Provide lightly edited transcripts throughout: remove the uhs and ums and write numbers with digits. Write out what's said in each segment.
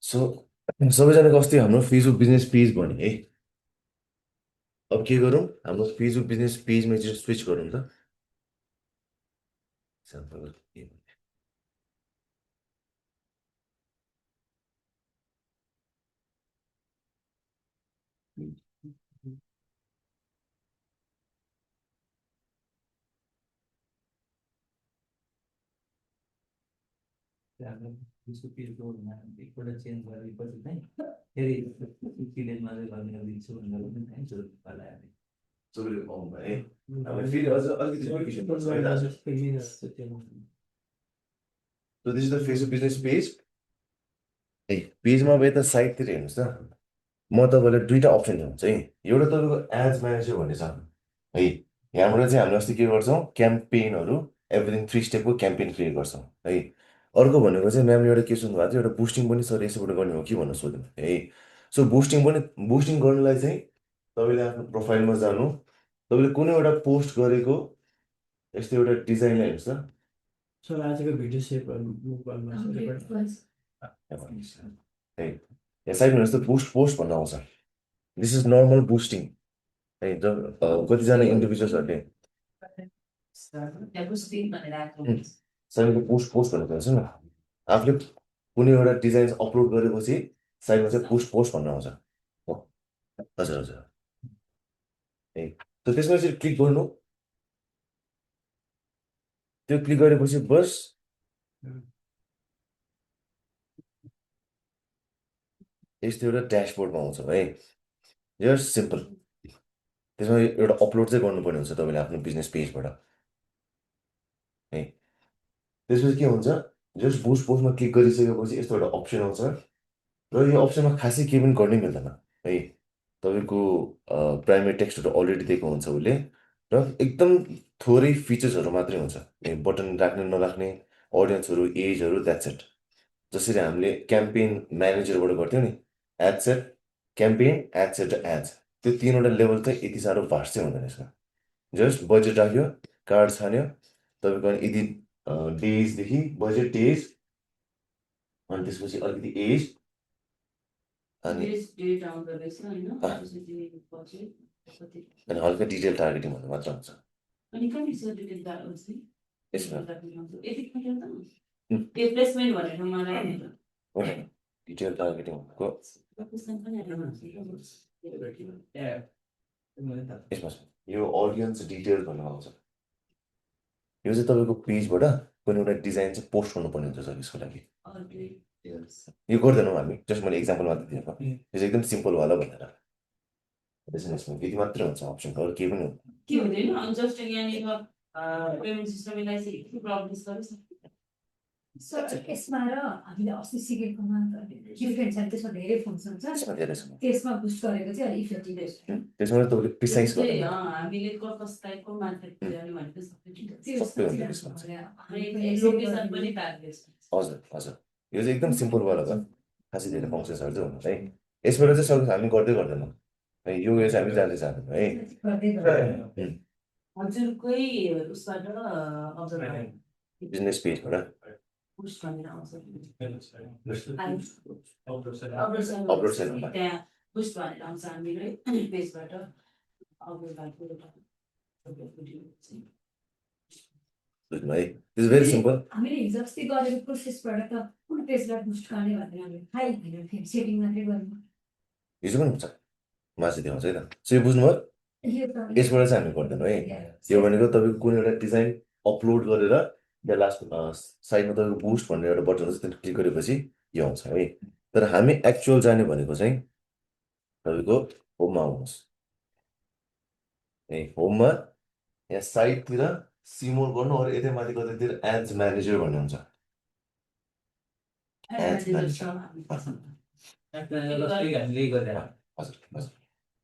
So सबैजनाको अस्ति हाम्रो फेसबुक बिजनेस पेज बन्यो है। अब के गरौँ, हाम्रो फेसबुक बिजनेस पेजमा चाहिँ स्विच गरौँ त। Example, त्यसको पिलको एकपल्ट चेन्ज गरेपछि चाहिँ फेरि पिलेजमा चाहिँ गर्ने दिन्छु भनेर पनि कहीँ जरुरत पर्ला हामी सबैले पाउनु भयो है। अब फेरि अझ अलिकति verification गर्छ है दाजु। So this is the Facebook business page। है पेजमा अब यता साइडतिर हेर्नुहोस् त, म तपाईँलाई दुईवटा अप्सन हुन्छ है। एउटा तपाईँको एड्स म्यानेजर भन्ने छ है। यहाँबाट चाहिँ हामीले अस्ति के गर्छौँ, क्याम्पेनहरू एभ्रिथिङ 3 स्टेपको क्याम्पेन क्रिएट गर्छौँ है। अर्को भनेको चाहिँ म्यामले एउटा के सोध्नु भएको थियो, एउटा बुस्टिङ पनि सर यसैबाट गर्ने हो कि भनेर सोध्नु है। सो बुस्टिङ गर्नुलाई चाहिँ तपाईँले आफ्नो प्रोफाइलमा जानु, तपाईँले कुनै एउटा पोस्ट गरेको यस्तो एउटा डिजाइन हेर्नुहोस् त। सर आजको भिडियो सेभ गर्नु है यहाँ साइड हेर्नुहोस् त, पोस्ट भन्नु आउँछ। दिस इज नर्मल बुस्टिङ है। कतिजना इन्डिभिजुअल्सहरूले साइडमा पोस्ट भनेको हुन्छ नि, आफूले कुनै एउटा डिजाइन अपलोड गरेपछि साइडमा चाहिँ पोस्ट भन्नु आउँछ। हो, हजुर हजुर है। त त्यसमा चाहिँ क्लिक गर्नु, त्यो क्लिक गरेपछि बस यस्तो एउटा ड्यासबोर्डमा आउँछ है। जस्ट सिम्पल त्यसमा एउटा अपलोड चाहिँ गर्नुपर्ने हुन्छ तपाईँले आफ्नो बिजनेस पेजबाट है। त्यसपछि के हुन्छ, जस्ट पोस्टमा क्लिक गरिसकेपछि यस्तो एउटा अप्सन आउँछ र यो अप्सनमा खासै केही पनि गर्नै मिल्दैन है। तपाईँको प्राइमेरी टेक्स्टहरू अलरेडी दिएको हुन्छ उसले, र एकदम थोरै फिचर्सहरू मात्रै हुन्छ। बटन राख्ने नराख्ने, अडियन्सहरू, एजहरू, द्याट्स इट। जसरी हामीले क्याम्पेन म्यानेजरबाट गर्थ्यौँ नि, ad set, campaign, ad set र एड्स, त्यो तिनवटा लेभल चाहिँ यति साह्रो भास्ट चाहिँ हुँदैन यसमा। जस्ट बजेट राख्यो, कार्ड छान्यो, तपाईँको यदि डेजदेखि बजेट डेज, अनि त्यसपछि अलिकति एज, अनि हल्का डिटेल टार्गेटिङ भन्नु मात्र हुन्छ यसमा। डिटेल टार्गेटिङ भनेको यसमा छ, यो अडियन्स डिटेल भन्नु आउँछ। यो चाहिँ तपाईँको पेजबाट कुनै एउटा डिजाइन चाहिँ पोस्ट गर्नुपर्ने हुन्छ सर, यसको लागि यो गर्दैनौँ हामी, जस्ट मैले इक्जाम्पल मात्रै दिएको, यो चाहिँ एकदम सिम्पलवाला भनेर। यसमा यति मात्रै हुन्छ अप्सन, अरू केही पनि सर यसमा र हामीले अस्ति सिकेकोमा डिफ्रेन्ट छ, त्यसमा धेरै फङ्सन छ, यसमा धेरै छ। त्यसमा बुस्ट गरेको चाहिँ अलिक इफेक्टिभ छ। त्यसमा तपाईँले प्रिसाइज गर्नु हामीले कस टाइपको मार्केट ल्याउने भनेको सबै हुन्छ त्यसमा। हजुर हजुर, यो चाहिँ एकदम सिम्पलवाला छ, खासै धेरै फङ्सन्सहरू चाहिँ हुनु है। यसबाट चाहिँ सबै हामी गर्दैनौँ है, यो चाहिँ हामी जाँदै जाँदैनौँ है। हजुरकै उसबाट अब्जर्भ बिजनेस पेजबाट अपलोड छैन होला। त्यहाँ बुस्ट भनेर आउँछ हामीले पेजबाट अपलोड भएको बुझ्नु है, इट्स भेरी सिम्पल। हामीले हिजो अस्ति गरेको प्रोसेसबाट त कुन पेजलाई बुस्ट गर्ने भनेर हामीले थाहै भएन, फेरि सेटिङ मात्रै गर्नु। हिजो पनि हुन्छ, मासु देखाउँछ है त। सो यो बुझ्नुभयो, यसबाट चाहिँ हामी गर्दैनौँ है। यो भनेको तपाईँको कुनै एउटा डिजाइन अपलोड गरेर या लास्ट साइडमा तपाईँको बुस्ट भन्ने एउटा बटन हुन्छ, त्यसमा क्लिक गरेपछि यो आउँछ है। तर हामी एक्चुअल जाने भनेको चाहिँ तपाईँको होममा आउनुहोस् है। होममा यहाँ साइडतिर सिमोल गर्नु, अरू यतै माथि कतैतिर एड्स म्यानेजर भन्ने हुन्छ। एड्स म्यानेजर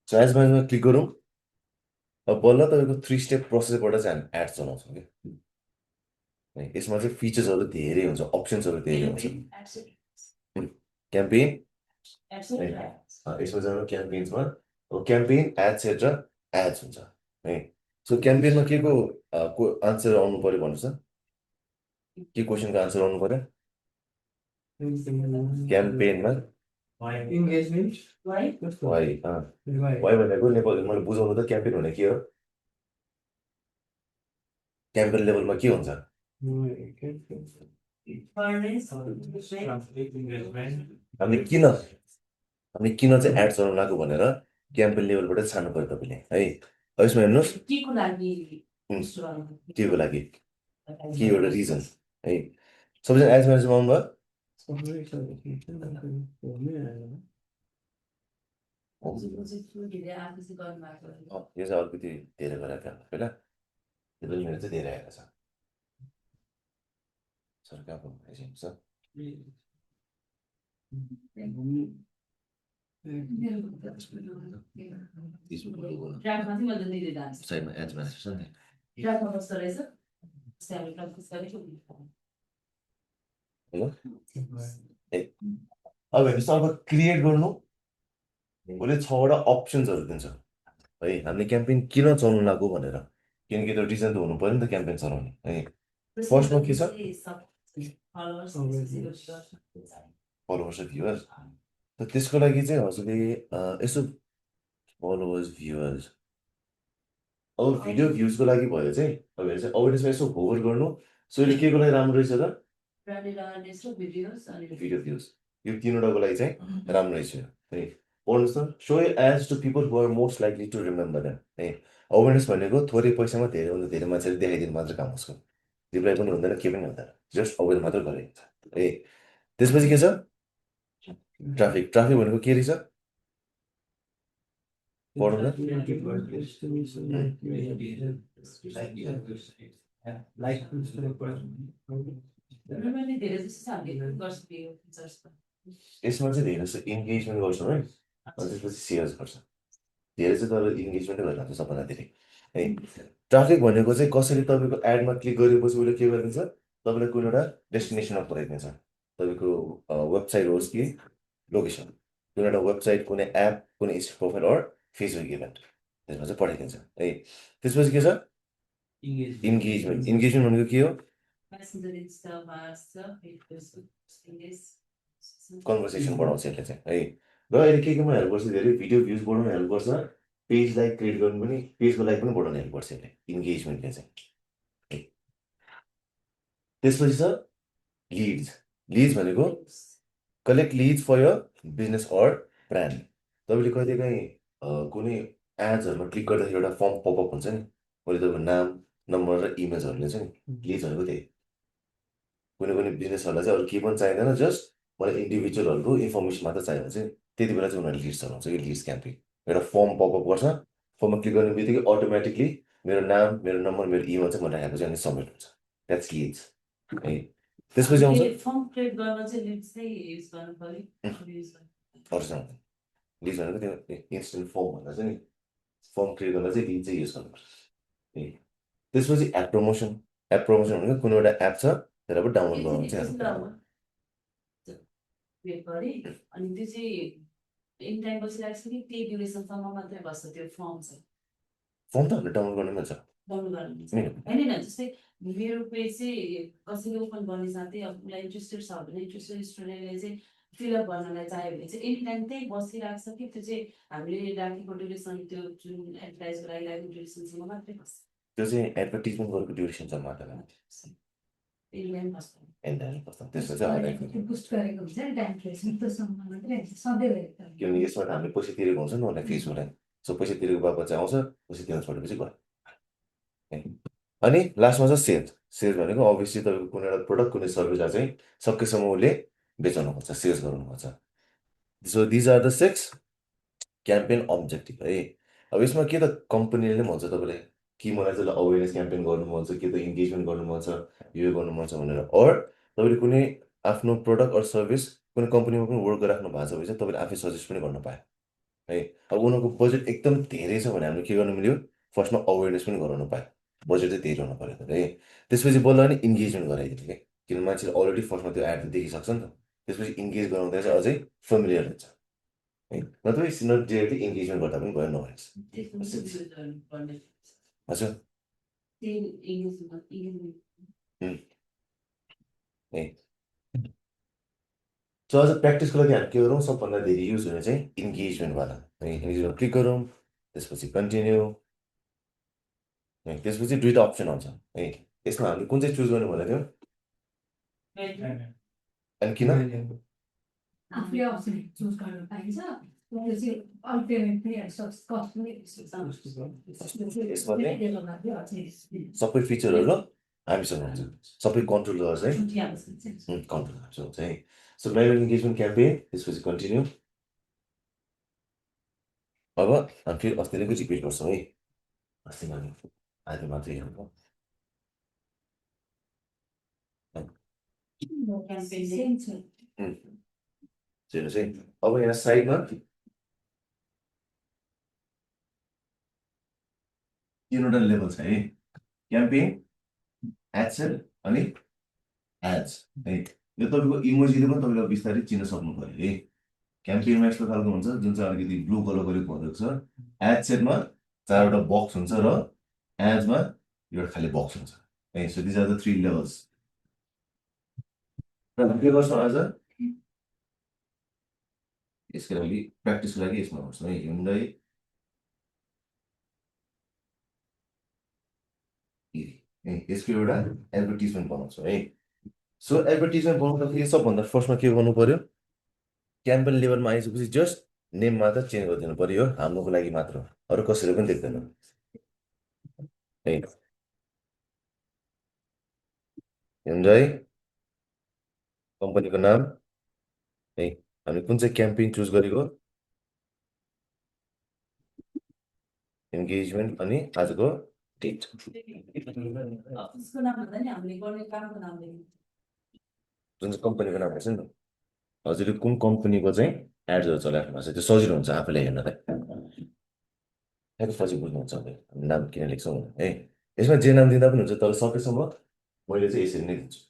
सो एड्स म्यानेजरमा क्लिक गरौँ। अब बल्ल तपाईँको 3 स्टेप प्रोसेसबाट चाहिँ हामी एड्स चलाउँछौँ कि यसमा चाहिँ फिचर्सहरू धेरै हुन्छ, अप्सन्सहरू धेरै हुन्छ। क्याम्पेन यसमा जानु, क्याम्पेन्समा अब क्याम्पेन, एड सेट र एड्स हुन्छ है। सो क्याम्पेनमा के को आन्सर आउनु पऱ्यो भन्नुहोस् त, के क्वेसनको आन्सर आउनु पऱ्यो क्याम्पेनमा? Engagement. Why? कस्तो? वाइ वाइ भनेको नेपाली मैले बुझाउनु त क्याम्पेन भने के हो क्याम्पेन लेभलमा के हुन्छ Furnace. हामीले किन चाहिँ एड चलाउनु लाग्यो भनेर क्याम्पेन लेभलबाट छान्नु पऱ्यो तपाईँले है अब यसमा हेर्नुहोस् केको लागि केको लागि के एउटा रिजन है सबैजना एज म्यानेजर आउनुभयो यो चाहिँ अलिकति धेरै गरेर पहिला मेरो चाहिँ धेरै आएको छ सर कहाँ पुग्नु छ साइडमा एज म्यानेजर छ नि हेलो अब हेर्नुहोस् अब क्रिएट गर्नु उसले 6वटा अप्सन्सहरू दिन्छ है हामीले क्याम्पेन किन चलाउनु लाग्यो भनेर किनकि त्यो रिजन त हुनु पऱ्यो नि त क्याम्पेन चलाउने है फर्स्टमा के छ फलोवर्स र भ्युवर्स त त्यसको लागि चाहिँ हजुरले यसो फलोवर्स भ्युवर्स अब भिडियो भ्युजको लागि भयो चाहिँ अब हेर्नुहोस् अवेरनेसमा यसो होभर गर्नु सो यसले के को लागि राम्रो रहेछ त भिडियो भ्युज यो 3वटाको लागि चाहिँ राम्रो रहेछ है पढ्नुहोस् त so as to people who are most likely to remember them है अवेरनेस भनेको थोरै पैसामा धेरैभन्दा धेरै मान्छेले देखाइदिनु मात्र काम उसको रिप्लाई पनि हुँदैन के पनि हुँदैन जस्ट अवेर मात्र गरिन्छ है त्यसपछि के छ ट्राफिक ट्राफिक भनेको के रहेछ पढौँ न यसमा चाहिँ धेरै जस्तो इन्गेजमेन्ट गर्छौँ है अनि त्यसपछि सेयर्स गर्छ धेरै चाहिँ तर इन्गेजमेन्टै गरिरहेको छ सबभन्दा धेरै है ट्राफिक भनेको चाहिँ कसरी तपाईँको एडमा क्लिक गरेपछि उसले के गरिदिन्छ तपाईँलाई कुनै एउटा डेस्टिनेसनमा पुऱ्याइदिन्छ तपाईँको वेबसाइट होस् कि लोकेसन कुनै एउटा वेबसाइट कुनै एप कुनै insta profile or Facebook event त्यसमा चाहिँ पठाइदिन्छ है त्यसपछि के छ इन्गेजमेन्ट इन्गेजमेन्ट भनेको के हो कन्भर्सेसन बढाउँछ यसले चाहिँ है र अहिले केमा हेल्प गर्छ धेरै भिडियो भ्युज बढाउन हेल्प गर्छ पेज लाइक क्रिएट गर्नु पनि पेजको लाइक पनि बढाउन हेल्प गर्छ यसले इन्गेजमेन्टले चाहिँ त्यसपछि छ लिड्स लिड्स भनेको collect leads for your business or brand तपाईँले कहिलेकाहीँ कुनै एड्सहरूमा क्लिक गर्दाखेरि एउटा फर्म पपअप हुन्छ नि मैले तपाईँको नाम नम्बर र इमेजहरू लिन्छ नि लिड्स भनेको त्यही कुनै कुनै बिजनेसहरूलाई चाहिँ अरू केही पनि चाहिँदैन जस्ट मलाई इन्डिभिजुअलहरूको इन्फर्मेसन मात्र चाहियो भने चाहिँ त्यति बेला चाहिँ उनीहरूले लिड्स चलाउँछ कि लिड्स क्याम्पेन एउटा फर्म पपअप गर्छ फर्ममा क्लिक गर्ने बित्तिकै अटोमेटिकली मेरो नाम मेरो नम्बर मेरो इमेल चाहिँ मैले राखेको चाहिँ अनि सबमिट हुन्छ द्याट्स लिड्स है त्यसपछि आउँछ अरूसँग लिड्स भनेको त्यो इन्स्टेन्ट फर्म भन्दा चाहिँ नि फर्म क्रिएट गर्दा चाहिँ लिड चाहिँ युज गर्नुपर्छ है त्यसपछि एप प्रमोसन भनेको कुनै एउटा एप छ त्यसलाई डाउनलोड गर्नु चाहिँ अनि त्यो चाहिँ इन टाइम बसिरहेको छ कि त्यही ड्युरेसनसम्म मात्रै बस्छ त्यो फर्म चाहिँ फर्म त हामीले डाउनलोड गर्नु मिल्छ डाउनलोड गर्नु होइन जस्तै मेरो पेज चाहिँ कसैले ओपन गर्ने साथै अब उसलाई इन्ट्रेस्टेड छ भने इन्ट्रेस्टेड स्टुडेन्टले चाहिँ फिलअप गर्नलाई चाह्यो भने चाहिँ एनी टाइम त्यही बसिरहेको छ कि त्यो चाहिँ हामीले राखेको ड्युरेसन त्यो जुन एडभर्टाइजको लागि राखेको ड्युरेसनसम्म मात्रै बस्छ त्यो चाहिँ एडभर्टिजमेन्ट गरेको ड्युरेसन छ मात्र किनभने यसबाट हामीले पैसा तिरेको हुन्छ नि उनीहरूलाई फिसबाट सो पैसा तिरेको बापत चाहिँ आउँछ पैसा तिर्न छोडेपछि गयो अनि लास्टमा छ सेल्स सेल्स भनेको अभियसली तपाईँको कुनै एउटा प्रोडक्ट कुनै सर्भिसलाई चाहिँ सकेसम्म उसले बेचाउनु खोज्छ सेल्स गर्नु खोज्छ so these are the 6 campaign objective है अब यसमा के त कम्पनीले पनि भन्छ तपाईँले कि मलाई चाहिँ अवेरनेस क्याम्पेन गर्नु मन छ कि त इन्गेजमेन्ट गर्नु मन छ यो गर्नु मन छ भनेर अर तपाईँले कुनै आफ्नो प्रोडक्ट अर सर्भिस कुनै कम्पनीमा पनि वर्क गरिराख्नु भएको छ भने चाहिँ तपाईँले आफै सजेस्ट पनि गर्न पायो है अब उनीहरूको बजेट एकदम धेरै छ भने हामीले के गर्नु मिल्यो फर्स्टमा अवेरनेस पनि गराउनु पायो बजेट चाहिँ धेरै हुनु पऱ्यो है त्यसपछि बल्ल अनि इन्गेजमेन्ट गराइदिनु कि किन मान्छेले अलरेडी फर्स्टमा त्यो एड देखिसक्छ नि त त्यसपछि इन्गेज गराउँदा चाहिँ अझै फेमिलियर हुन्छ है नत्र नट डिरेक्टली इन्गेजमेन्ट गर्दा पनि भयो नभएछ हजुर सो अझ प्र्याक्टिसको लागि हामी के गरौँ सबभन्दा धेरै युज हुने चाहिँ इन्गेजमेन्टवाला है इन्गेजमेन्ट क्लिक गरौँ त्यसपछि कन्टिन्यू है त्यसपछि दुईवटा अप्सन आउँछ है यसमा हामीले कुन चाहिँ चुज गर्नु भनेको थियौँ अनि किन आफूले अप्सन चुज गर्न पाइन्छ त्यो चाहिँ अल्टरनेट पनि कस्ट पनि यसमा चाहिँ सबै फिचरहरू हामीसँग हुन्छ सबै कन्ट्रोल गर्छ है कन्ट्रोल हामीसँग हुन्छ है सो म्यानुअल इन्गेजमेन्ट क्याम्पेन त्यसपछि कन्टिन्यू अब हामी फेरि अस्तिदेखिको रिपिट गर्छौँ है अस्ति हामी आधी मात्रै हेर्नु हेर्नुहोस् है अब यहाँ साइडमा तीनवटा लेभल छ है क्याम्पेन एडसेट अनि एड्स है यो तपाईँको इमोजीले पनि तपाईँले बिस्तारै चिन्न सक्नु पऱ्यो है क्याम्पेनमा यस्तो खालको हुन्छ जुन चाहिँ अलिकति ब्लू कलर गरेको भनेको छ एडसेटमा चारवटा बक्स हुन्छ र एड्समा एउटा खाली बक्स हुन्छ है so these are the 3 levels र हामी के गर्छौँ आज यसको लागि प्र्याक्टिसको लागि यसमा गर्छौँ है Hyundai यसको एउटा एडभर्टिजमेन्ट बनाउँछौँ है सो एडभर्टिजमेन्ट बनाउँदाखेरि सबभन्दा फर्स्टमा के गर्नु पर्यो क्याम्पेन लेभलमा आइसकेपछि जस्ट नेम मात्र चेन्ज गरिदिनु पर्यो हाम्रोको लागि मात्र अरू कसैले पनि देख्दैन है Hyundai कम्पनीको नाम है हामी कुन चाहिँ क्याम्पेन चुज गरेको इन्गेजमेन्ट अनि आजको डेट अफिसको नाम भन्दा नि हामीले गर्ने कामको नाम लेख्नु जुन चाहिँ कम्पनीको नाम रहेछ नि त हजुरले कुन कम्पनीको चाहिँ एड्सहरू चलाइराख्नु भएको छ त्यो सजिलो हुन्छ आफूलाई हेर्नलाई पछि बुझ्नुहुन्छ हामी नाम किन लेख्छौँ भनेर है यसमा जे नाम दिँदा पनि हुन्छ तर सकेसम्म मैले चाहिँ यसरी नै दिन्छु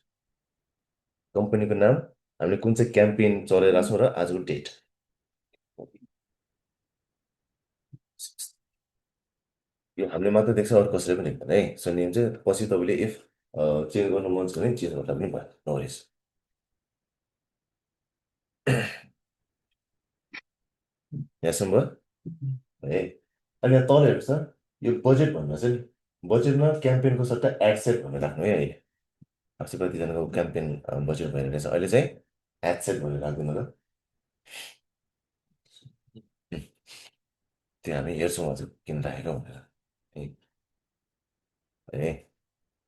कम्पनीको नाम हामीले कुन चाहिँ क्याम्पेन चलाइरहेको छौँ र आजको डेट यो हामीले मात्र देख्छ अरू कसैले पनि देख्दैन है सो नेम चाहिँ पछि तपाईँले इफ चेन्ज गर्नु मन छ भने चेन्ज गर्दा पनि भयो नो वरिज यहाँसम्म भयो है अनि यहाँ तल हेर्नुहोस् त यो बजेट भन्नु चाहिँ बजेटमा क्याम्पेनको सट्टा एड सेट भनेर राख्नु है अहिले अस्ति कतिजनाको क्याम्पेन बजेट भएर रहेछ अहिले चाहिँ एड सेट भनेर राखिदिनु ल त्यो हामी हेर्छौँ हजुर किन राखेको भनेर है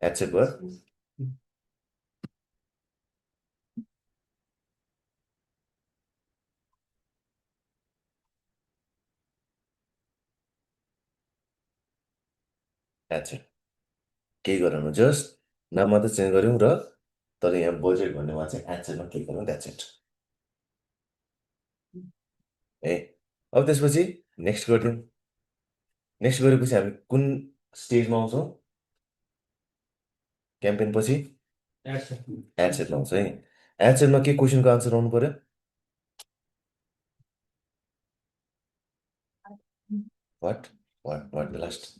एड सेट भयो एड सेट केही गरौँ जस्ट नाम मात्र चेन्ज गऱ्यौँ र तर यहाँ बजेट भन्नेमा चाहिँ एड सेटमा क्लिक गरौँ द्याट्स इट है अब त्यसपछि नेक्स्ट गरिदिउँ नेक्स्ट गरेपछि हामी कुन स्टेजमा आउँछौँ क्याम्पेन पछि एड सेटमा आउँछ है एड सेटमा के क्वेसनको आन्सर आउनु पर्यो what what what the last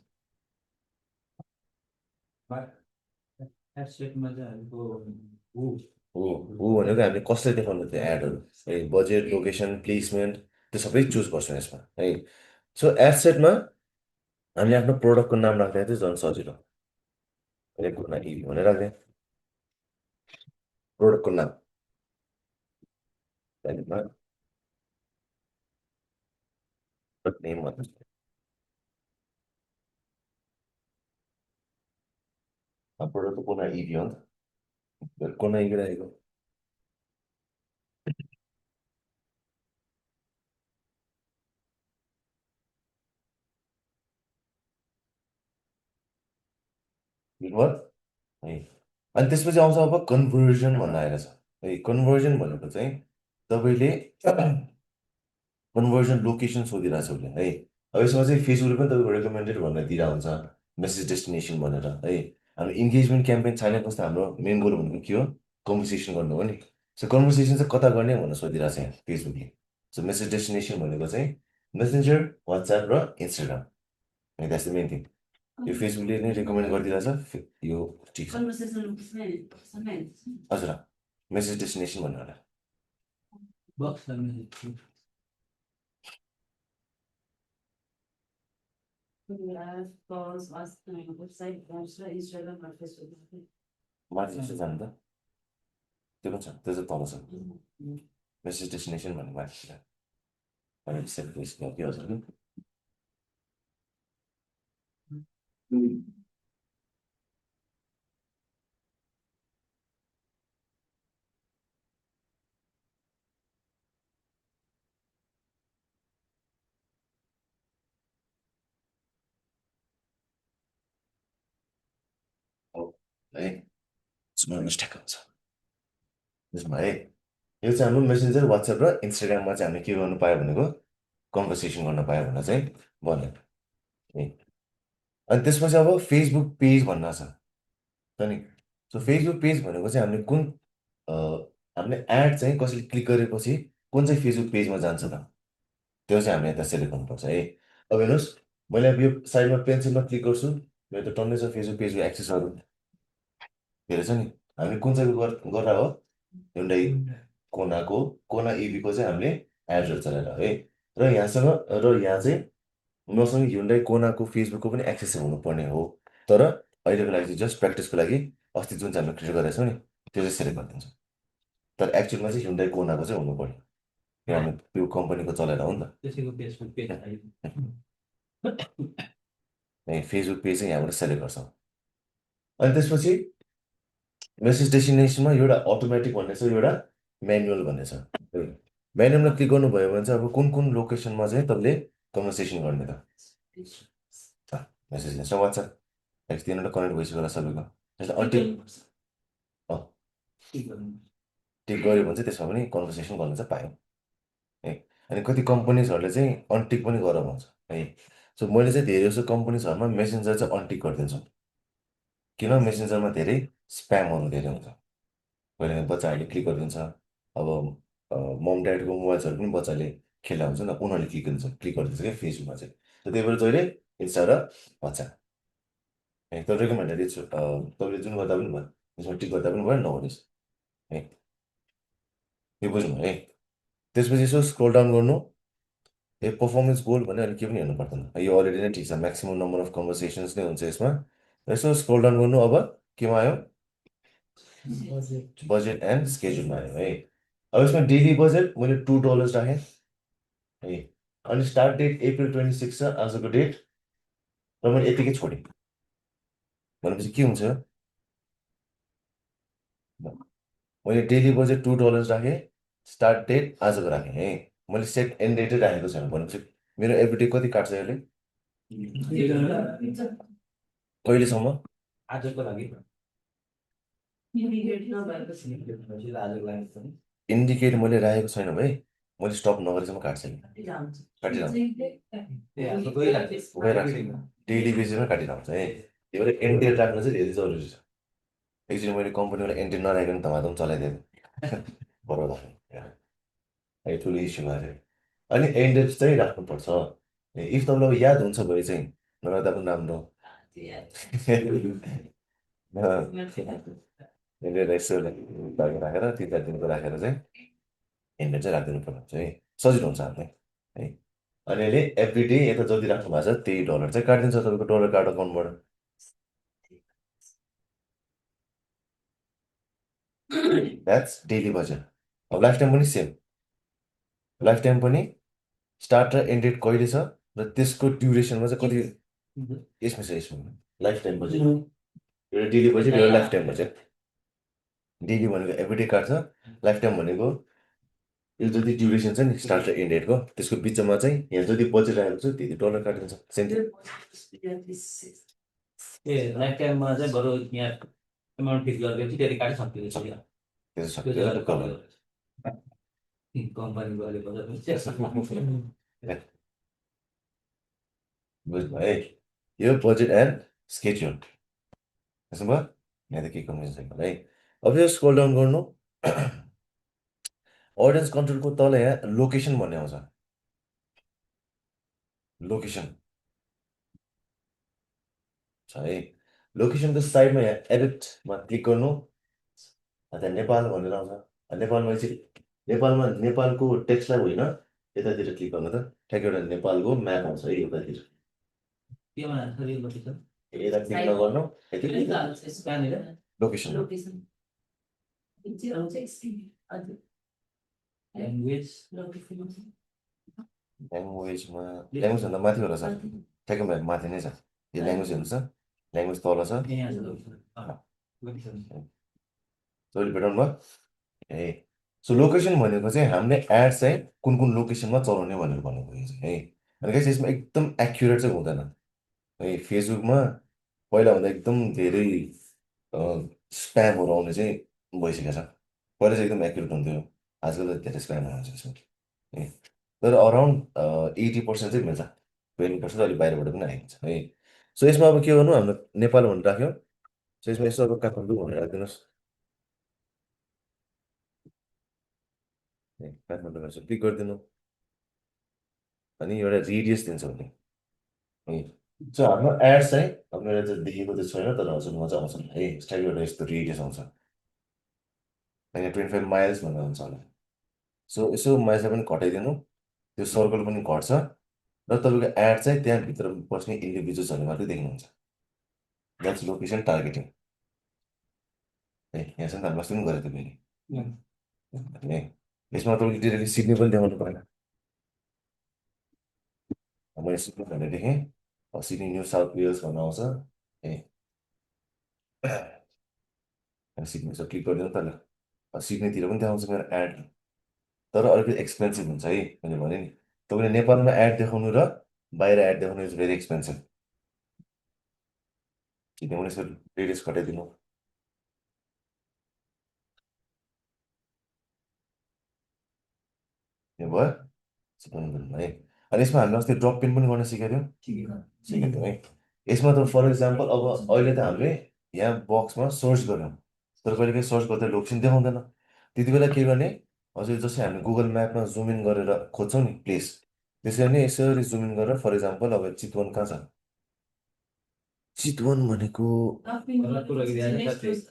एडसेटमा चाहिँ हामीको हो भनेको हामीले कसलाई देखाउनु त्यो एडहरू है बजेट लोकेसन प्लेसमेन्ट त्यो सबै चुज गर्छौँ यसमा है सो एड सेटमा हामीले आफ्नो प्रोडक्टको नाम राख्दा चाहिँ झन् सजिलो भनेर राख्दै प्रोडक्टको नाम नेम भन्नु प्रोडक्टको कुना इभी हो नि त कुना इभी राखेको है अनि त्यसपछि आउँछ अब कन्भर्जन भन्ने आएर छ है कन्भर्जन भनेको चाहिँ तपाईँले कन्भर्जन लोकेसन सोधिरहेको छ उसले है अब यसमा चाहिँ फेसबुकले पनि तपाईँको रेकमेन्डेड भनेर दिइरहेको हुन्छ मेसेज डेस्टिनेसन भनेर है हाम्रो इन्गेजमेन्ट क्याम्पेन छैन कस्तो हाम्रो मेन गोल भनेको के हो कन्भर्सेसन गर्नु हो नि सो कन्भर्सेसन चाहिँ कता गर्ने भनेर सोधिरहेको छ यहाँ फेसबुकले सो मेसेज डेस्टिनेसन भनेको चाहिँ मेसेन्जर वाट्सएप र इन्स्टाग्राम है द्याट्स द मेन थिङ यो फेसबुकले नै रेकमेन्ड गरिदिरहेछ यो ठिक छ हजुर मेसेज डेस्टिनेसन भन्नु होला बक्स लाग्ने calls, us, website, posts र Instagram र Facebook माथि जस्तो जानु त त्यो पनि छ त्यो चाहिँ तल छ मेसेज डेस्टिनेसन भन्ने माथि छ अनि सेल्फ के हजुर है स्मर्ट ठ्याक्क हुन्छ त्यसमा है यो चाहिँ हाम्रो मेसेन्जर वाट्सएप र इन्स्टाग्राममा चाहिँ हामीले के गर्नु पायो भनेको कन्भर्सेसन गर्न पायो भनेर चाहिँ भन्यो है अनि त्यसपछि अब फेसबुक पेज भन्न छ नि सो फेसबुक पेज भनेको चाहिँ हामीले कुन हामीले एड चाहिँ कसैले क्लिक गरेपछि कुन चाहिँ फेसबुक पेजमा जान्छ त त्यो चाहिँ हामीले यता सेलेक्ट गर्नुपर्छ है अब हेर्नुहोस् मैले अब यो साइडमा पेन्सिलमा क्लिक गर्छु मेरो त टन्नै छ फेसबुक पेजको एक्सेसहरू हेरेछ नि हामीले कुन चाहिँ गरेर हो एउटै कोना इबीको चाहिँ हामीले एडहरू चलाएर है र यहाँसँग र यहाँ चाहिँ मसँग हिउँडै कोनाको फेसबुकको पनि एक्सेस हुनुपर्ने हो तर अहिलेको लागि चाहिँ जस्ट प्र्याक्टिसको लागि अस्ति जुन चाहिँ हामीले क्रिएट गरेको छौँ नि त्यो चाहिँ सेलेक्ट गरिदिन्छौँ तर एक्चुअलमा चाहिँ हिउँडै कोनाको चाहिँ हुनु पर्यो किनभने त्यो कम्पनीको चलाएर हो नि त त्यसैको फेसबुक पेज फेसबुक पेज चाहिँ यहाँबाट सेलेक्ट गर्छौँ अनि त्यसपछि मेसेज डेस्टिनेसनमा एउटा अटोमेटिक भन्ने छ एउटा म्यानुअल भन्ने छ म्यानुअलमा क्लिक गर्नुभयो भने चाहिँ अब कुन कुन लोकेसनमा चाहिँ तपाईँले कन्भर्सेसन गर्ने त मेसेज नेक्स्ट वाट्सएप तिनवटा कनेक्ट भइसक्यो होला सबैको त्यसलाई अन्टिक टिक गऱ्यो भने चाहिँ त्यसमा पनि कन्भर्सेसन गर्न चाहिँ पायौँ है अनि कति कम्पनीजहरूले चाहिँ अनटिक पनि गर भन्छ है सो मैले चाहिँ धेरै जस्तो कम्पनीजहरूमा मेसेन्जर चाहिँ अनटिक गरिदिन्छु किन मेसेन्जरमा धेरै स्प्यामहरू धेरै हुन्छ कहिले बच्चाहरूले क्लिक गरिदिन्छ अब मम ड्याडीको मोबाइल्सहरू पनि बच्चाले खेल्दा हुन्छ नि उनीहरूले क्लिक गरिदिन्छ क्या फेसबुकमा चाहिँ त्यही भएर जहिले इन्स्टा र वाट्सएप है तर रेकमेन्डेड तपाईँले जुन गर्दा पनि भयो त्यसमा टिक गर्दा पनि भयो नगर्नुहोस् है यो बुझ्नु है त्यसपछि यसो स्क्रोल डाउन गर्नु ए पर्फर्मेन्स गोल भने अलिक के पनि हेर्नु पर्दैन यो अलरेडी नै ठिक छ म्याक्सिमम् नम्बर अफ कन्भर्सेसन्स नै हुन्छ यसमा यसो स्क्रोल डाउन गर्नु अब केमा आयो बजेट एन्ड स्केड्युलमा आयो है अब यसमा डेली बजेट मैले $2 राखेँ है अनि स्टार्ट डेट अप्रिल 26 छ आजको डेट र मैले यतिकै छोडेँ भनेपछि के हुन्छ मैले डेली बजेट $2 राखेँ स्टार्ट डेट आजको राखेँ है मैले सेट एन्ड डेटै राखेको छैन भनेपछि मेरो एभ्रिडे कति काट्छ यसले कहिलेसम्म आजको लागि आजको लागि इन्डिकेट मैले राखेको छैन भाइ मैले स्टप नगरेसम्म काट्छ काटिरहन्छ डेली बेसिसमा काटिरहन्छ है त्यही भएर एन्ड डेट राख्नु चाहिँ धेरै जरुरी छ एकचोटि मैले कम्पनीबाट एन्ड डेट नराखेको धमाधम चलाइदिएँ बरोबर है ठुलो इस्यु भयो अनि एन्ड डेट चाहिँ राख्नुपर्छ इफ तपाईँलाई अब याद हुन्छ भने चाहिँ नराख्दा पनि राम्रो यसो राखेर 3-4 दिनको राखेर चाहिँ एन्ड डेट चाहिँ राखिदिनु पर्ने हुन्छ है सजिलो हुन्छ हामीलाई है अनि अहिले एभ्री डे यता जति राख्नु भएको छ त्यही डलर चाहिँ काटिदिन्छ तपाईँको डलर कार्ड अकाउन्टबाट द्याट्स डेली बजेट अब लाइफ टाइम पनि सेम लाइफ टाइम पनि स्टार्ट र एन्ड डेट कहिले छ र त्यसको ड्युरेसनमा चाहिँ कति यसमा लाइफ टाइम बजेट एउटा डेली बजेट एउटा लाइफ टाइम बजेट डेली भनेको एभ्री डे काट्छ लाइफ टाइम भनेको यो जति ड्युरेसन छ नि स्टार्ट र एन्ड डेटको त्यसको बिचमा चाहिँ यहाँ जति बजेट राखेको छ त्यति डलर काटिन्छ सेम ए लाइफ टाइममा चाहिँ बरु यहाँ एमाउन्ट फिक्स गरेपछि त्यति काटिसक्यो त्यो सक्यो कम्पनी गरेको बुझ्नु है यो बजेट एन्ड स्केड्युल त्यसो भयो यहाँ त के कन्भेन्स छैन है अब यो स्क्रोल डाउन गर्नु अडियन्स कन्ट्रोलको तल यहाँ लोकेसन भन्ने आउँछ लोकेसन छ है लोकेसनको साइडमा यहाँ एडिटमा क्लिक गर्नु त्यहाँ नेपाल भनेर आउँछ नेपालमा चाहिँ नेपालमा नेपालको टेक्स्टलाई होइन यतातिर क्लिक गर्नु त ठ्याक्कै एउटा नेपालको म्याप आउँछ है यतातिर केमा छ रियल लोकेसन यता क्लिक नगर्नु यति कहाँनिर लोकेसन लोकेसन हजुर ल्याङ्ग्वेज लोकेसन ल्याङ्ग्वेजमा ल्याङ्ग्वेज भन्दा माथि होला सर ठ्याक्कै माथि नै छ यो ल्याङ्ग्वेज हेर्नु छ ल्याङ्ग्वेज तल छ यहाँ छ लोकेसन तपाईँले भेटाउनु भयो ए सो लोकेसन भनेको चाहिँ हामीले एड चाहिँ कुन कुन लोकेसनमा चलाउने भनेर भनेको यो चाहिँ है अनि guys यसमा एकदम एक्युरेट चाहिँ हुँदैन है फेसबुकमा पहिलाभन्दा एकदम धेरै स्प्यामहरू आउने चाहिँ भइसकेको छ पहिला चाहिँ एकदम एक्युरेट हुन्थ्यो आजकल त धेरै स्प्यामहरू आउँछ यसमा है तर अराउन्ड 80% चाहिँ मिल्छ 20% अलिक बाहिरबाट पनि आइन्छ है सो यसमा अब के गर्नु हाम्रो नेपाल भनेर राख्यो सो यसमा यसो अब काठमाडौँ भनेर राखिदिनुहोस् काठमाडौँ रहेछ क्लिक गरिदिनु अनि एउटा रेडियस दिन्छ भने है सो हाम्रो एड चाहिँ अब मेरो चाहिँ देखेको चाहिँ छैन तर हजुरमा चाहिँ आउँछ है स्टाइल एउटा यस्तो रेडियस आउँछ होइन 25 माइल्स भनेर हुन्छ होला सो यसो माइल्सलाई पनि घटाइदिनु त्यो सर्कल पनि घट्छ र तपाईँको एड चाहिँ त्यहाँभित्र बस्ने इन्डिभिजुअल्सहरूले मात्रै देख्नुहुन्छ द्याट्स लोकेसन टार्गेटिङ है यहाँ चाहिँ हामीले अस्ति पनि गरेको थियो फेरि है यसमा तपाईँले डिरेक्टली सिडनी पनि देखाउनु परेन मैले सिडनी भनेर देखेँ सिडनी न्यू साउथ वेल्स भन्नु आउँछ है सिडनी छ क्लिक गरिदिनु त ल सिडनीतिर पनि देखाउँछ मेरो एड तर अलिकति एक्सपेन्सिभ हुन्छ है मैले भने नि तपाईँले नेपालमा एड देखाउनु र बाहिर एड देखाउनु इज भेरी एक्सपेन्सिभ किनभने यसको रेडियस घटाइदिनु यो भयो है अनि यसमा हामीले अस्ति ड्रप पिन पनि गर्न सिकेको थियौँ सिकेको थियौँ है यसमा त फर इक्जाम्पल अब अहिले त हामीले यहाँ बक्समा सर्च गऱ्यौँ तर कहिले काहीँ सर्च गर्दा लोकेसन देखाउँदैन त्यति बेला के गर्ने हजुर जस्तै हामी गुगल म्यापमा जुम इन गरेर खोज्छौँ नि प्लेस त्यसरी नै यसरी जुम इन गरेर फर इक्जाम्पल अब चितवन कहाँ छ चितवन भनेको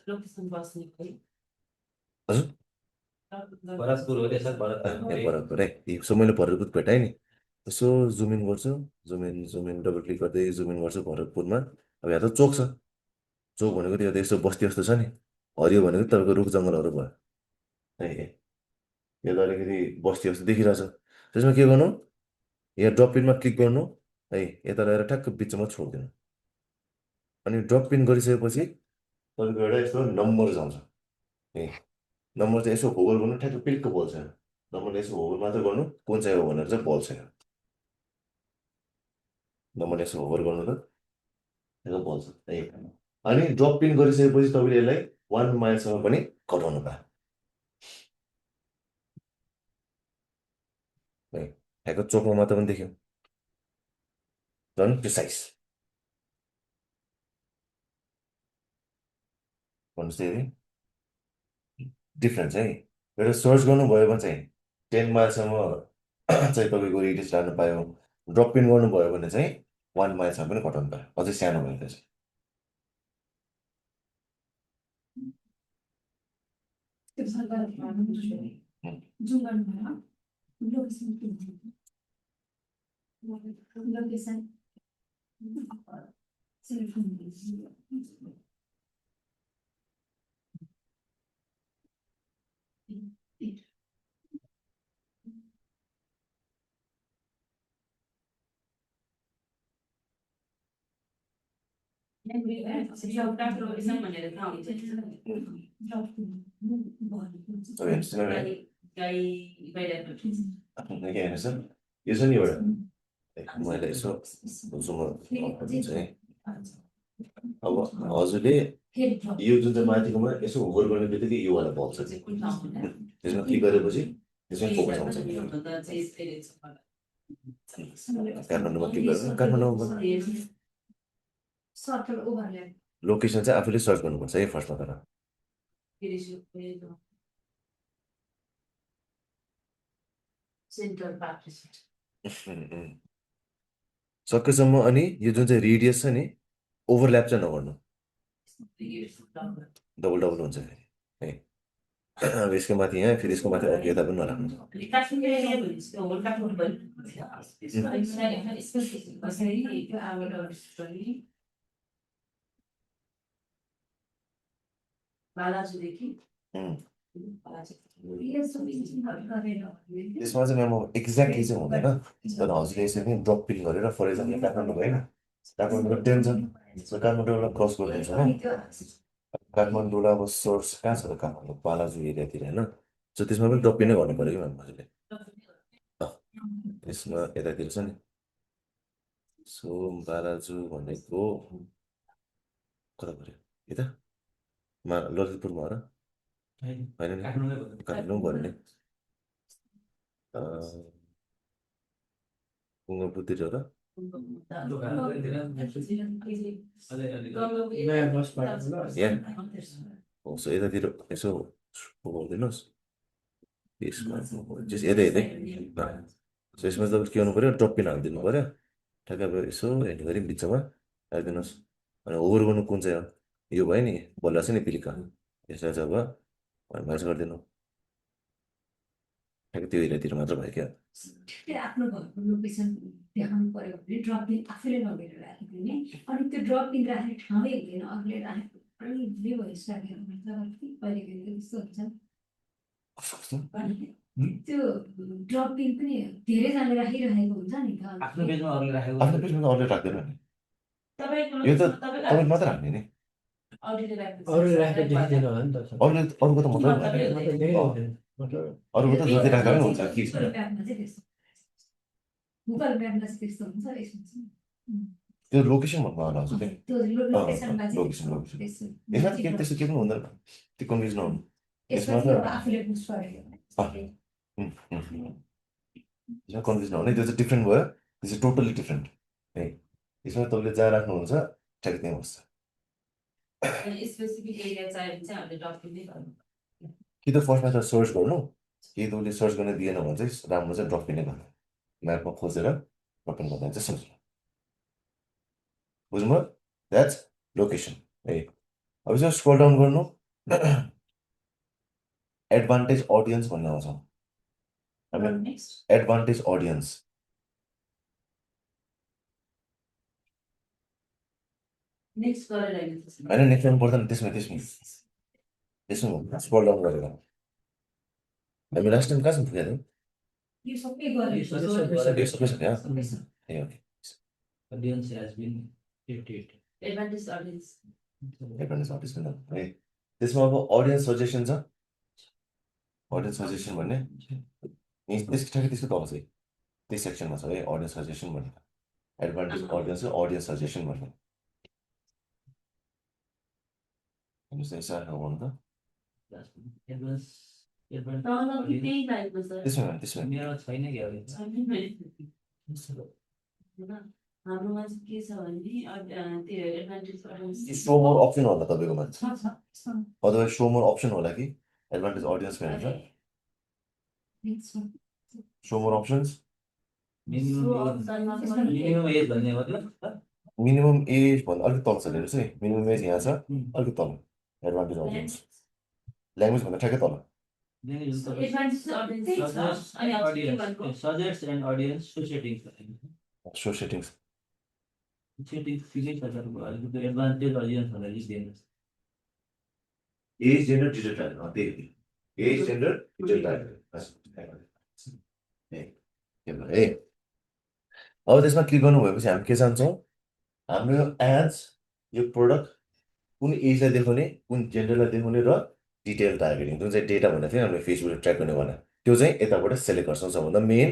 लोकेसन बस्ने है हजुर भरतपुर हो सर भरतपुर भरतपुर है सो मैले भरतपुर भेटाएँ नि यसो जुम इन गर्छु जुम इन डबल क्लिक गर्दै जुम इन गर्छु भरतपुरमा अब यहाँ त चोक छ चोक भनेको त्यो त यसो बस्ती जस्तो छ नि हरियो भनेको तपाईँको रुख जङ्गलहरू भयो है यो त अलिकति बस्ती जस्तो देखिरहेछ त्यसमा के गर्नु यहाँ ड्रप पिनमा क्लिक गर्नु है यता रहेर ठ्याक्क बिचमा छोडिदिनु अनि ड्रप पिन गरिसकेपछि तपाईँको एउटा यस्तो नम्बर आउँछ है नम्बर चाहिँ यसो होल्ड गर्नु ठ्याक्क पिक्क बोल्छ नम्बरले यसो होल्ड मात्रै गर्नु कुन चाहिँ हो भनेर चाहिँ बोल्छ नम्बरले यसो होल्ड गर्नु त ठ्याक्क बोल्छ है अनि ड्रप पिन गरिसकेपछि तपाईँले यसलाई 1 माइलसम्म पनि घटाउनु भयो है ठ्याक्क चोकमा मात्र पनि देख्यो झन् प्रिसाइज भन्नुहोस् त डिफ्रेन्स है एउटा सर्च गर्नुभयो भने चाहिँ 10 माइलसम्म चाहिँ तपाईँको रेडियस लानु पायो ड्रप पिन गर्नुभयो भने चाहिँ 1 माइलसम्म पनि घटाउनु पायो अझै सानो भयो त्यो चाहिँ जुम गर्नुभयो लोकेसन लोकेसन लोकेसन भनेर थाहा हुन्छ अब हेर्नुहोस् न है गाई बाहिर यहाँ हेर्नुहोस् न यो छ नि एउटा मैले यसो बुझ्नु है अब हजुरले यो जुन चाहिँ माथिकोमा यसो होल्ड गर्ने बित्तिकै यो वाला बल्छ त्यसमा क्लिक गरेपछि त्यसमा फोकस आउँछ काठमाडौँमा क्लिक गरेर काठमाडौँमा सर्कल ओभरल्याप लोकेसन चाहिँ आफूले सर्च गर्नुपर्छ है फर्स्टमा तर सेन्ट्रल पार्क सकेसम्म अनि यो जुन चाहिँ रेडियस छ नि ओभरल्याप चाहिँ नगर्नु डबल डबल हुन्छ फेरि है अब यसको माथि यहाँ फेरि यसको माथि अघि यता पनि नराख्नु काठमाडौँ एरिया भनेपछि त्यो होल काठमाडौँ भयो बालाजुदेखि उम्, बालाजु त्यसमा चाहिँ म्याम एक्ज्याक्टली चाहिँ हुँदैन तर हजुरले यसरी नै ड्रप पिन गरेर फर इक्जाम्पल काठमाडौँ होइन काठमाडौँको टेन्सन काठमाडौँलाई क्रस गर्नुहुन्छ होइन काठमाडौँलाई अब सोर्स कहाँ छ त काठमाडौँ बालाजु एरियातिर होइन सो त्यसमा पनि ड्रप पिनै गर्नु पऱ्यो कि म्याम हजुरले त्यसमा यतातिर छ नि सो बालाजु भनेको कता पऱ्यो यता ललितपुरमा हो र होइन नि काठमाडौँ पऱ्यो नि बुद्धतिर हो र हो सो यतातिर यसो गरिदिनुहोस् यसमा जस यतै यतै सो यसमा तपाईँ के गर्नु पऱ्यो ड्रप पिन हालिदिनु पऱ्यो ठ्याक्कै अब यसो हेर्ने गरी बिचमा राखिदिनुहोस् अनि होभर गर्नु कुन चाहिँ हो यो भयो नि बल्ल छ नि पिलिका यसलाई चाहिँ अब म्याच गरिदिनु ठ्याक्कै त्यो एरियातिर मात्र भयो क्या आफ्नो घरको लोकेसन देखाउनु पर्यो भने ड्रप पिन आफैले लगेर राखिदिने अनि त्यो ड्रप पिन राख्ने ठाउँै हुँदैन अरूले राखेको अनि जे भइसक्यो कहिले कहिले त्यस्तो हुन्छ त्यो ड्रप पिन पनि धेरैजनाले राखिरहेको हुन्छ नि त आफ्नो पेजमा अरूले राखेको आफ्नो पेजमा अरूले राख्दैन नि यो त तपाईँ मात्र राख्ने नि अरूले राखेको देखिँदैन होला नि त अरूले अरूको त मतलब अरूको त जति राख्दा पनि हुन्छ के छ गुगल म्यापमा चाहिँ त्यस्तो हुन्छ यसमा चाहिँ त्यो लोकेसन भन्नु होला हजुरले त्यो लोकेसनमा चाहिँ लोकेसन लोकेसन त्यस्तो यसमा त के त्यस्तो के पनि हुँदैन त्यो कन्फ्युज नहुनु यसमा यसमा चाहिँ त अब आफूले बुझ्नु पर्यो यसमा कन्फ्युज नहुने त्यो चाहिँ डिफ्रेन्ट भयो त्यो चाहिँ टोटल्ली डिफ्रेन्ट है यसमा तपाईँले जहाँ राख्नुहुन्छ ठ्याक्कै त्यहीँ बस्छ स्पेसिफिक एरिया चाहियो भने चाहिँ हामीले डक्टर नै गर्नु कि त फर्स्टमा त सर्च गर्नु कि तपाईँले सर्च गर्न दिएन भने चाहिँ राम्रो चाहिँ ड्रप पिनै गर्नु म्यापमा खोजेर ड्रप पिन गर्दा चाहिँ सर्च बुझ्नुभयो द्याट्स लोकेसन है अब चाहिँ स्क्रोल डाउन गर्नु एडभान्टेज अडियन्स भन्ने आउँछ हामी नेक्स्ट एडभान्टेज अडियन्स नेक्स्ट गरेर होइन होइन नेक्स्ट टाइम पर्दैन त्यसमा त्यसमा स्क्रोल डाउन गरेर हामी लास्ट टाइम कहाँसम्म पुगेको थियौँ यो सबै गरेर यो सबै छ त्यहाँ ए okay Audience has been 88. Advantage audience advantage audience पनि है त्यसमा अब अडियन्स सजेसन छ अडियन्स सजेसन भन्ने त्यस ठ्याक्कै त्यसको तल चाहिँ त्यही सेक्सनमा छ है अडियन्स सजेसन भन्ने एडभान्टेज अडियन्स र अडियन्स सजेसन भन्ने हेर्नुहोस् त यसो आएको भन्नु त Advance त्यही टाइपको छ त्यसमा मेरो छैन क्या अब। हाम्रोमा चाहिँ के छ भने त्यो advantage audience so more option होला तपाईँकोमा छ अदरवाइज सो मोर अप्सन होला कि एडभान्टेज अडियन्स भन्छ so more options Minimum age भन्ने मतलब मिनिमम एज भन्दा अलिक तल छ हेर्नुहोस् है मिनिमम एज यहाँ छ अलिक तल एडभान्टेज अडियन्स ल्याङ्ग्वेज भन्दा ठ्याक्कै तल एडभान्टेज अडियन्स अनि Suggests an audience so settings. So settings Settings ठिकै छ तर अलिकति एडभान्टेज अडियन्स भनेर लेखिदिनुहोस्। एज जेन्डर डिटेल टाइप त्यही हो एज जेन्डर डिटेल टाइप है अब त्यसमा क्लिक गर्नु भएपछि हामी के जान्छौँ हाम्रो यो एड्स यो प्रोडक्ट कुन एजलाई देखाउने कुन जेन्डरलाई देखाउने र डिटेल टार्गेटिङ जुन चाहिँ डेटा भनेको थियो हामीले फेसबुकले ट्र्याक गर्ने भने त्यो चाहिँ यताबाट सेलेक्ट गर्छौँ सबभन्दा मेन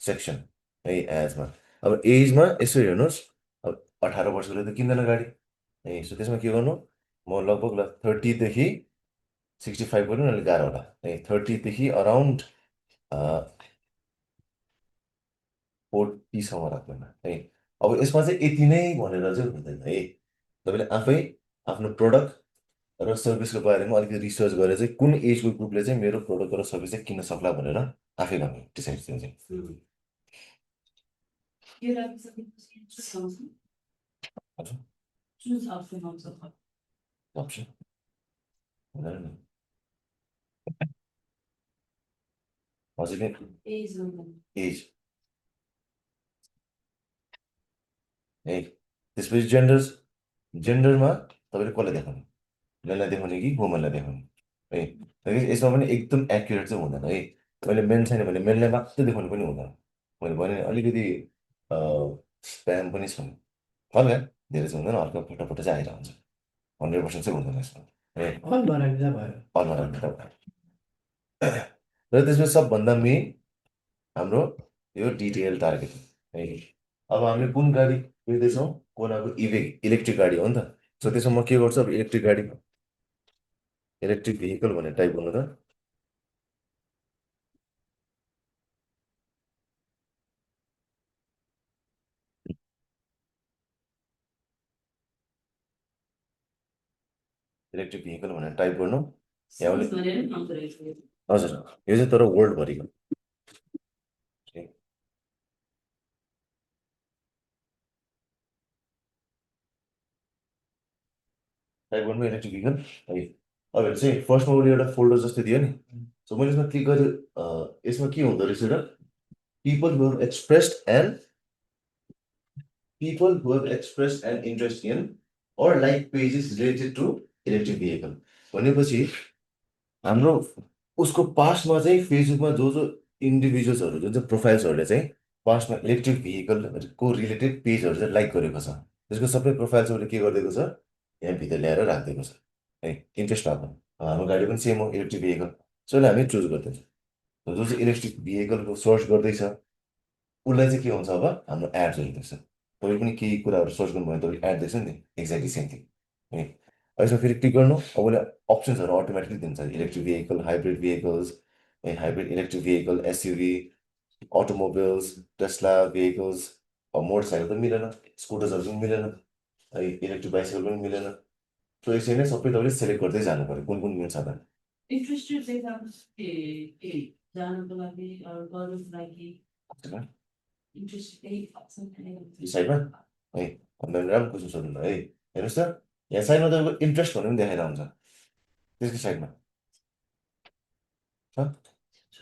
सेक्सन है एड्समा अब एजमा यसो हेर्नुहोस् अब 18 वर्षकोले त किन्दैन गाडी है सो त्यसमा के गर्नु म लगभग 30 देखि 65 गर्नु अलिक गाह्रो होला है 30 देखि अराउन्ड 40 सम्म राख्दैन है अब यसमा चाहिँ यति नै भनेर चाहिँ हुँदैन है तपाईँले आफै आफ्नो प्रडक्ट र सर्भिसको बारेमा अलिकति रिसर्च गरेर चाहिँ कुन एजको ग्रुपले चाहिँ मेरो प्रडक्ट र सर्भिस चाहिँ किन्न सक्ला भनेर आफै गर्ने डिसाइड चाहिँ चुज अप्सन आउँछ अप्सन हुँदैन नि हजुरले एज एज है त्यसपछि जेन्डरमा तपाईँले कसलाई देखाउने मेनलाई देखाउने कि वुमनलाई देखाउने है तर यसमा पनि एकदम एक्युरेट चाहिँ हुँदैन है मैले मेन छैन भने मेनलाई मात्रै देखाउनु पनि हुँदैन मैले भने अलिकति स्प्याम पनि छ हल्का धेरै चाहिँ हुँदैन हल्का फटाफट चाहिँ आइरहेको हुन्छ 100% चाहिँ हुँदैन यसमा है अल भराइदिँदा भयो अलमा र त्यसमा सबभन्दा मेन हाम्रो यो डिटेल टार्गेटिङ है अब हामीले कुन गाडी हेर्दैछौँ कोनाको इलेक्ट्रिक गाडी हो नि त सो त्यसमा म के गर्छु अब इलेक्ट्रिक गाडी इलेक्ट्रिक भेहिकल भनेर टाइप गर्नु त इलेक्ट्रिक भेहिकल भनेर टाइप गर्नु हजुर यो चाहिँ तर वर्ल्डभरिको टाइप गर्नु इलेक्ट्रिक भेहिकल है अब हेर्नु चाहिँ फर्स्टमा उसले एउटा फोल्डर जस्तो दियो नि सो मैले यसमा क्लिक गरेँ यसमा के हुँदो रहेछ र people who have expressed an interest in or like pages related to electric vehicle भनेपछि हाम्रो उसको पास्टमा चाहिँ फेसबुकमा जो इन्डिभिजुअल्सहरू जुन चाहिँ प्रोफाइल्सहरूले चाहिँ पास्टमा इलेक्ट्रिक भेहिकलको रिलेटेड पेजहरू चाहिँ लाइक गरेको छ त्यसको सबै प्रोफाइल्सहरूले के गरिदिएको छ यहाँ भित्र ल्याएर राखिदिएको छ है इन्ट्रेस्ट भएको हाम्रो गाडी पनि सेम हो इलेक्ट्रिक भेहिकल सो यसलाई हामी चुज गर्दैछौँ जो चाहिँ इलेक्ट्रिक भेहिकलको सर्च गर्दैछ उसलाई चाहिँ के हुन्छ अब हाम्रो एड्सहरू देख्छ तपाईँ पनि केही कुराहरू सर्च गर्नुभयो भने तपाईँले एड देख्छ नि एक्ज्याक्टली सेम थिङ है यसमा फेरि क्लिक गर्नु अब उसले अप्सन्सहरू अटोमेटिकली दिन्छ इलेक्ट्रिक भेहिकल हाइब्रिड भेहिकल्स है hybrid electric vehicle SUV automobiles Tesla vehicles अब मोटरसाइकल त मिलेन स्कुटर्सहरू पनि मिलेन है इलेक्ट्रिक बाइसाइकल पनि मिलेन सो यसरी नै सबै तपाईँले सेलेक्ट गर्दै जानु पऱ्यो कुन मिल्छ त इन्ट्रेस्टेड जानको लागि गर्नुको लागि यो साइडमा है मैले राम्रो क्वेसन सोध्नु है हेर्नुहोस् त यहाँ साइडमा तपाईँको इन्ट्रेस्ट भन्ने पनि देखाएर हुन्छ त्यसको साइडमा छ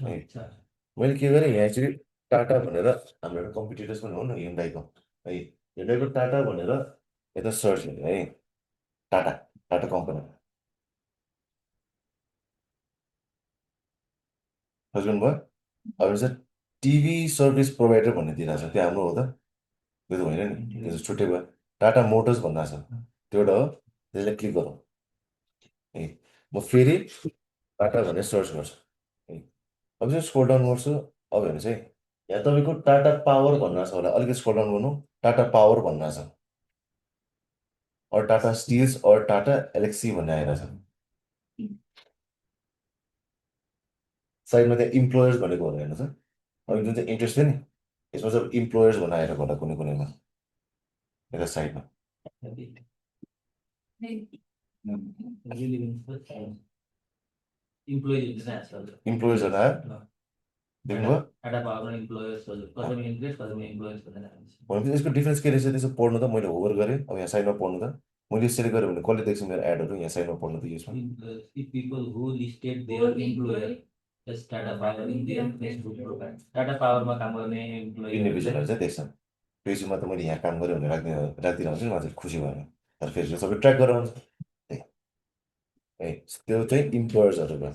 मैले के गरेँ यहाँ चाहिँ टाटा भनेर हाम्रो एउटा कम्पिटिटर्स पनि हो न हिन्डाईको है हिन्डाईको टाटा भनेर यता सर्च गरेँ है टाटा टाटा कम्पनी सर्च गर्नुभयो अब चाहिँ टिभी सर्भिस प्रोभाइडर भन्ने दिइरहेको छ त्यो हाम्रो हो त त्यो त होइन नि त्यो चाहिँ छुट्टै भयो टाटा मोटर्स भन्दा छ त्यो एउटा हो त्यसलाई क्लिक गरौँ है म फेरि टाटा भनेर सर्च गर्छु है अब चाहिँ स्क्रोल डाउन गर्छु अब हेर्नुहोस् है यहाँ तपाईँको टाटा पावर भन्नु छ होला अलिकति स्क्रोल डाउन गर्नु टाटा पावर भन्नु छ और टाटा स्टिल्स और टाटा एलेक्सी भन्ने आइरहेछ साइडमा त्यहाँ इम्प्लोयर्स भनेको होला हेर्नुहोस् अब जुन चाहिँ इन्ट्रेस्ट थियो नि यसमा चाहिँ इम्प्लोयर्स भनेर आइरहेको होला कुनै कुनैमा यता साइडमा इम्प्लोयर्सहरू आयो देख्नुभयो भनेपछि यसको डिफ्रेन्स के रहेछ त्यसो पढ्नु त मैले होभर गरेँ अब यहाँ साइडमा पढ्नु त मैले सेलेक्ट गरेँ भने कसले देख्छु मेरो एडहरू यहाँ साइडमा पढ्नु त यसमा इन्डिभिजुअलहरू चाहिँ देख्छ फेसबुकमा त मैले यहाँ काम गरेँ भनेर राखिदिनु हुन्छ नि मलाई खुसी भयो तर फेसबुक सबै ट्र्याक गरेर आउँछ है त्यो चाहिँ इम्प्लोयर्सहरू भयो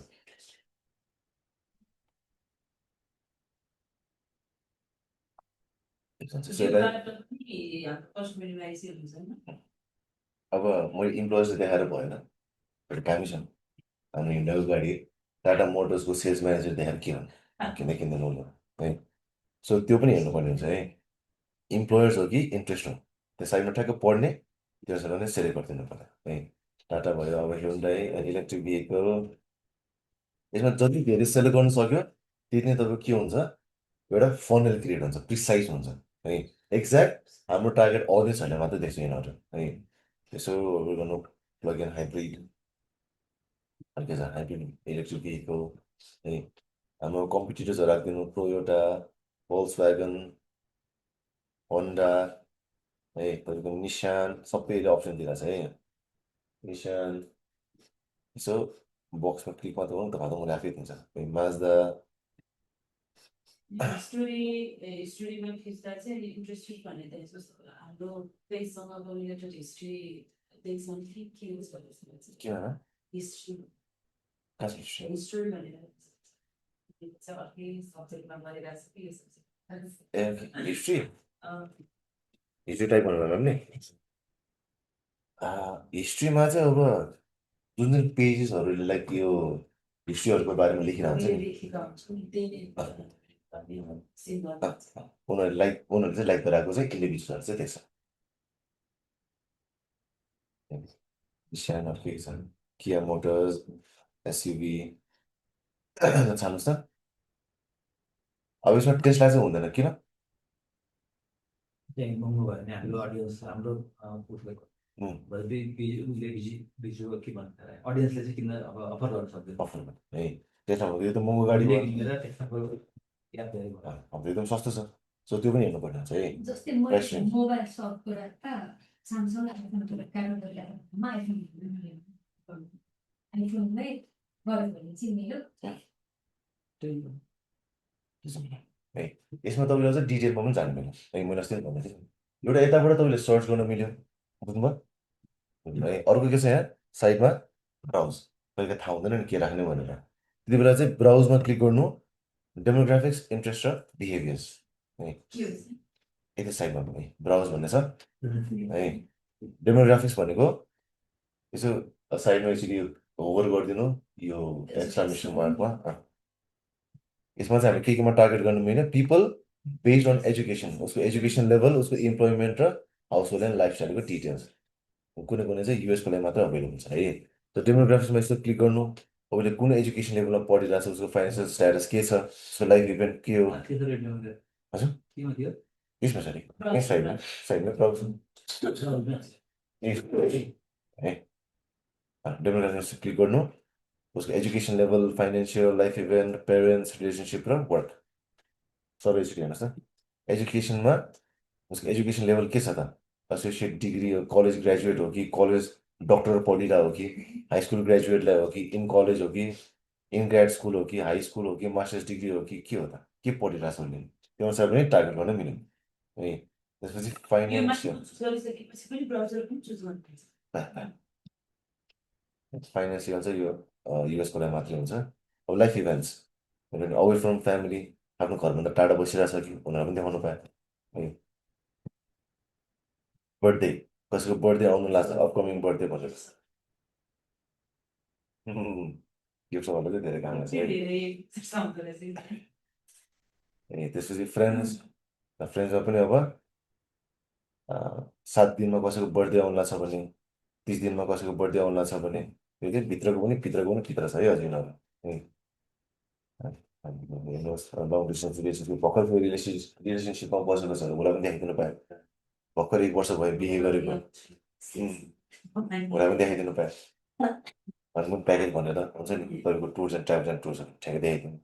अब मैले इम्प्लोयर्स देखाएर भएन एउटा कामै छ हाम्रो हिन्डाको गाडी टाटा मोटर्सको सेल्स म्यानेजर देखाएर के भन्नु किन्दैन उसले है सो त्यो पनि हेर्नुपर्ने हुन्छ है इम्प्लोयर्स हो कि इन्ट्रेस्ट हो त्यो साइडमा ठ्याक्क पढ्ने त्यसबाट नै सेलेक्ट गरिदिनु पर्यो है टाटा भयो अब ह्युन्डाई इलेक्ट्रिक भेहिकल यसमा जति धेरै सेलेक्ट गर्नु सक्यो त्यति नै तपाईँको के हुन्छ एउटा फनल क्रिएट हुन्छ प्रिसाइज हुन्छ है एक्ज्याक्ट हाम्रो टार्गेट अडियन्स होइन मात्रै देख्छु यिनीहरू है यसो गर्नु प्लग इन हाइब्रिड के छ हाइब्रिड इलेक्ट्रिक भेहिकल है हाम्रो कम्पिटिटर्सहरू राखिदिनु टोयोटा भोल्क्सव्यागन होन्डा है तपाईँको निसान सबैले अप्सन दिइरहेको छ है निसान यसो बक्समा क्लिक मात्र गर्नु त भात मैले आफै दिन्छ माज्दा हिस्ट्रीमा खिच्दा चाहिँ इन्ट्रेस्टेड भन्ने त यसो हाम्रो पेजसँग रिलेटेड हिस्ट्री देख्छ भने के युज गर्दैछ के भन हिस्ट्री खास हिस्ट्री हिस्ट्री भनेर चाहिँ अर्कै सब्जेक्टमा गरिरहेको छ कि यो सब्जेक्ट ए हिस्ट्री हिस्ट्री टाइप भन्नु होला नि हिस्ट्रीमा चाहिँ अब जुन जुन पेजेसहरूले लाइक यो हिस्ट्रीहरूको बारेमा लेखिरहेको हुन्छ नि लेखेका हुन्छौँ त्यही नै सिम्बल उनीहरूले चाहिँ लाइक गराएको चाहिँ इन्डिभिजुअल चाहिँ देख्छ सानो के छ किया मोटर्स एसयुभी छान्नुहोस् त अब यसमा टेस्ला चाहिँ हुँदैन किन त्यही महँगो भयो भने हाम्रो अडियन्स हाम्रो हुँ। उसले भिजुअल के भन्छ अडियन्सले चाहिँ किन्न अब अफर गर्न सक्दैन अफर है टेस्ला भन्दा यो त महँगो गाडी भयो किनेर त्यसको याद गरेको अब त एकदम सस्तो छ सो त्यो पनि हेर्नुपर्ने हुन्छ है जस्तै Price मैले range. मोबाइल सप गरेर सामसङ आइफोन कारोबार गरेर आइफोनमै गऱ्यो भने चाहिँ मिल्यो त्यही हो। है यसमा तपाईँले अझ डिटेलमा पनि जानु मिल्यो है मैले अस्ति भन्दै थिएँ एउटा यताबाट तपाईँले सर्च गर्न मिल्यो बुझ्नुभयो है अर्को के छ यहाँ साइडमा ब्राउज कहिले थाहा हुँदैन नि के राख्ने भनेर त्यति बेला चाहिँ ब्राउजमा क्लिक गर्नु डेमोग्राफिक्स इन्ट्रेस्ट र बिहेभियर्स है यति साइडमा पनि ब्राउज भन्ने छ है डेमोग्राफिक्स भनेको यसो साइडमा एकचोटि होभर गरिदिनु यो एक्सक्लामेसन मार्कमा यसमा चाहिँ हामी केमा टार्गेट गर्नु मिल्यो पिपल बेस्ड अन एजुकेसन उसको एजुकेसन लेभल उसको इम्प्लोइमेन्ट र हाउस होल्ड एन्ड लाइफस्टाइलको डिटेल्स कुनै कुनै चाहिँ युएसको लागि मात्र अभाइलेबल छ है त्यो डेमोग्राफिक्समा यस्तो क्लिक गर्नु तपाईँले कुन एजुकेसन लेभलमा पढिरहेको छ उसको फाइनेन्सियल स्ट्याटस के छ उसको लाइफ इभेन्ट के हो के छ रेडियो हजुर केमा थियो यसमा छ नि साइडमा ब्राउज है डेमोग्राफिक्स क्लिक गर्नु उसको education level financial life event parents relationship र वर्क सबै एकचोटि हेर्नुहोस् त एजुकेसनमा उसको एजुकेसन लेभल के छ त एसोसिएट डिग्री हो कलेज ग्रेजुएट हो कि कलेज डक्टर पढिरहेको हो कि हाई स्कुल ग्रेजुएटलाई हो कि इन कलेज हो कि इन ग्रेड स्कुल हो कि हाई स्कुल हो कि मास्टर्स डिग्री हो कि के हो त के पढिरहेको छ उसले त्यो अनुसार पनि टार्गेट गर्न मिल्यो है त्यसपछि फाइनेन्सियल गरिसकेपछि पनि ब्राउजर पनि चुज गर्नुपर्छ फाइनेन्सियल चाहिँ यो युएसको लागि मात्रै हुन्छ अब life events away from family आफ्नो घरभन्दा टाढा बसिरहेको छ कि उनीहरू पनि देखाउनु पायो है बर्थडे कसैको बर्थडे आउनु लाग्छ अपकमिङ बर्थडे भनेर यो सबभन्दा चाहिँ धेरै काम लाग्छ है ए त्यसपछि फ्रेन्ड्समा पनि अब 7 दिनमा कसैको बर्थडे आउनु लाग्छ भने 30 दिनमा कसैको बर्थडे आउनु लाग्छ भने त्यो चाहिँ भित्रको पनि भित्र छ है अझै यिनीहरू हेर्नुहोस् लङ डिस्टेन्स रिलेसनसिप भर्खर रिलेसनसिपमा बसेको छ उसलाई पनि देखाइदिनु पायो भर्खर 1 वर्ष भयो बिहे गरेको उसलाई पनि देखाइदिनु पायो हनिमुन प्याकेज भनेर हुन्छ नि तपाईँको टुर्स एन्ड ट्राभल्स एन्ड टुर्सहरू ठ्याक्कै देखाइदिनु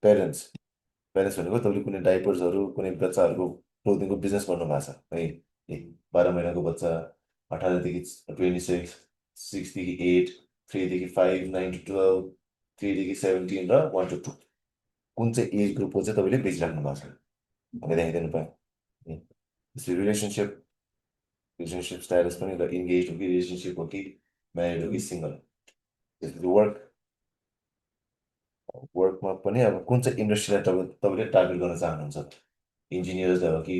पेरेन्ट्स भनेको तपाईँले कुनै डाइपर्सहरू कुनै बच्चाहरूको क्लोदिङको बिजनेस गर्नु भएको छ है 12 महिनाको बच्चा 18 देखि 26 6 देखि 8 3 देखि 5 9 to 12 3 देखि 17 र 1 to 2 कुन चाहिँ एज ग्रुपको चाहिँ तपाईँले बेचिराख्नु भएको छ भनेर देखाइदिनु पायो त्यसपछि रिलेसनसिप स्ट्याटस पनि ल इन्गेज हो कि रिलेसनसिप हो कि म्यारिड हो कि सिङ्गल त्यसपछि वर्कमा पनि अब कुन चाहिँ इन्डस्ट्रीलाई तपाईँले टार्गेट गर्न चाहनुहुन्छ इन्जिनियर्स हो कि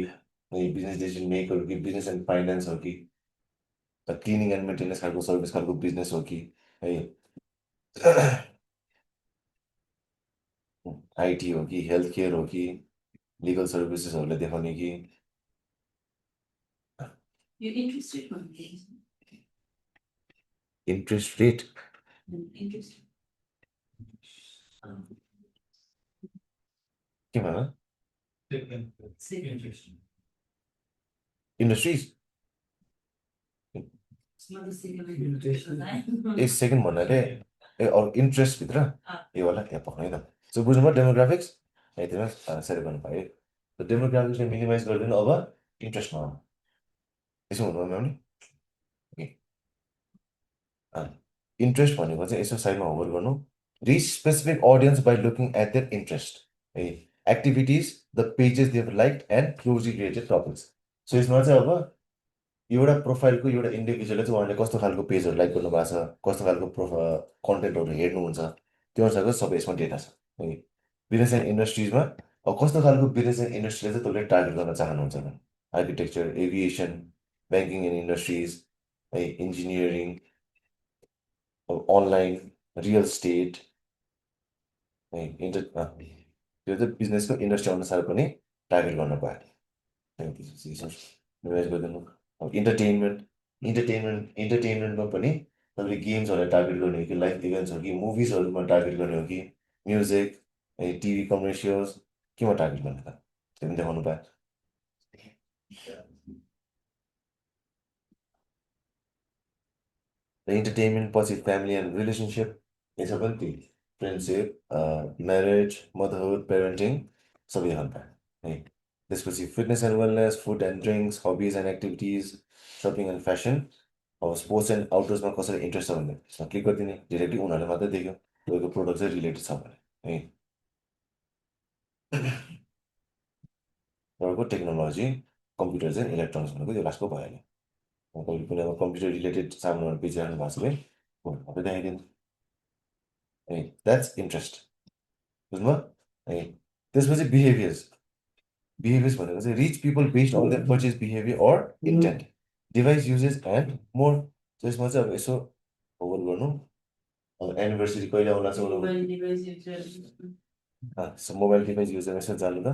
बिजनेस डिसिजन मेकर हो कि बिजनेस एन्ड फाइनेन्स हो कि क्लिनिङ एन्ड मेन्टेनेन्स खालको सर्भिस खालको बिजनेस हो कि है आइटी हो कि हेल्थ केयर हो कि लिगल सर्भिसेसहरूलाई देखाउने कि यो इन्ट्रेस्टेड भन्ने इन्ट्रेस्ट रेट इन्ट्रेस्ट के भन इन्ट्रेस्ट इन्डस्ट्रिज एक सेकेन्ड भन्नाले अरू इन्ट्रेस्टभित्र यो होला यहाँ पक्राइ त सो बुझ्नुभयो डेमोग्राफिक्स यतिमा सेयर गर्नु पायो त डेमोग्राफिक्सले मिनिमाइज गरिदिनु अब इन्ट्रेस्टमा आउनु यसो हुनुभयो नि इन्ट्रेस्ट भनेको चाहिँ यसो साइडमा होभर गर्नु reach specific audience by looking at their interest है activities, the pages they've liked, and closely related topics. So यसमा चाहिँ अब एउटा प्रोफाइलको एउटा इन्डिभिजुअलले चाहिँ उहाँले कस्तो खालको पेजहरू लाइक गर्नुभएको छ, कस्तो खालको कन्टेन्टहरू हेर्नुहुन्छ, त्यो अनुसारको सबै यसमा डेटा छ है। बिजनेस एन्ड इन्डस्ट्रिजमा अब कस्तो खालको बिजनेस एन्ड इन्डस्ट्रीलाई चाहिँ तपाईँले टार्गेट गर्न चाहनुहुन्छ भने architecture, aviation, banking and industries है, इन्जिनियरिङ, अनलाइन, रियल स्टेट है, त्यो चाहिँ बिजनेसको इन्डस्ट्री अनुसार पनि टार्गेट गर्न पायो। रिभाइज गरिदिनु। अब इन्टरटेनमेन्टमा पनि तपाईँले गेम्सहरूलाई टार्गेट गर्ने हो कि लाइभ इभेन्ट्स हो कि मुभिजहरूमा टार्गेट गर्ने हो कि म्युजिक है, टिभी कमर्सियल्स, केमा टार्गेट गर्ने त त्यो पनि देखाउनु पायो। र इन्टरटेनमेन्ट पछि फ्यामिली एन्ड रिलेसनसिप यसमा पनि त्यही फ्रेन्डसिप, म्यारेज, मदरहुड, पेरेन्टिङ सबै देखाउनु पायो है। त्यसपछि fitness and wellness, food and drinks, hobbies and activities, shopping and fashion, अब स्पोर्ट्स एन्ड आउटडोर्समा कसरी इन्ट्रेस्ट छ भने त्यसमा क्लिक गरिदिने, डिरेक्टली उनीहरूले मात्रै देख्यो तपाईँको प्रोडक्ट चाहिँ रिलेटेड छ भने है। तपाईँको टेक्नोलोजी, कम्प्युटर चाहिँ इलेक्ट्रोनिक्स भनेको त्यो लास्टको भइहाल्यो। तपाईँले कुनै अब कम्प्युटर रिलेटेड सामानहरू बेचिरहनु भएको छ भने उनीहरू देखाइदिनु है, द्याट्स इन्ट्रेस्ट, बुझ्नुभयो है। त्यसपछि बिहेभियर्स भनेको चाहिँ reach people based on their purchase behaviour or intent, device uses and more. त्यसमा चाहिँ अब यसो होभर गर्नु, अब एनिभर्सरी कहिले आउला छ mobile device user mobile device user यसो जानु त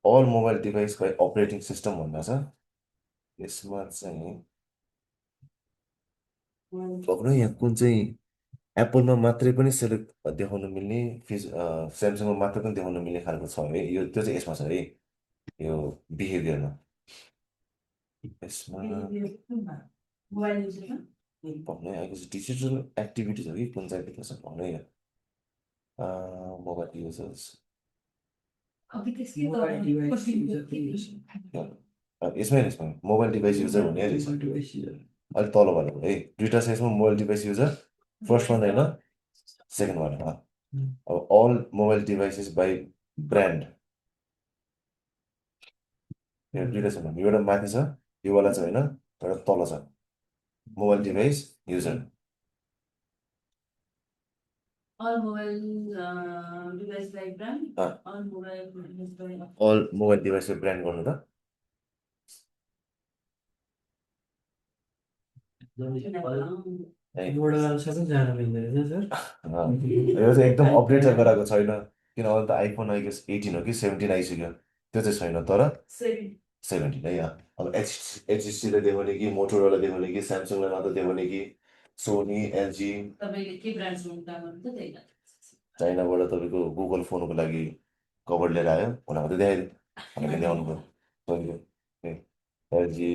all mobile device by operating system भन्दा छ। यसमा चाहिँ पक्नु यहाँ कुन चाहिँ एप्पलमा मात्रै पनि सेलेक्ट देखाउनु मिल्ने, स्यामसङमा मात्रै पनि देखाउनु मिल्ने खालको छ है यो, त्यो चाहिँ यसमा छ है यो बिहेभियरमा। यसमा मोबाइल युजरमा भन्नु आएको छ डिजिटल एक्टिभिटिज हो कि कुन चाहिँ देख्न सक्नु भन्नु है मोबाइल युजर्स। अघि त्यसकै मोबाइल डिभाइस यसमा मोबाइल डिभाइस युजर भन्ने रहेछ, अलिक तल भनेको है दुईवटा छ यसमा mobile device user, first one होइन सेकेन्ड वान। अब all mobile devices by brand दुईवटा छ, एउटा माथि छ योवाला चाहिँ होइन, एउटा तल छ mobile device user. all mobile device by brand, all mobile device by all mobile डिभाइसको ब्रान्ड गर्नु त जान मिल्दैन सर। यो चाहिँ एकदम अपडेट चाहिँ गराएको छैन, किन अहिले त आइफोन आइगयो 18 हो कि 17 आइसक्यो, त्यो चाहिँ छैन। तर 17 है यहाँ अब HTCलाई देखाउने कि मोटोरोला देखाउने कि स्यामसङलाई मात्र देखाउने कि सोनी, एलजी, तपाईँले के ब्रान्ड रुम काम गर्नुहुन्छ त्यही चाइनाबाट तपाईँको गुगल फोनको लागि कभर लिएर आयो उनीहरू मात्रै देखाइदियो, हामीले देखाउनु पऱ्यो। LG,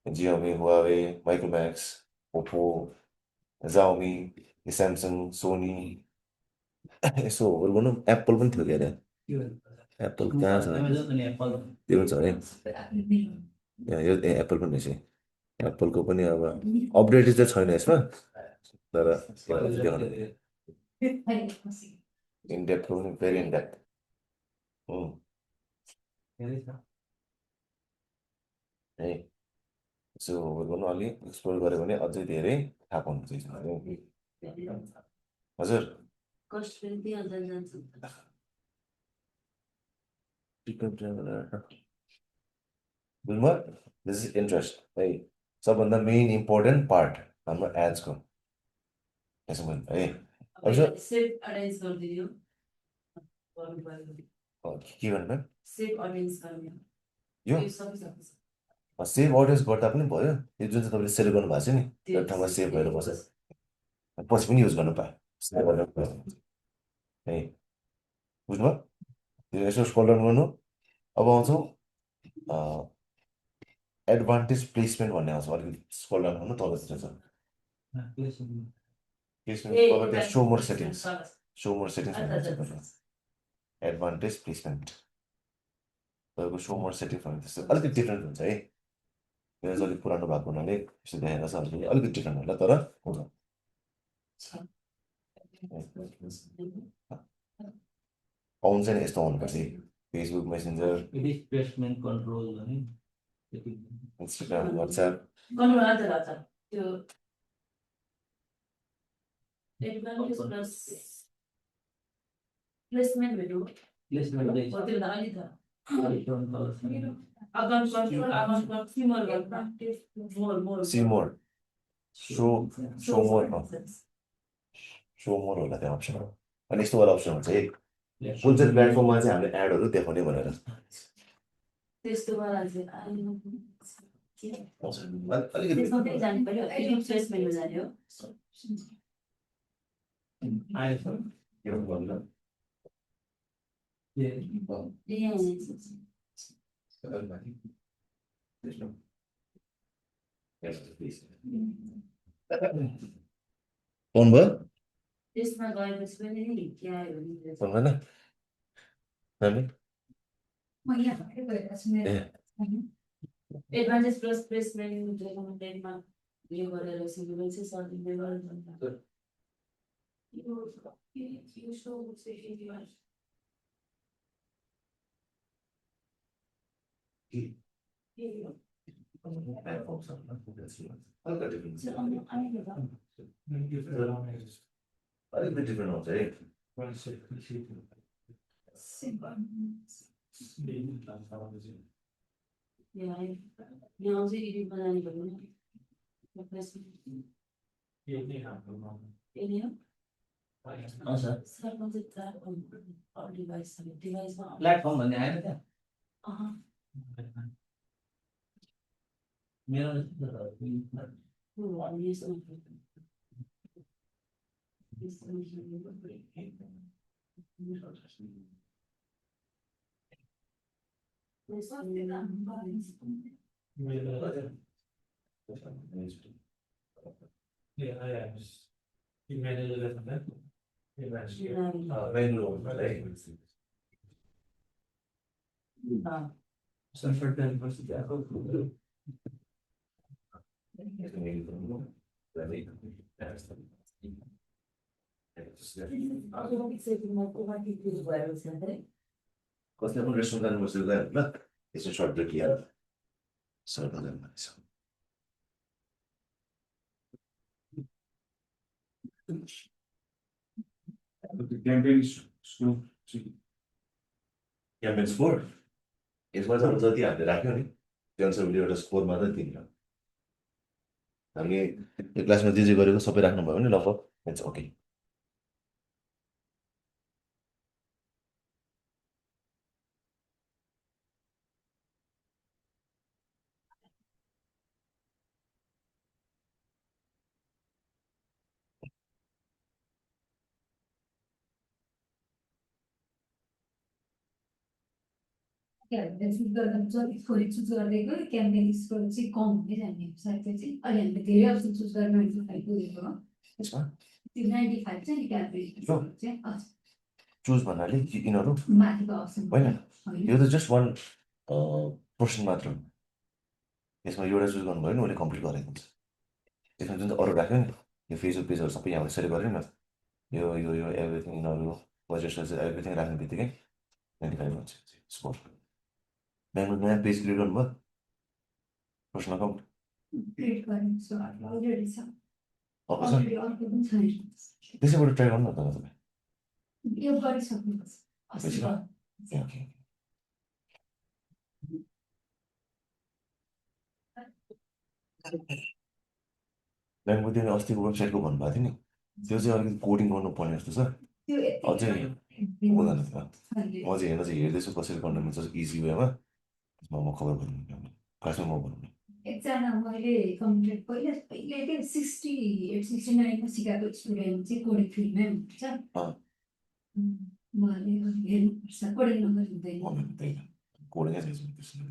Xiaomi, Huawei, Micromax, Oppo, Xiaomi, Samsung, Sony, यसो होभर गर्नु एप्पल पनि थियो क्या अरे, एप्पल कहाँ छ त्यो पनि छ है यो एप्पल पनि रहेछ। एप्पलको पनि अब अपडेट चाहिँ छैन यसमा, तर इनडेप्थको पनि भेरी इनडेप्थ है। यसो होभर गर्नु अलि एक्सप्लोर गऱ्यो भने अझै धेरै थाहा पाउनुहुन्छ यसमा। हजुर कस्ट पनि 3000 जान्छ बुझ्नुभयो, दिस इज इन्ट्रेस्ट है, सबभन्दा मेन इम्पोर्टेन्ट पार्ट हाम्रो एड्सको यसो है। सेफ अरेन्ज गरिदियो के भन्नु सेफ अरेन्ज गर्ने यो सबै सबै सेभ अडियन्स गर्दा पनि भयो, यो जुन चाहिँ तपाईँले सेलेक्ट गर्नु भएको छ नि एउटा ठाउँमा सेभ भएर बस्छ, पछि पनि युज गर्नु पायो है, बुझ्नुभयो। त्यो यसो स्क्रोल डाउन गर्नु, अब आउँछौँ एडभान्टेज प्लेसमेन्ट भन्ने आउँछ, अलिकति स्क्रोल डाउन गर्नु तलतिर छ placement, so more settings advantage placement तपाईँको सो मोर सेटिङ्स भन्ने त्यस्तो अलिकति डिफ्रेन्ट हुन्छ है, यो चाहिँ अलिक पुरानो भएको हुनाले यस्तो देखाएर छ, अलिकति डिफ्रेन्ट होला तर हुन्छ। आउँछ नि यस्तो आउनुपर्छ है फेसबुक मेसेन्जर डिस्प्लेसमेन्ट कन्ट्रोल भने त्यति इन्स्टाग्राम वाट्सएप गर्नु हजुर हजुर त्यो एडभान्टेज प्लस प्लेसमेन्ट भेट्यो प्लेसमेन्ट हो त्यो भन्दा अलि त account control more see more so so more so more होला त्यो अप्सन अनि यस्तो वाला अप्सन हुन्छ है कुन चाहिँ प्लेटफर्ममा चाहिँ हामीले एडहरू देखाउने भनेर त्यस्तो वाला चाहिँ अलिकति त्यसमा चाहिँ जानु पर्यो प्लेसमेन्टमा जाने हो आएछ के भन्नु फोन भयो त्यसमा गएपछि पनि नि के आयो भने फोन भएन हामी म यहाँ भएरै गइरहेको छु मेरो एडभान्टेज प्लस प्लेसमेन्ट रेकमेन्डेडमा यो गरेर सिभिल चाहिँ सर्टिफिकेट गरेर यो सो अलिकति डिफ्रेन्ट आउँछ है यहाँ चाहिँ एडिटमा जाने भयो नि प्लेसमेन्ट यही हो सरपञ्च चाहिँ डिभाइसमा प्लेटफर्म भन्ने आएन त्यहाँ अँ मेरो कसले पनि रेस्टुरेन्ट जानुपर्छ गयो ल यसो सर्ट ब्रेक लिएर सर्ट जानुपर्छ क्याम्पेन स्कोर यसमा चाहिँ अब जति हामीले राख्यो नि त्यो अनुसार उसले एउटा स्कोर मात्रै दिन्छ हामीले यो क्लासमा जे जे गरेको सबै राख्नुभयो भने लगभग इट्स ओके चुज गर्दा जति थोरै चुज गर्दै गयो क्याम्पेन स्कोर चाहिँ कम हुँदै जाने सायद त्यो चाहिँ अहिले हामीले धेरै अप्सन चुज गरेर 95 पुगेको हो यसमा त्यो 95 चाहिँ क्याम्पेन स्कोर चाहिँ हजुर चुज भन्नाले यिनीहरू माथिको अप्सन होइन होइन यो त जस्ट वान पर्सन मात्र हो यसमा एउटा चुज गर्नुभयो भने उसले कम्प्लिट गरेको हुन्छ त्यसमा जुन चाहिँ अरू राख्यो नि यो फेसबुक पेजहरू सबै यहाँबाट सेलेक्ट गरेन यो एभ्रिथिङ यिनीहरू बजेट एभ्रिथिङ राख्ने बित्तिकै 95 हुन्छ स्कोर ब्याङ्कमा नयाँ पेज क्रिएट गर्नुभयो पर्सनल अकाउन्ट क्रिएट गर्ने सो अलरेडी छ अब छ अलरेडी अर्को पनि छैन त्यसैबाट ट्राई गर्नु न त तपाईँ यो गरिसक्नुपर्छ अस्ति बुझ्यो? भयो। ओके ब्याङ्कमा त्यो अस्तिको वेबसाइटको भन्नुभएको थियो नि त्यो चाहिँ अलिकति कोडिङ गर्नुपर्ने जस्तो छ त्यो अझै हुँदैन थियो म चाहिँ हेर्दैछु कसरी गर्न मिल्छ इजी वेमा त्यसमा म खबर भन्नु खासमा म भन्नु एकजना मैले कम्प्युटर पहिले पहिले के 68 69 मा सिकाएको स्टुडेन्ट चाहिँ कोडिङ फिल्डमै हुनुहुन्छ उहाँले हेर्नुपर्छ कोडिङ नम्बर हुँदैन कोडिङै छैन त्यसमा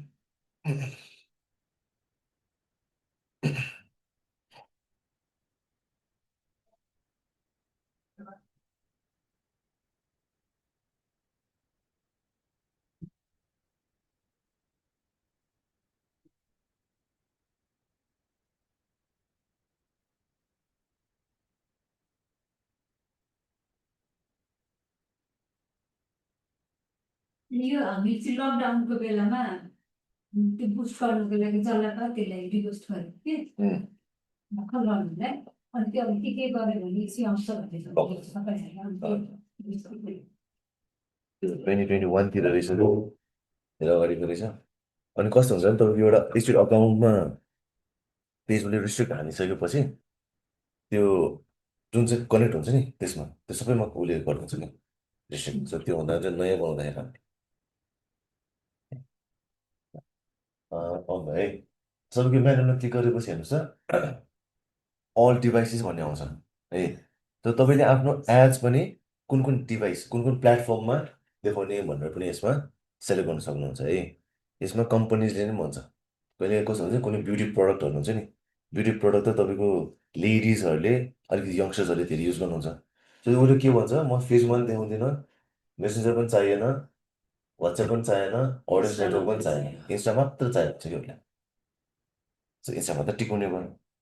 यो हामी चाहिँ लकडाउनको बेलामा त्यो बुस्ट गर्नुको लागि जसलाई पायो त्यसलाई रिक्वेस्ट गरेको कि उम्, भर्खर गर्नुलाई अनि त्यो अब के गर्यो भने चाहिँ आउँछ भनेर त्यो 2021 तिर रहेछ त्यो धेरै अगाडिको रहेछ अनि कस्तो हुन्छ भने तपाईँको एउटा स्टेट अकाउन्टमा पेजले रिस्ट्रिक्ट हानिसकेपछि त्यो जुन चाहिँ कनेक्ट हुन्छ नि त्यसमा त्यो सबैमा उसले गरिदिन्छ नि रिस्ट्रिक्ट हुन्छ त्यो हुँदा चाहिँ नयाँ बनाउँदाखेरि राम्रो है सबैको म्यानुअलमा क्लिक गरेपछि हेर्नुहोस् त अल डिभाइसेस भन्ने आउँछ है त तपाईँले आफ्नो एड्स पनि कुन डिभाइस कुन प्लेटफर्ममा देखाउने भनेर पनि यसमा सेलेक्ट गर्न सक्नुहुन्छ है यसमा कम्पनीजले नै भन्छ कहिले कस्तो हुन्छ कुनै ब्युटी प्रडक्टहरू हुन्छ नि ब्युटी प्रडक्ट त तपाईँको लेडिजहरूले अलिकति यङ्स्टर्सहरूले धेरै युज गर्नुहुन्छ सो उसले के भन्छ म फेसबुकमा पनि देखाउँदिनँ मेसेन्जर पनि चाहिएन वाट्सएप पनि चाहिएन अडियन्स नेटवर्क पनि चाहिएन इन्स्टा मात्र चाहिएको छ कि उसलाई सो इन्स्टा मात्र टिकाउने भयो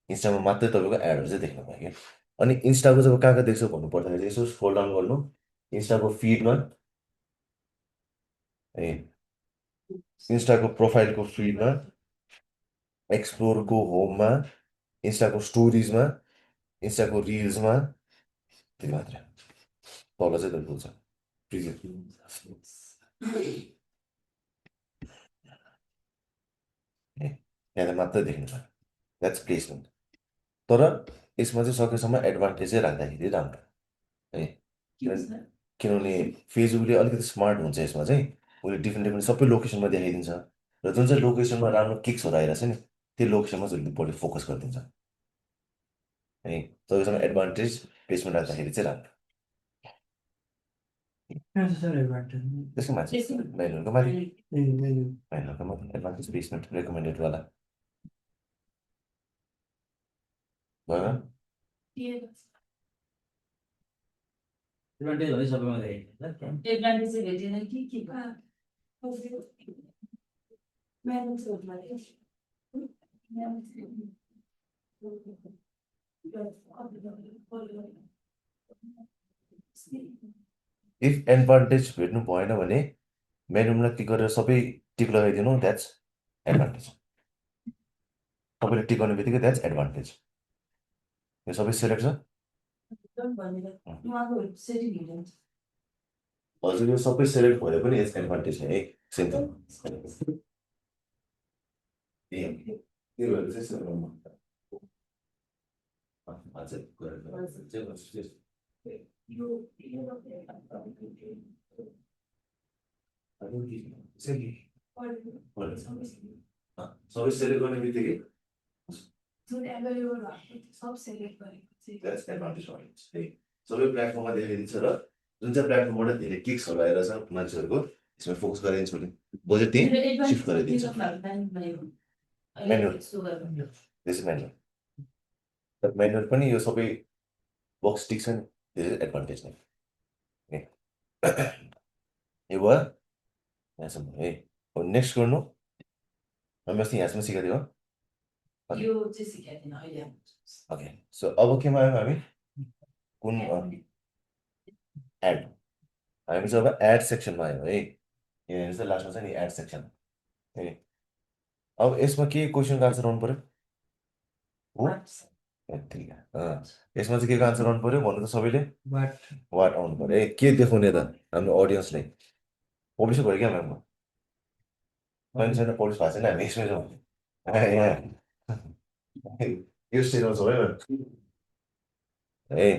इन्स्टामा मात्रै तपाईँको एडहरू चाहिँ देख्नु भयो कि अनि इन्स्टाको जब कहाँ देख्छ भन्नु पर्दाखेरि चाहिँ यसो स्क्रोल डाउन गर्नु इन्स्टाको फिडमा ए इन्स्टाको प्रोफाइलको फिडमा एक्सप्लोरको होममा इन्स्टाको स्टोरिजमा इन्स्टाको रिल्समा त्यति मात्रै तल चाहिँ तपाईँको छ यहाँ मात्रै देख्नु छ द्याट्स प्लेसमेन्ट तर यसमा चाहिँ सकेसम्म एडभान्टेज चाहिँ राख्दाखेरि राम्रो है किनभने फेसबुकले अलिकति स्मार्ट हुन्छ यसमा चाहिँ उसले डिफ्रेन्ट सबै लोकेसनमा देखाइदिन्छ र जुन चाहिँ लोकेसनमा राम्रो किक्सहरू आइरहेको छ नि त्यो लोकेसनमा चाहिँ उसले बढी फोकस गरिदिन्छ है सकेसम्म एडभान्टेज प्लेसमेन्ट राख्दाखेरि चाहिँ राम्रो त्यसको माथि मेनुको माथि मेनुको माथि एडभान्टेज प्लेसमेन्ट रेकमेन्डेडवाला भयो एडभान्टेज भने सबैमा देखेको एडभान्टेज चाहिँ भेटेन के इफ एडभान्टेज भेट्नु भएन भने मेनुमा क्लिक गरेर सबै टिक लगाइदिनु द्याट्स एडभान्टेज तपाईँले टिक गर्ने बित्तिकै द्याट्स एडभान्टेज यो सबै सेलेक्ट छ हजुर यो सबै सेलेक्ट भए पनि यस एडभान्टेज है सेम सबै सेलेक्ट गर्ने बित्तिकै द्याट्स एडभान्टेज है सबै प्लेटफर्ममा देखाइदिन्छ र जुन चाहिँ प्लेटफर्मबाट धेरै किक्सहरू आइरहेछ मान्छेहरूको यसमा फोकस गराइदिन्छ भने बजेट त्यही सिफ्ट गराइदिन्छ म्यानुअल पनि यो सबै बक्स टिक छ नि धेरै एडभान्टेज नै यो भयो यहाँसम्म है नेक्स्ट गर्नु हामी अस्ति यहाँसम्म सिकाएको थियो ओके सो अब केमा आयौँ हामी कुन एड हामी चाहिँ अब एड सेक्सनमा आयौँ है यहाँ चाहिँ लास्टमा छ नि एड सेक्सन है अब यसमा के क्वेसनको आन्सर आउनु पऱ्यो यसमा चाहिँ के को आन्सर आउनु पऱ्यो भन्नु त सबैले वाट आउनु पऱ्यो है के देखाउने त हाम्रो अडियन्सले पब्लिस भयो क्या म्याममा छैन पब्लिस भएको छैन हामी यसमै छौँ यो स्टेजमा छौँ है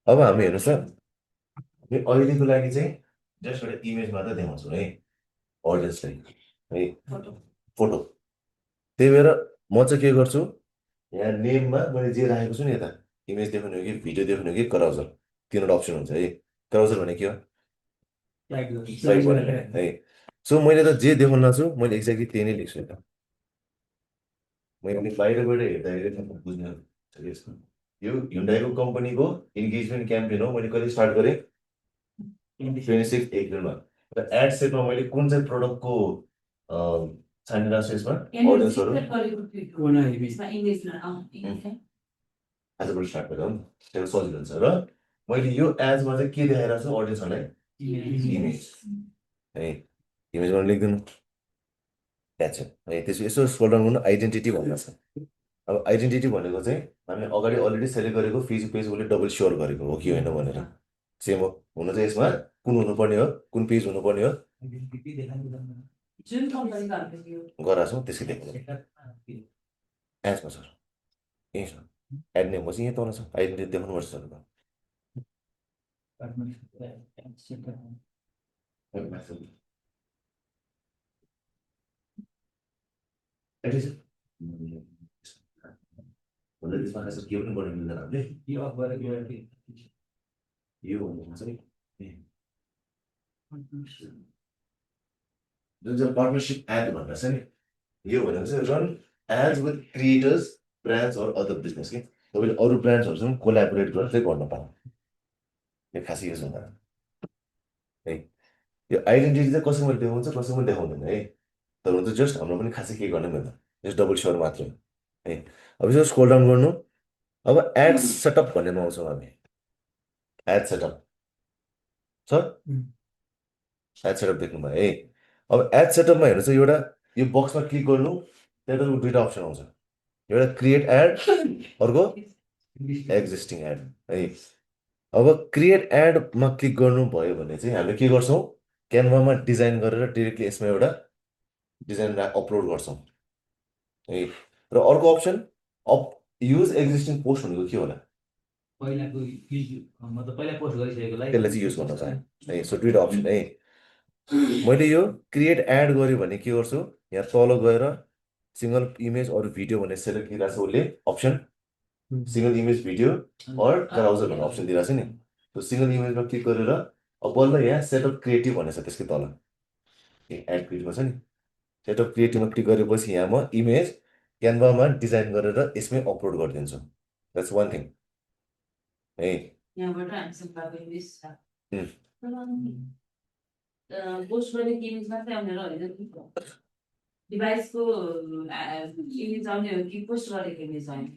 अब हामी हेर्नुहोस् त अहिलेको लागि चाहिँ जस्ट एउटा इमेज मात्रै देखाउँछौँ है अडियन्सलाई है फोटो त्यही भएर म चाहिँ के गर्छु यहाँ नेममा मैले जे राखेको छु नि यता इमेज देखाउने हो कि भिडियो देखाउने हो कि क्राउजर तिनवटा अप्सन हुन्छ है क्राउजर भने के हो है सो मैले त जे देखाउन छु मैले एक्ज्याक्टली त्यही नै लेख्छु यता मैले बाहिरबाट हेर्दाखेरि बुझ्ने यो ह्युन्डाईको कम्पनीको इन्गेजमेन्ट क्याम्पेन हो मैले कहिले स्टार्ट गरेँ 26 अप्रिलमा र एड सेटमा मैले कुन चाहिँ प्रडक्टको छानिरहेको छु यसमा अडियन्सहरू आजबाट स्टार्ट गरेँ हो नि त्यो सजिलो हुन्छ र मैले यो एड्समा चाहिँ के देखाइरहेको छु अडियन्सहरूलाई इमेज है इमेज गर्न लेखिदिनु द्याट्स इट है। त्यसपछि यसो स्क्रोल डाउन गर्नु आइडेन्टिटी भनेको छ। अब आइडेन्टिटी भनेको चाहिँ हामीले अगाडि अलरेडी सेलेक्ट गरेको फेसबुक पेज उसले डबल स्योर गरेको हो कि होइन भनेर। सेम हो, हुन चाहिँ यसमा कुन हुनुपर्ने हो, कुन पेज हुनुपर्ने हो आइडेन्टिटी देखाइदिँदैन जुन कम्पनीको हामीले यो गराएको छौँ त्यसकै देख्नु। एड्समा सर यहीँ छ एड नेम चाहिँ यहीँ तल छ, आइडेन्टिटी देखाउनुपर्छ सर। त्यसमा खास के पनि गर्न मिल्दैन हामीले। यो अफ गरेको यो भनेको चाहिँ जुन चाहिँ पार्टनरसिप एड भनेर छ नि, यो भनेको चाहिँ run ads with creators brands or other business के तपाईँले अरू ब्रान्ड्सहरूसँग कोलाबोरेट गरेर चाहिँ गर्न पाउनु। यो खासै युज हुँदैन है। यो आइडेन्टिटी चाहिँ कसैमा देखाउँछ कसैमा देखाउँदैन है। तर हुन्छ जस्ट हाम्रो पनि खासै केही गर्न मिल्दैन, जस्ट डबल स्योर मात्रै है। अब यसो स्क्रोल डाउन गर्नु, अब एड सेटअप भन्नेमा आउँछौँ हामी। एड सेटअप छ, एड सेटअप देख्नुभयो है। अब एड सेटअपमा हेर्नु चाहिँ एउटा यो बक्समा क्लिक गर्नु, त्यहाँ दुईवटा अप्सन आउँछ, एउटा क्रिएट एड, अर्को एक्जिस्टिङ एड है। अब क्रिएट एडमा क्लिक गर्नुभयो भने चाहिँ हामीले के गर्छौँ, क्यानभामा डिजाइन गरेर डिरेक्टली यसमा एउटा डिजाइन अपलोड गर्छौँ है। र अर्को अप्सन युज एक्जिस्टिङ पोस्ट भनेको के होला, पहिलाको मतलब पहिला पोस्ट गरिसकेकोलाई त्यसलाई चाहिँ युज गर्न चाहे है। सो दुईवटा अप्सन है। मैले यो क्रिएट एड गरेँ भने के गर्छु, यहाँ तल गएर सिङ्गल इमेज अरू भिडियो भनेर सेलेक्ट दिइरहेको छ उसले option, single image video or browser भन्ने अप्सन दिइरहेको छ नि। त्यो सिङ्गल इमेजमा क्लिक गरेर अब बल्ल यहाँ सेटअप क्रिएटिभ भनेको छ त्यसकै तल एड क्रिएटिभमा छ नि, सेटअप क्रिएटिभमा क्लिक गरेपछि यहाँ म इमेज क्यानभामा डिजाइन गरेर यसमै अपलोड गरिदिन्छु। द्याट्स वान थिङ है। यहाँबाट हामीसँग भएको इमेज छ। उम्. पोस्ट गरेको इमेज मात्रै आउने र होइन डिभाइसको इमेज आउने हो कि पोस्ट गरेको इमेज आउने?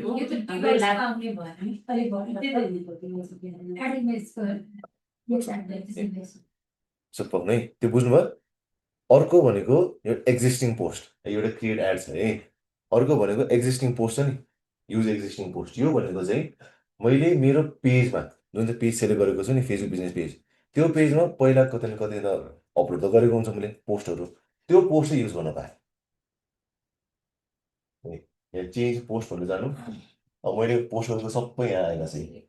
यो त डिभाइस आउने भएन नि, अहिले भएन। सुपर नै त्यो बुझ्नुभयो। अर्को भनेको यो एक्जिस्टिङ पोस्ट, एउटा क्रिएट एड छ है। अर्को भनेको एक्जिस्टिङ पोस्ट छ नि, युज एक्जिस्टिङ पोस्ट। यो भनेको चाहिँ मैले मेरो पेजमा जुन चाहिँ पेज सेलेक्ट गरेको छु नि, फेसबुक बिजनेस पेज, त्यो पेजमा पहिला कतै न कतै त अपलोड त गरेको हुन्छ मैले पोस्टहरू, त्यो पोस्ट चाहिँ युज गर्न पाएँ। यहाँ चेन्ज पोस्ट भनेर जानु, अब मैले पोस्टहरू सबै यहाँ आएन चाहिँ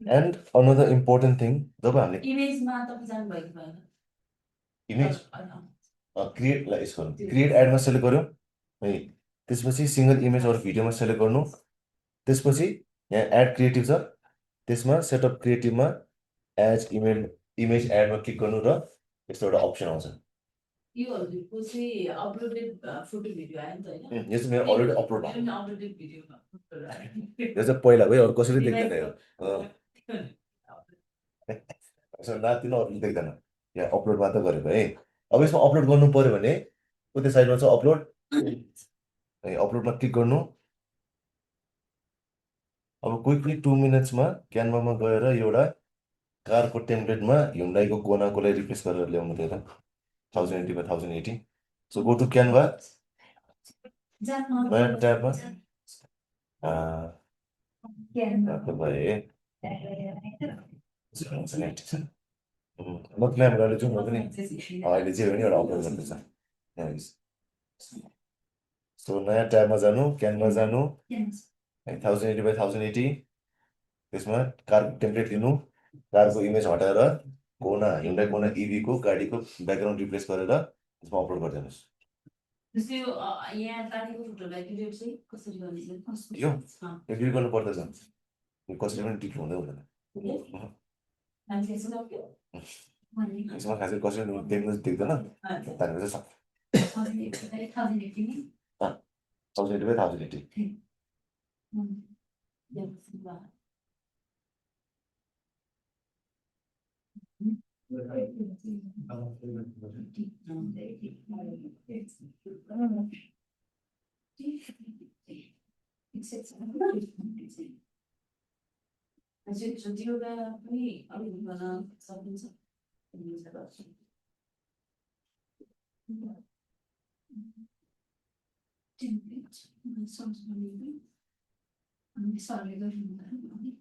एन्ड अनदर इम्पोर्टेन्ट थिङ, जब हामीले इमेजमा तपाईँ जानुभएको भएन इमेज क्रिएटलाई यसो क्रिएट एडमा सेलेक्ट गऱ्यौँ है। त्यसपछि सिङ्गल इमेज अरू भिडियोमा सेलेक्ट गर्नु, त्यसपछि यहाँ एड क्रिएटिभ छ, त्यसमा सेटअप क्रिएटिभमा एज इमेज एडमा क्लिक गर्नु र यस्तो एउटा अप्सन आउँछ। यो चाहिँ अपलोडेड फोटो भिडियो आयो नि त होइन? यो चाहिँ मेरो अलरेडी अपलोड भएको, अपलोडेड भिडियो यो चाहिँ पहिला भयो, अरू कसैले देख्दैन यो नातिन अरूले देख्दैन, यहाँ अपलोड मात्र गरेको है। अब यसमा अपलोड गर्नु पऱ्यो भने उतै साइडमा छ अपलोड है, अपलोडमा क्लिक गर्नु। अब क्विकली 2 मिनट्समा क्यानभामा गएर एउटा कारको टेम्प्लेटमा ह्युन्डाईको कोनाकोलाई रिप्लेस गरेर ल्याउनु थियो त 1080 by 1080। So go to Canva, नयाँ ट्याबमा भए म क्यामेराले जाउँ न पनि अहिले जे पनि एउटा अपलोड गर्दैछ। सो नयाँ ट्याबमा जानु, क्यानभा जानु, 1080 by 1080, त्यसमा कारको टेम्प्लेट लिनु, कारको इमेज हटाएर कोना ह्युन्डाई कोना इभीको गाडीको ब्याकग्राउन्ड रिप्लेस गरेर त्यसमा अपलोड गरिदिनुहोस्। जस्तै यो यहाँ काटेको फोटोलाई डिलिट चाहिँ कसरी गर्ने? यो डिलिट गर्नु पर्दैन, कसैले पनि डिलिट हुँदै हुँदैन। यसमा खासै कसैले देख्नु देख्दैन, त्यहाँदेखि चाहिँ 1080 by 1080। Thank you. त्यसो जिउँदा पनि अलिक गर्न सकिन्छ टेम्प्लेट सर्च गर्ने अनि सरले गर्नु अनि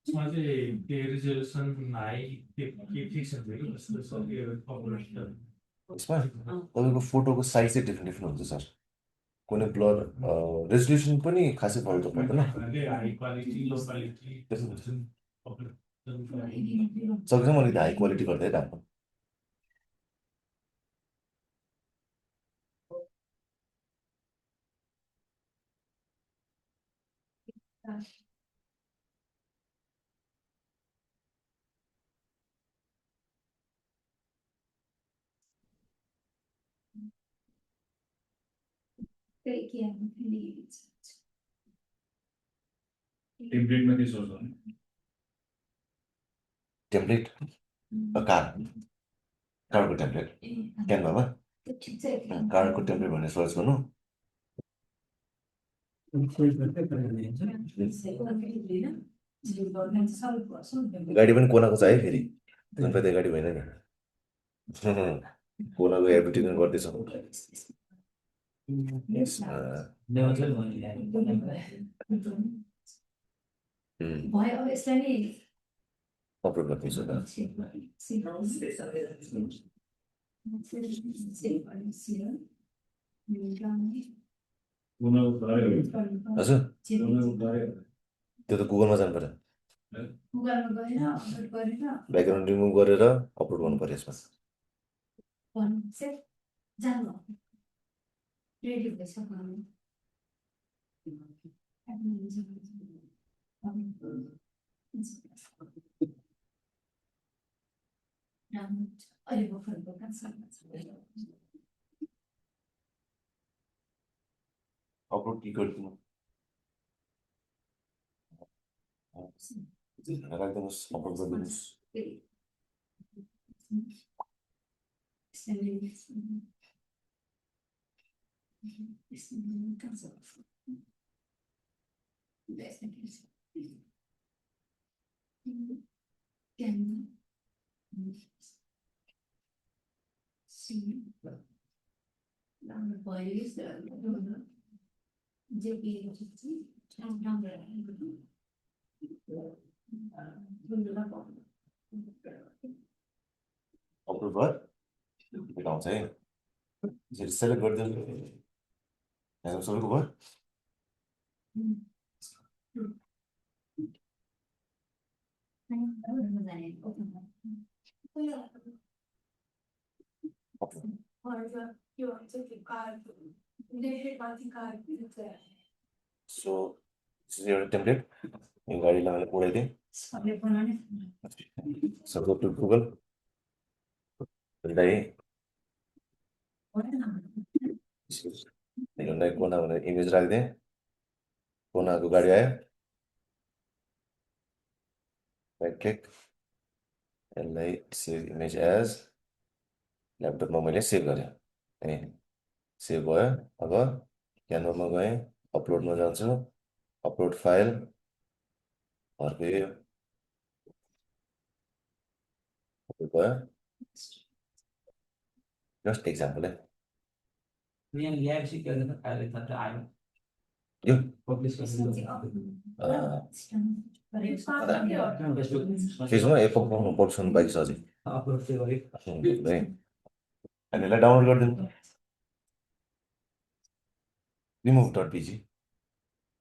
त्यसमा चाहिँ त्यो रिजोल्युसन हाई के फिक्स हुन्छ कि जस्तो सक्यो पपुलेसन यसमा तपाईँको फोटोको साइज चाहिँ डिफ्रेन्ट डिफ्रेन्ट हुन्छ सर कुनै ब्लर रेजोल्युसन पनि खासै फरक त पर्दैन हाई क्वालिटी लो क्वालिटी सकेसम्म अलिकति हाई क्वालिटी गर्दै राम्रो त्यही के हामी फेरि टेम्प्लेटमा के सोच्नु टेम्प्लेट कारको टेम्प्लेट क्यानभामा त्यो ठिक छ कारको टेम्प्लेट भनेर सर्च गर्नु गाडी पनि कोनाको छ है फेरि जनपाइते गाडी भएन नि कोनाको एडभर्टिजमेन्ट गर्दैछौँ भयो अब यसलाई नै अपलोड गरिदिन्छु त हजुर त्यो त गुगलमा जानु पर्यो गुगलमा गएर अपलोड गरेर ब्याकग्राउन्ड रिमुभ गरेर अपलोड गर्नु पर्यो यसमा जानु रेडी भइसक्नु अहिले भर्खरको अपलोड क्लिक गरिदिनु राखिदिनुहोस् अपलोड गरिदिनुहोस् अपलोड भयो देखाउँछ है यसरी सेलेक्ट गरिदिनु सबैको भयो सो एउटा टेम्प्लेट यो गाडीलाई मैले उडाइदिएँ So go to Google. Hyundai. Hyundai कोना भनेर इमेज राखिदिएँ कोनाको गाडी आयो राइट क्लिक यसलाई सेभ इमेज एज ल्यापटपमा मैले सेभ गरेँ है सेभ भयो अब क्यानभामा गएँ अपलोडमा जान्छु अपलोड फाइल अर्को भयो जस्ट एक्जाम्पल है यहाँ ल्याएपछि के गर्दैन फाइल यता आयो यो पब्लिस फेसबुकमा एप्पल पब्लिसन बाइक छ अझै अपलोड चाहिँ गरे है अनि यसलाई डाउनलोड गरिदिनु remove.pg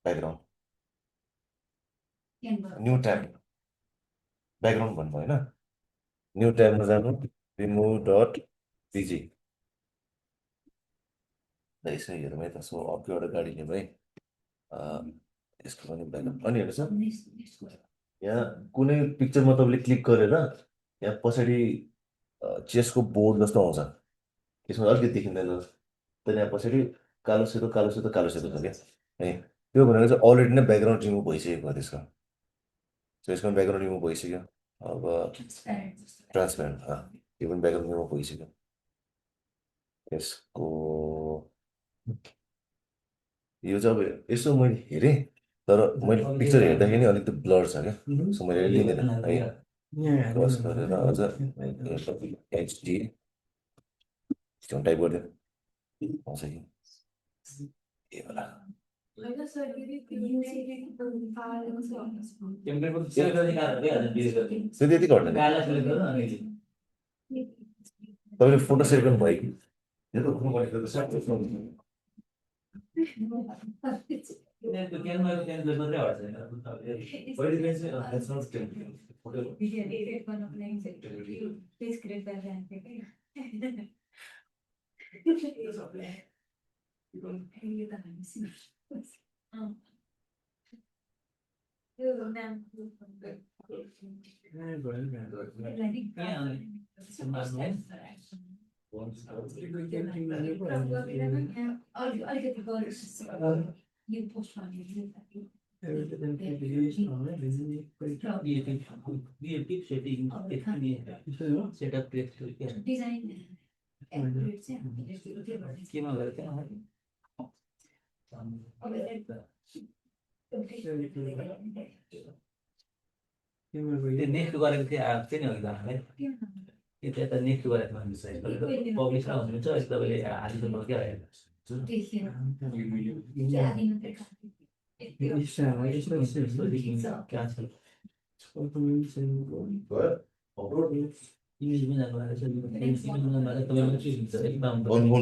background new tab background भन्नु होइन न्यू ट्याबमा जानु remove.pg यसो हेरौँ है त सो अर्को एउटा गाडी लिउँ है यसको पनि ब्याकग्राउन्ड अनि हेर्नुहोस् यहाँ कुनै पिक्चरमा तपाईँले क्लिक गरेर यहाँ पछाडि चेसको बोर्ड जस्तो आउँछ त्यसमा अलिकति देखिँदैन तर यहाँ पछाडि कालो सेतो कालो सेतो कालो सेतो छ क्या है त्यो भनेको चाहिँ अलरेडी नै ब्याकग्राउन्ड रिमुभ भइसकेको त्यसको सो यसको ब्याकग्राउन्ड रिमुभ भइसक्यो अब ट्रान्सपेरेन्ट यो पनि ब्याकग्राउन्ड रिमुभ भइसक्यो यसको यो चाहिँ अब यसो मैले हेरेँ तर मैले पिक्चर हेर्दाखेरि अलिकति ब्लर छ क्या सो मैले लिँदैन है क्रस गरेर अझ एचडी टाइप गरिदिनु आउँछ कि ए होला त्यो त्यति घट्दैन तपाईँले फोटो सेयर गर्नुभयो कि यो त हुनुपर्ने त साँच्चै त्यो क्यामेरा क्यान्सल मात्रै हट्छ होइन that's not photo. सेटअप केमा गएर नेक्स्ट गरेको थिएँ आएको थियो नि अघि हामीलाई त्यो त नेक्स्ट गरेको भन्नु पब्लिस हुनुहुन्छ अहिले तपाईँले हालिदिनु क्या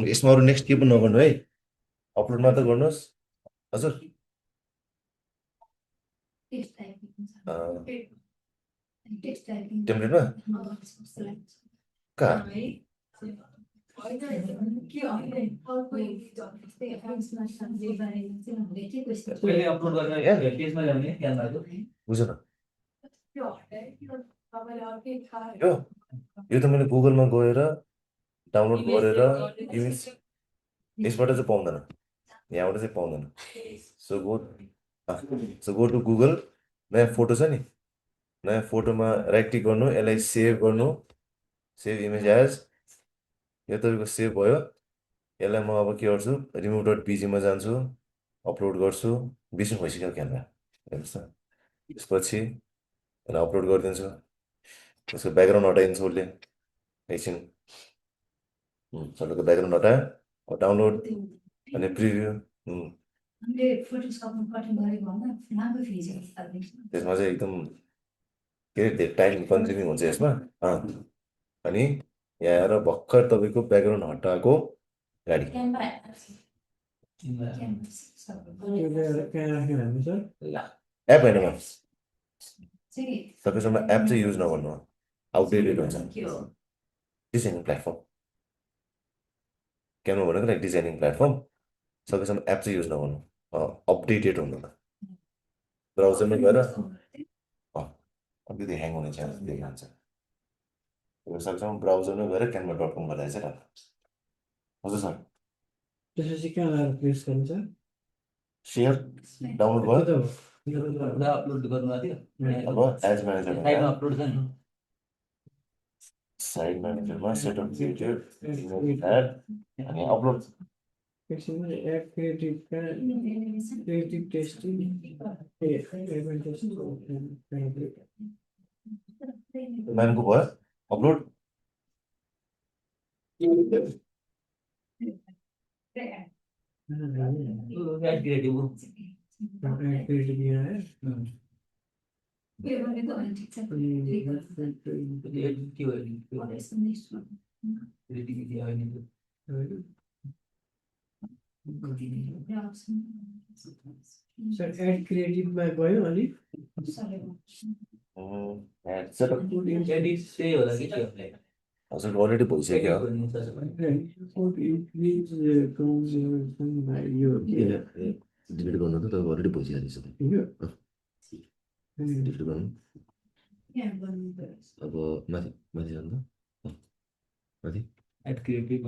यसमा अरू नेक्स्ट के पनि नगर्नु है अपलोड मात्र गर्नुहोस् हजुर टेम्प्लेटमा कहाँ अपलोड गरेर पेजमा ल्याउने क्यामेराको बुझेन यो त मैले गुगलमा गएर डाउनलोड गरेर इमेज यसबाट चाहिँ पाउँदैन यहाँबाट चाहिँ पाउँदैन सो गो टु गुगल नयाँ फोटो छ नि नयाँ फोटोमा राइट क्लिक गर्नु यसलाई सेभ गर्नु सेभ इमेज एज यो तपाईँको सेभ भयो यसलाई म अब के गर्छु रिमुभ डट पिजीमा जान्छु अपलोड गर्छु 20 मिनट भइसक्यो क्यामेरा हेर्नुहोस् न त्यसपछि यसलाई अपलोड गरिदिन्छु त्यसको ब्याकग्राउन्ड हटाइदिन्छ उसले एकछिन सबैको ब्याकग्राउन्ड हटायो डाउनलोड अनि प्रिभ्यू त्यसमा चाहिँ एकदम के अरे टाइम कन्ज्युमिङ हुन्छ यसमा अनि यहाँ आएर भर्खर तपाईँको ब्याकग्राउन्ड हटाएको गाडी एप होइन म्याम तपाईँसँग एप चाहिँ युज नगर्नु आउटडेटेड हुन्छ डिजाइनिङ प्लेटफर्म क्यामेरा भनेको लाइक डिजाइनिङ प्लेटफर्म सबैसँग एप चाहिँ युज नगर्नु अपडेटेड हुनु ब्राउजरमै गएर अलिकति ह्याङ हुने चान्स देखिन्छ सबैसँग ब्राउजरमै गएर canva.com गर्दा चाहिँ राम्रो हजुर सर त्यसपछि कहाँ गएर प्लेस गर्नु छ सेयर डाउनलोड भयो अपलोड गर्नु थियो अब एज म्यानेजर साइडमा अपलोड छ नि साइड म्यानेजरमा सेटअप क्रिएटेड एड अनि अपलोड एकछिन एप क्रिएटिभ टेस्टिङ म्यानको भयो अपलोड सर एड क्रिएटिभमा गयो अनि सेटअप एडिट त्यही होला कि हजुर अलरेडी भइसक्यो डिलिट गर्नु त तपाईँ अलरेडी भइसकेको डिलिट गर्नु अब माथि माथि जानु त माथि एड क्रिएटिभ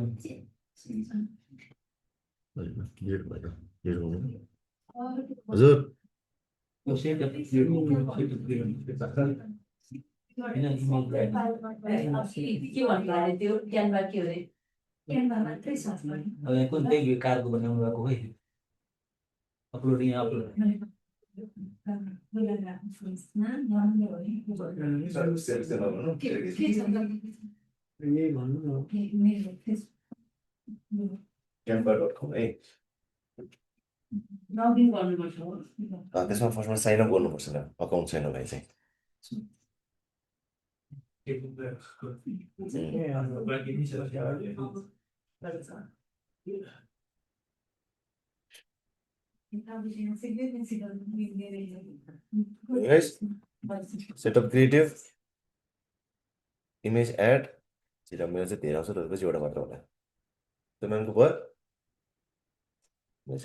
डिलिट भएन डिलिट गर्नु हजुर सेटअप के भन्नु त्यो क्यानभा के हो रे कुन त्यही कारको बनाउनु भएको खोइ अपलोडिङ अपलोड यही भन्नु न Canva.com है लगइन गर्नुपर्छ हो त्यसमा फर्स्टमा साइन अप गर्नुपर्छ ल अकाउन्ट छैन भने चाहिँ guys set up creative image ad छिटो मेरो चाहिँ धेरै आउँछ तर पछि एउटा मात्र होला त्यो म्यामको भयो हुन्छ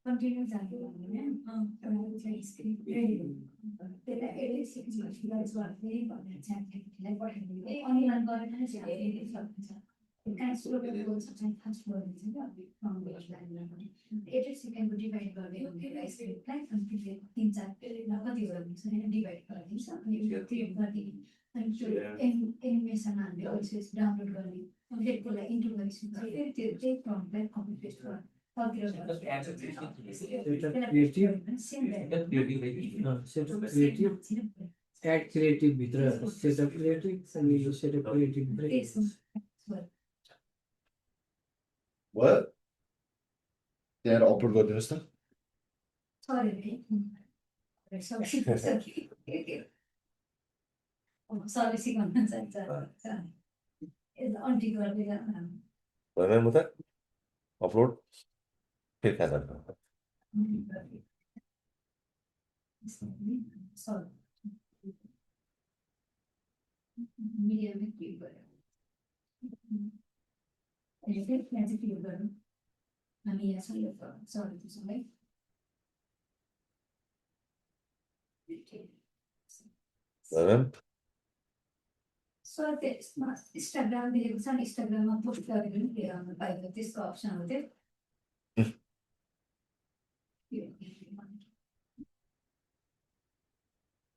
Continue जाने वाले हैं तो चाहिए स्क्रीन तेरा एडिट सिक्स गाइस वाले बहुत अच्छा है लाइक पढ़ेंगे ऑनलाइन करना चाहिए edit sub kind of goals and fast words from edit second divide गर्ने हो गाइस प्लान कम्प्लिट तीन चार कति हुन्छ हैन डिभाइड गरिदिन्छ अनि यो क्रिएट गरिदिने अनि एनिमेसन हामीले अल्सो डाउनलोड गर्ने अनि त्यसलाई इन्टु गरिसक्छ त्यो चाहिँ प्रम्पटलाई कपी पेस्ट गर्नु एड क्रिएटिभ भित्र सेटअप क्रिएटिभ अनि यो सेटअप क्रिएटिभ भित्र भयो त्यहाँ अपलोड गरिदिनुहोस् त सरी सिकाउन चाहन्छ अन्टी गर्दै जानु भयो म्याम उता अपलोड फिर क्या करना मीडिया में क्लिक करें ऐसे कैसे क्लिक करूं हमें यहाँ से लेकर सॉरी तो समय मैम सो इंस्टाग्राम भी इंस्टाग्राम में पोस्ट करेंगे हम पाएंगे इसका ऑप्शन होते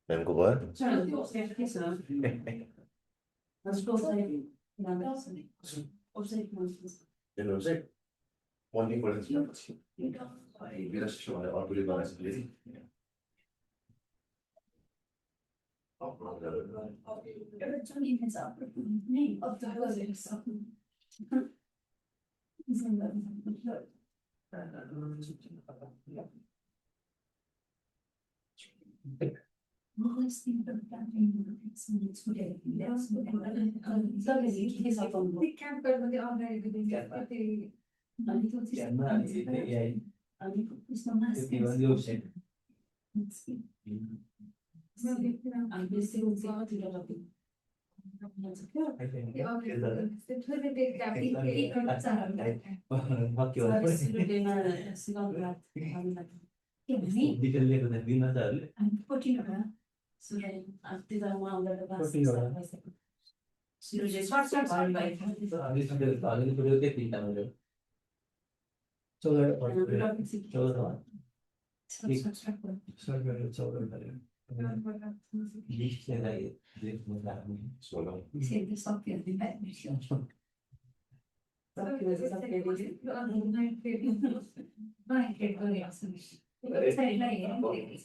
मैम को बाहर मॉर्निंग पर मेरा शिशु वाले और पूरी बात से लेती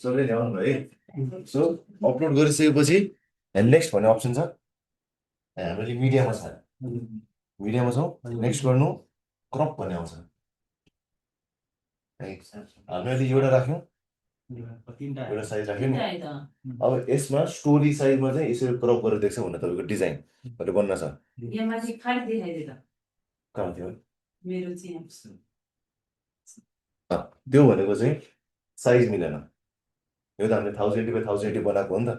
चल्दै ल्याउनु है सो अपलोड गरिसकेपछि नेक्स्ट भन्ने अप्सन छ हामीले मिडियामा छ मिडियामा छौँ नेक्स्ट गर्नु क्रप भन्ने आउँछ हामीले एउटा राख्यौँ एउटा साइज राख्यौँ नि अब यसमा स्टोरी साइजमा चाहिँ यसरी क्रप गरेर देख्छ भने तपाईँको डिजाइन अहिले बन्न छ यहाँ माथि खाली देखाइदिएर कहाँ थियो मेरो चाहिँ त्यो भनेको चाहिँ साइज मिलेन यो त हामीले 1080 by 1080 बनाएको हो नि त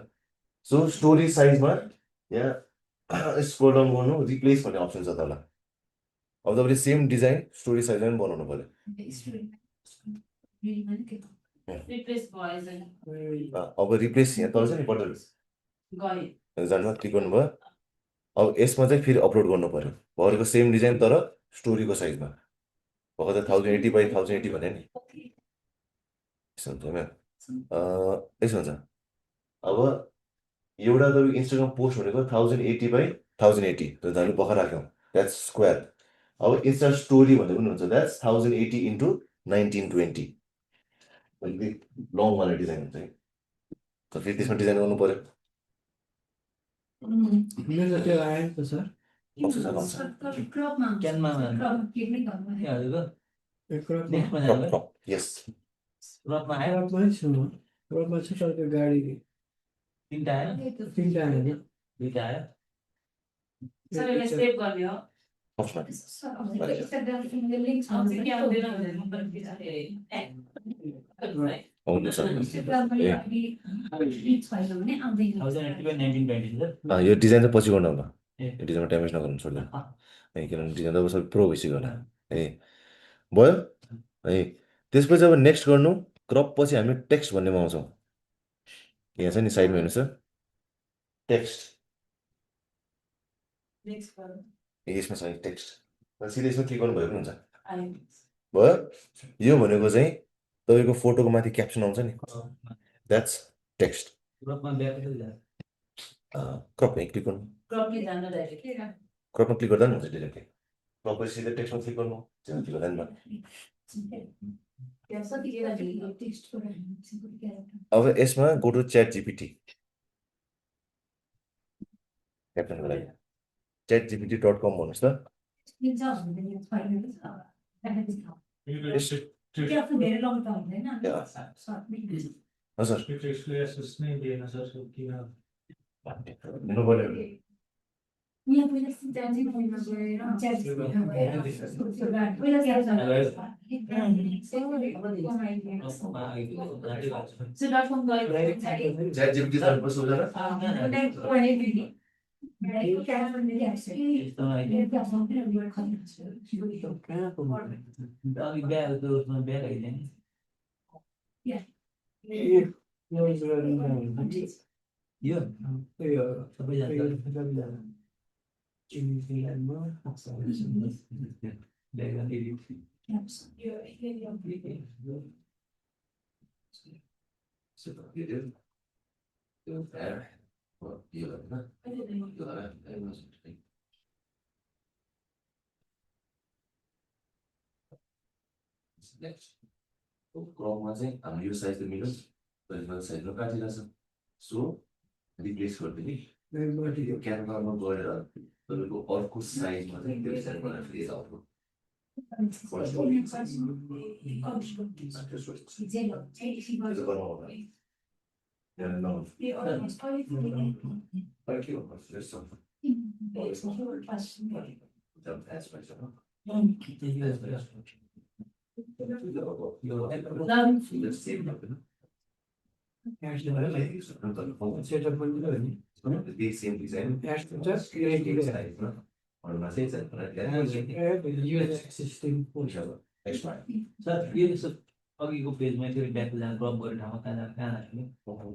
सो स्टोरी साइजमा यहाँ स्क्रोल डाउन गर्नु रिप्लेस भन्ने अप्सन छ तल अब तपाईँले सेम डिजाइन स्टोरी साइजमा पनि बनाउनु पर्यो रिप्लेस भएछ अब रिप्लेस यहाँ तल छ नि बटन गयो जानुमा क्लिक गर्नुभयो अब यसमा चाहिँ फेरि अपलोड गर्नु पर्यो भरेको सेम डिजाइन तर स्टोरीको साइजमा भर्खर त 1080 बाई 1080 भने नि यसो हुन्छ होइन यसो हुन्छ अब एउटा तपाईँको इन्स्टाग्राम पोस्ट भनेको 1080 बाई 1080 हामीले भर्खर राख्यौँ द्याट्स स्क्वायर अब इन्स्टा स्टोरी भनेको पनि हुन्छ द्याट्स 1080 इन्टु 1920 लङ वाला डिजाइन हुन्छ त फेरि त्यसमा डिजाइन गर्नु पर्यो मेरो त्यो आयो त सर आउँछ सर आउँछ क्रपमा क्यानमा क्रप के पनि गर्नु के हजुरको क्रपमा नेक्स्टमा क्रप जानुभयो क्रप यस रथमा आयो क्रपमै छु म क्रपमा छु तर त्यो गाडी तिनवटा आयो तिनवटा आएन दुईवटा आयो सबैलाई सेभ गर्ने हो अप्समा लिङ्क अब चाहिँ के आउँदैन भने नम्बर पछाडि आउनु सर भने आउँदैन 1920 सर यो डिजाइन चाहिँ पछि गर्नु होला ए यो डिजाइनमा ड्यामेज नगर्नु छोड्दैन है किनभने डिजाइन त अब सबै प्रो भइसक्यो होला है भयो है त्यसपछि अब नेक्स्ट गर्नु क्रप पछि हामी टेक्स्ट भन्नेमा आउँछौँ यहाँ छ नि साइडमा हेर्नुहोस् त टेक्स्ट नेक्स्ट गर्नु यसमा छ टेक्स्ट सिधै यसमा क्लिक गर्नुभयो पनि हुन्छ आयो भयो यो भनेको चाहिँ तपाईँको फोटोको माथि क्याप्सन आउँछ नि द्याट्स टेक्स्ट रथमा ब्याक जान्छ क्रप यहीँ क्लिक गर्नु क्रपले जानु डाइरेक्ट क्रपमा क्लिक गर्दा पनि हुन्छ डिरेक्टली क्रप पछि सिधै टेक्स्टमा क्लिक गर्नु त्यसमा क्लिक गर्दा नि भयो अब यसमा गो टु च्याट जिपिटी क्याप्सनको लागि chatgpt.com भन्नुहोस् त धेरै लङ त हुँदैन हजुर त्यो टेक्स्टले एसेस नै दिएन सर किन दिनु पर्यो यहाँ पहिला चार्जिङ पोइन्टमा गएर ChatGPT त कस्तो हुन्छ ब्याक आइदिने यो सबैजना क्रममा चाहिँ हाम्रो यो साइज त मिलोस् साइजमा काटिरहेछ सो रिप्लेस गरिदिने यो क्यानभामा गएर तपाईँको अर्को साइजमा चाहिँ त्यो साइज बनाएर फेरि अर्को सेटअप पनि भयो नि सर यो जस्तो अघिको पेजमा त्यो ब्याक जानु क्रप गर्ने ठाउँमा कहाँ जानु कहाँ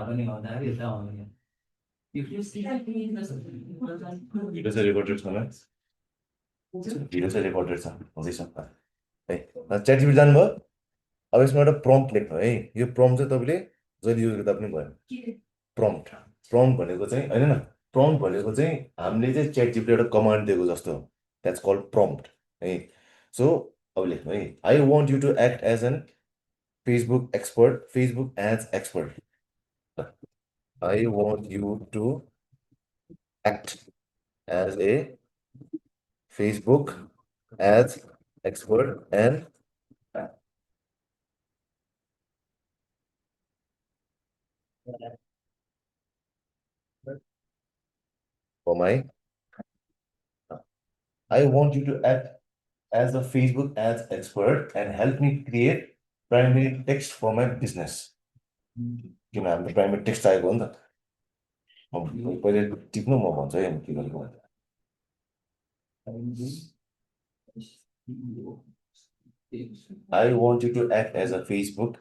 पनि भन्दाखेरि यता आउने भिडियो चाहिँ रेकर्डेड छ होला भिडियो चाहिँ रेकर्डेड छ हुँदैछ है च्याटजिपिटी जानुभयो अब यसमा एउटा प्रम्प्ट लेख्नु है यो प्रम्प्ट चाहिँ तपाईँले जहिले युज गर्दा पनि भयो प्रम्प्ट भनेको चाहिँ होइन न प्रम्प्ट भनेको चाहिँ हामीले चाहिँ च्याटजिपिटी एउटा कमान्ड दिएको जस्तो हो द्याट्स कल्ड प्रम्प्ट है सो अब लेख्नु है I want you to act as an Facebook ads expert I want you to act as a Facebook ads expert and for my I want you to act as a Facebook ads expert and help me create primary text for my business. किन हाम्रो primary text चाहिएको हो नि त पहिले टिप्नु म भन्छु है के गरेको I want you to act as a Facebook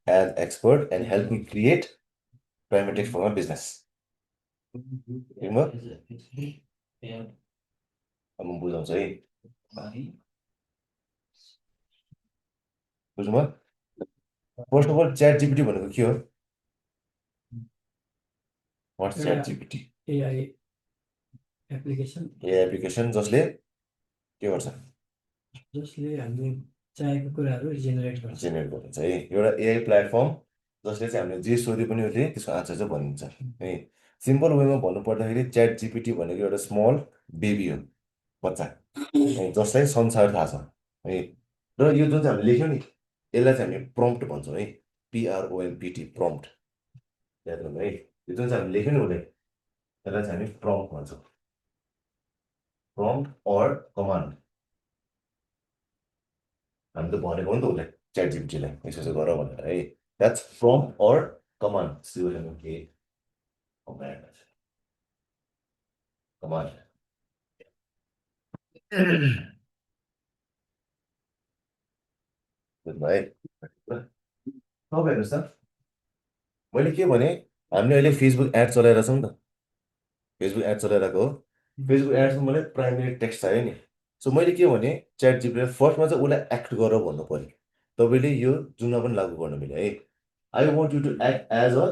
ad expert and help me create primary text for my business. अब म बुझाउँछ है बुझ्नुभयो first of all chat GPT भनेको के हो what's chat GPT AI application a application जसले के गर्छ जसले हामीले चाहेको कुराहरू जेनेरेट गर्छ जेनेरेट गरिन्छ है एउटा एआई प्लेटफर्म जसले चाहिँ हामीले जे सोधे पनि उसले त्यसको आन्सर चाहिँ भनिदिन्छ है सिम्पल वेमा भन्नुपर्दाखेरि च्याट जिपिटी भनेको एउटा स्मल बेबी हो बच्चा है जसलाई संसार थाहा छ है र यो जुन चाहिँ हामीले लेख्यौँ नि यसलाई चाहिँ हामीले प्रम्प्ट भन्छौँ है PROMPT प्रम्प्ट याद गर्नु है यो जुन चाहिँ हामीले लेख्यौँ नि उसले त्यसलाई चाहिँ हामी प्रम्प्ट भन्छौँ प्रम्प्ट अर कमान्ड हामीले त भनेको हो नि त उसलाई च्याट जिपिटीलाई यसो यसो गर भनेर है that's prompt or command COMMAND command बुझ्नु है तपाईँ हेर्नुहोस् त मैले के भने हामीले अहिले फेसबुक एड चलाइरहेछौँ नि त फेसबुक एड चलाइरहेको हो फेसबुक एड्समा मलाई प्राइमेरी टेक्स्ट चाहियो नि सो मैले के भने च्याट जिपीलाई फर्स्टमा चाहिँ उसलाई एक्ट गर भन्नु पऱ्यो तपाईँले यो जुनमा पनि लागू गर्नु मिल्यो है I want you to act as a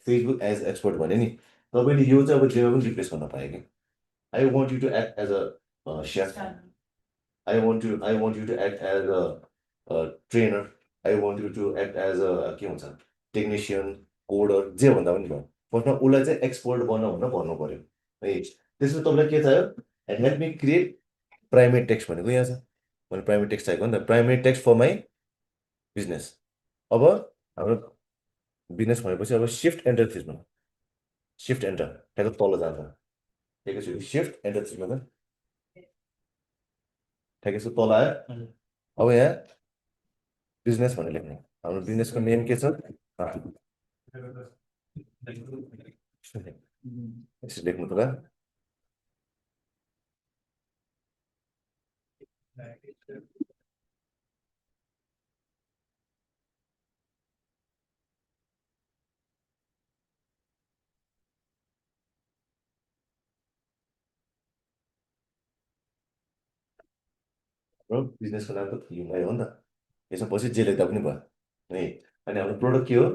Facebook ads expert भने नि तपाईँले यो चाहिँ अब जेमा पनि रिप्लेस गर्न पाएँ कि I want you to act as a chef I want you to act as a trainer. I want you to act as a के भन्छ टेक्निसियन कोडर जे भन्दा पनि भयो फर्स्टमा उसलाई चाहिँ एक्सपर्ट बन भनेर भन्नु पर्यो है त्यसपछि तपाईँलाई के चाहियो and help me create primary text भनेको यहाँ छ मैले प्राइमेरी टेक्स्ट चाहिएको नि त primary text for my business अब हाम्रो बिजनेस भनेपछि अब सिफ्ट एन्टर थिच्नु सिफ्ट एन्टर ठ्याक्क तल जान्छ एकैचोटि सिफ्ट एन्टर थिच्नु त ठ्याक्कै यसो तल आयो अब यहाँ बिजनेस भनेर लेख्नु हाम्रो बिजनेसको नेम के छ यसो लेख्नु त ल हाम्रो बिजनेसको नाम त युङलाई हो नि त यसमा पछि जे लेख्दा पनि भयो है अनि हाम्रो प्रोडक्ट के हो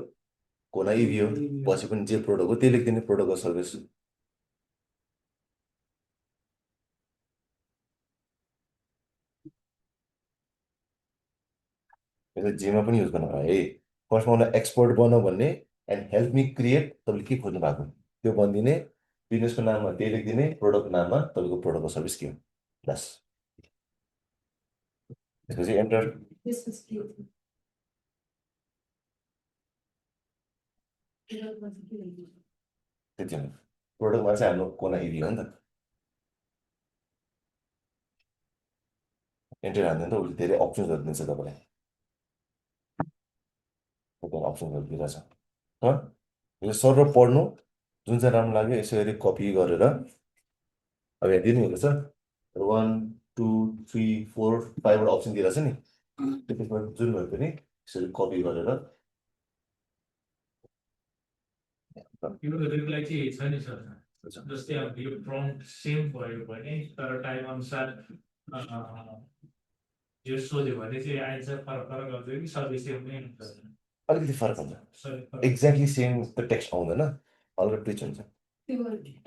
कोना इभी हो पछि पनि जे प्रोडक्ट हो त्यही लेखिदिने प्रोडक्ट सर्भिस यसलाई जेमा पनि युज गर्न पायो है फर्स्टमा उसलाई एक्सपर्ट बन भन्ने एन्ड हेल्प मी क्रिएट तपाईँले के खोज्नु भएको त्यो भनिदिने बिजनेसको नाममा त्यही लेखिदिने प्रोडक्टको नाममा तपाईँको प्रोडक्टको सर्भिस के हो बस त्यसपछि एन्टर त्यति हो प्रोडक्टमा चाहिँ हाम्रो कोना इभी हो नि त एन्टर हान्दैन त उसले धेरै अप्सन्सहरू दिन्छ तपाईँलाई अप्सन्सहरू दिइरहेछ यो सर पढ्नु जुन चाहिँ राम्रो लाग्यो यसो गरी कपी गरेर अब यहाँ दिनुहुँदैछ 1 2 3 4 5वटा अप्सन दिइरहेछ नि त्यसमा जुन भयो पनि यसरी कपी गरेर यो रिप्लाई चाहिँ छैन सर जस्तै अब यो प्रम्प्ट सेम भयो भने तर टाइम अनुसार यो सोध्यो भने चाहिँ आन्सर फरक फरक आउँछ कि सबै सेम नै हुन्छ अलिकति फरक हुन्छ एक्ज्याक्टली सेम त टेक्स्ट आउँदैन हल्का ट्विच हुन्छ त्यो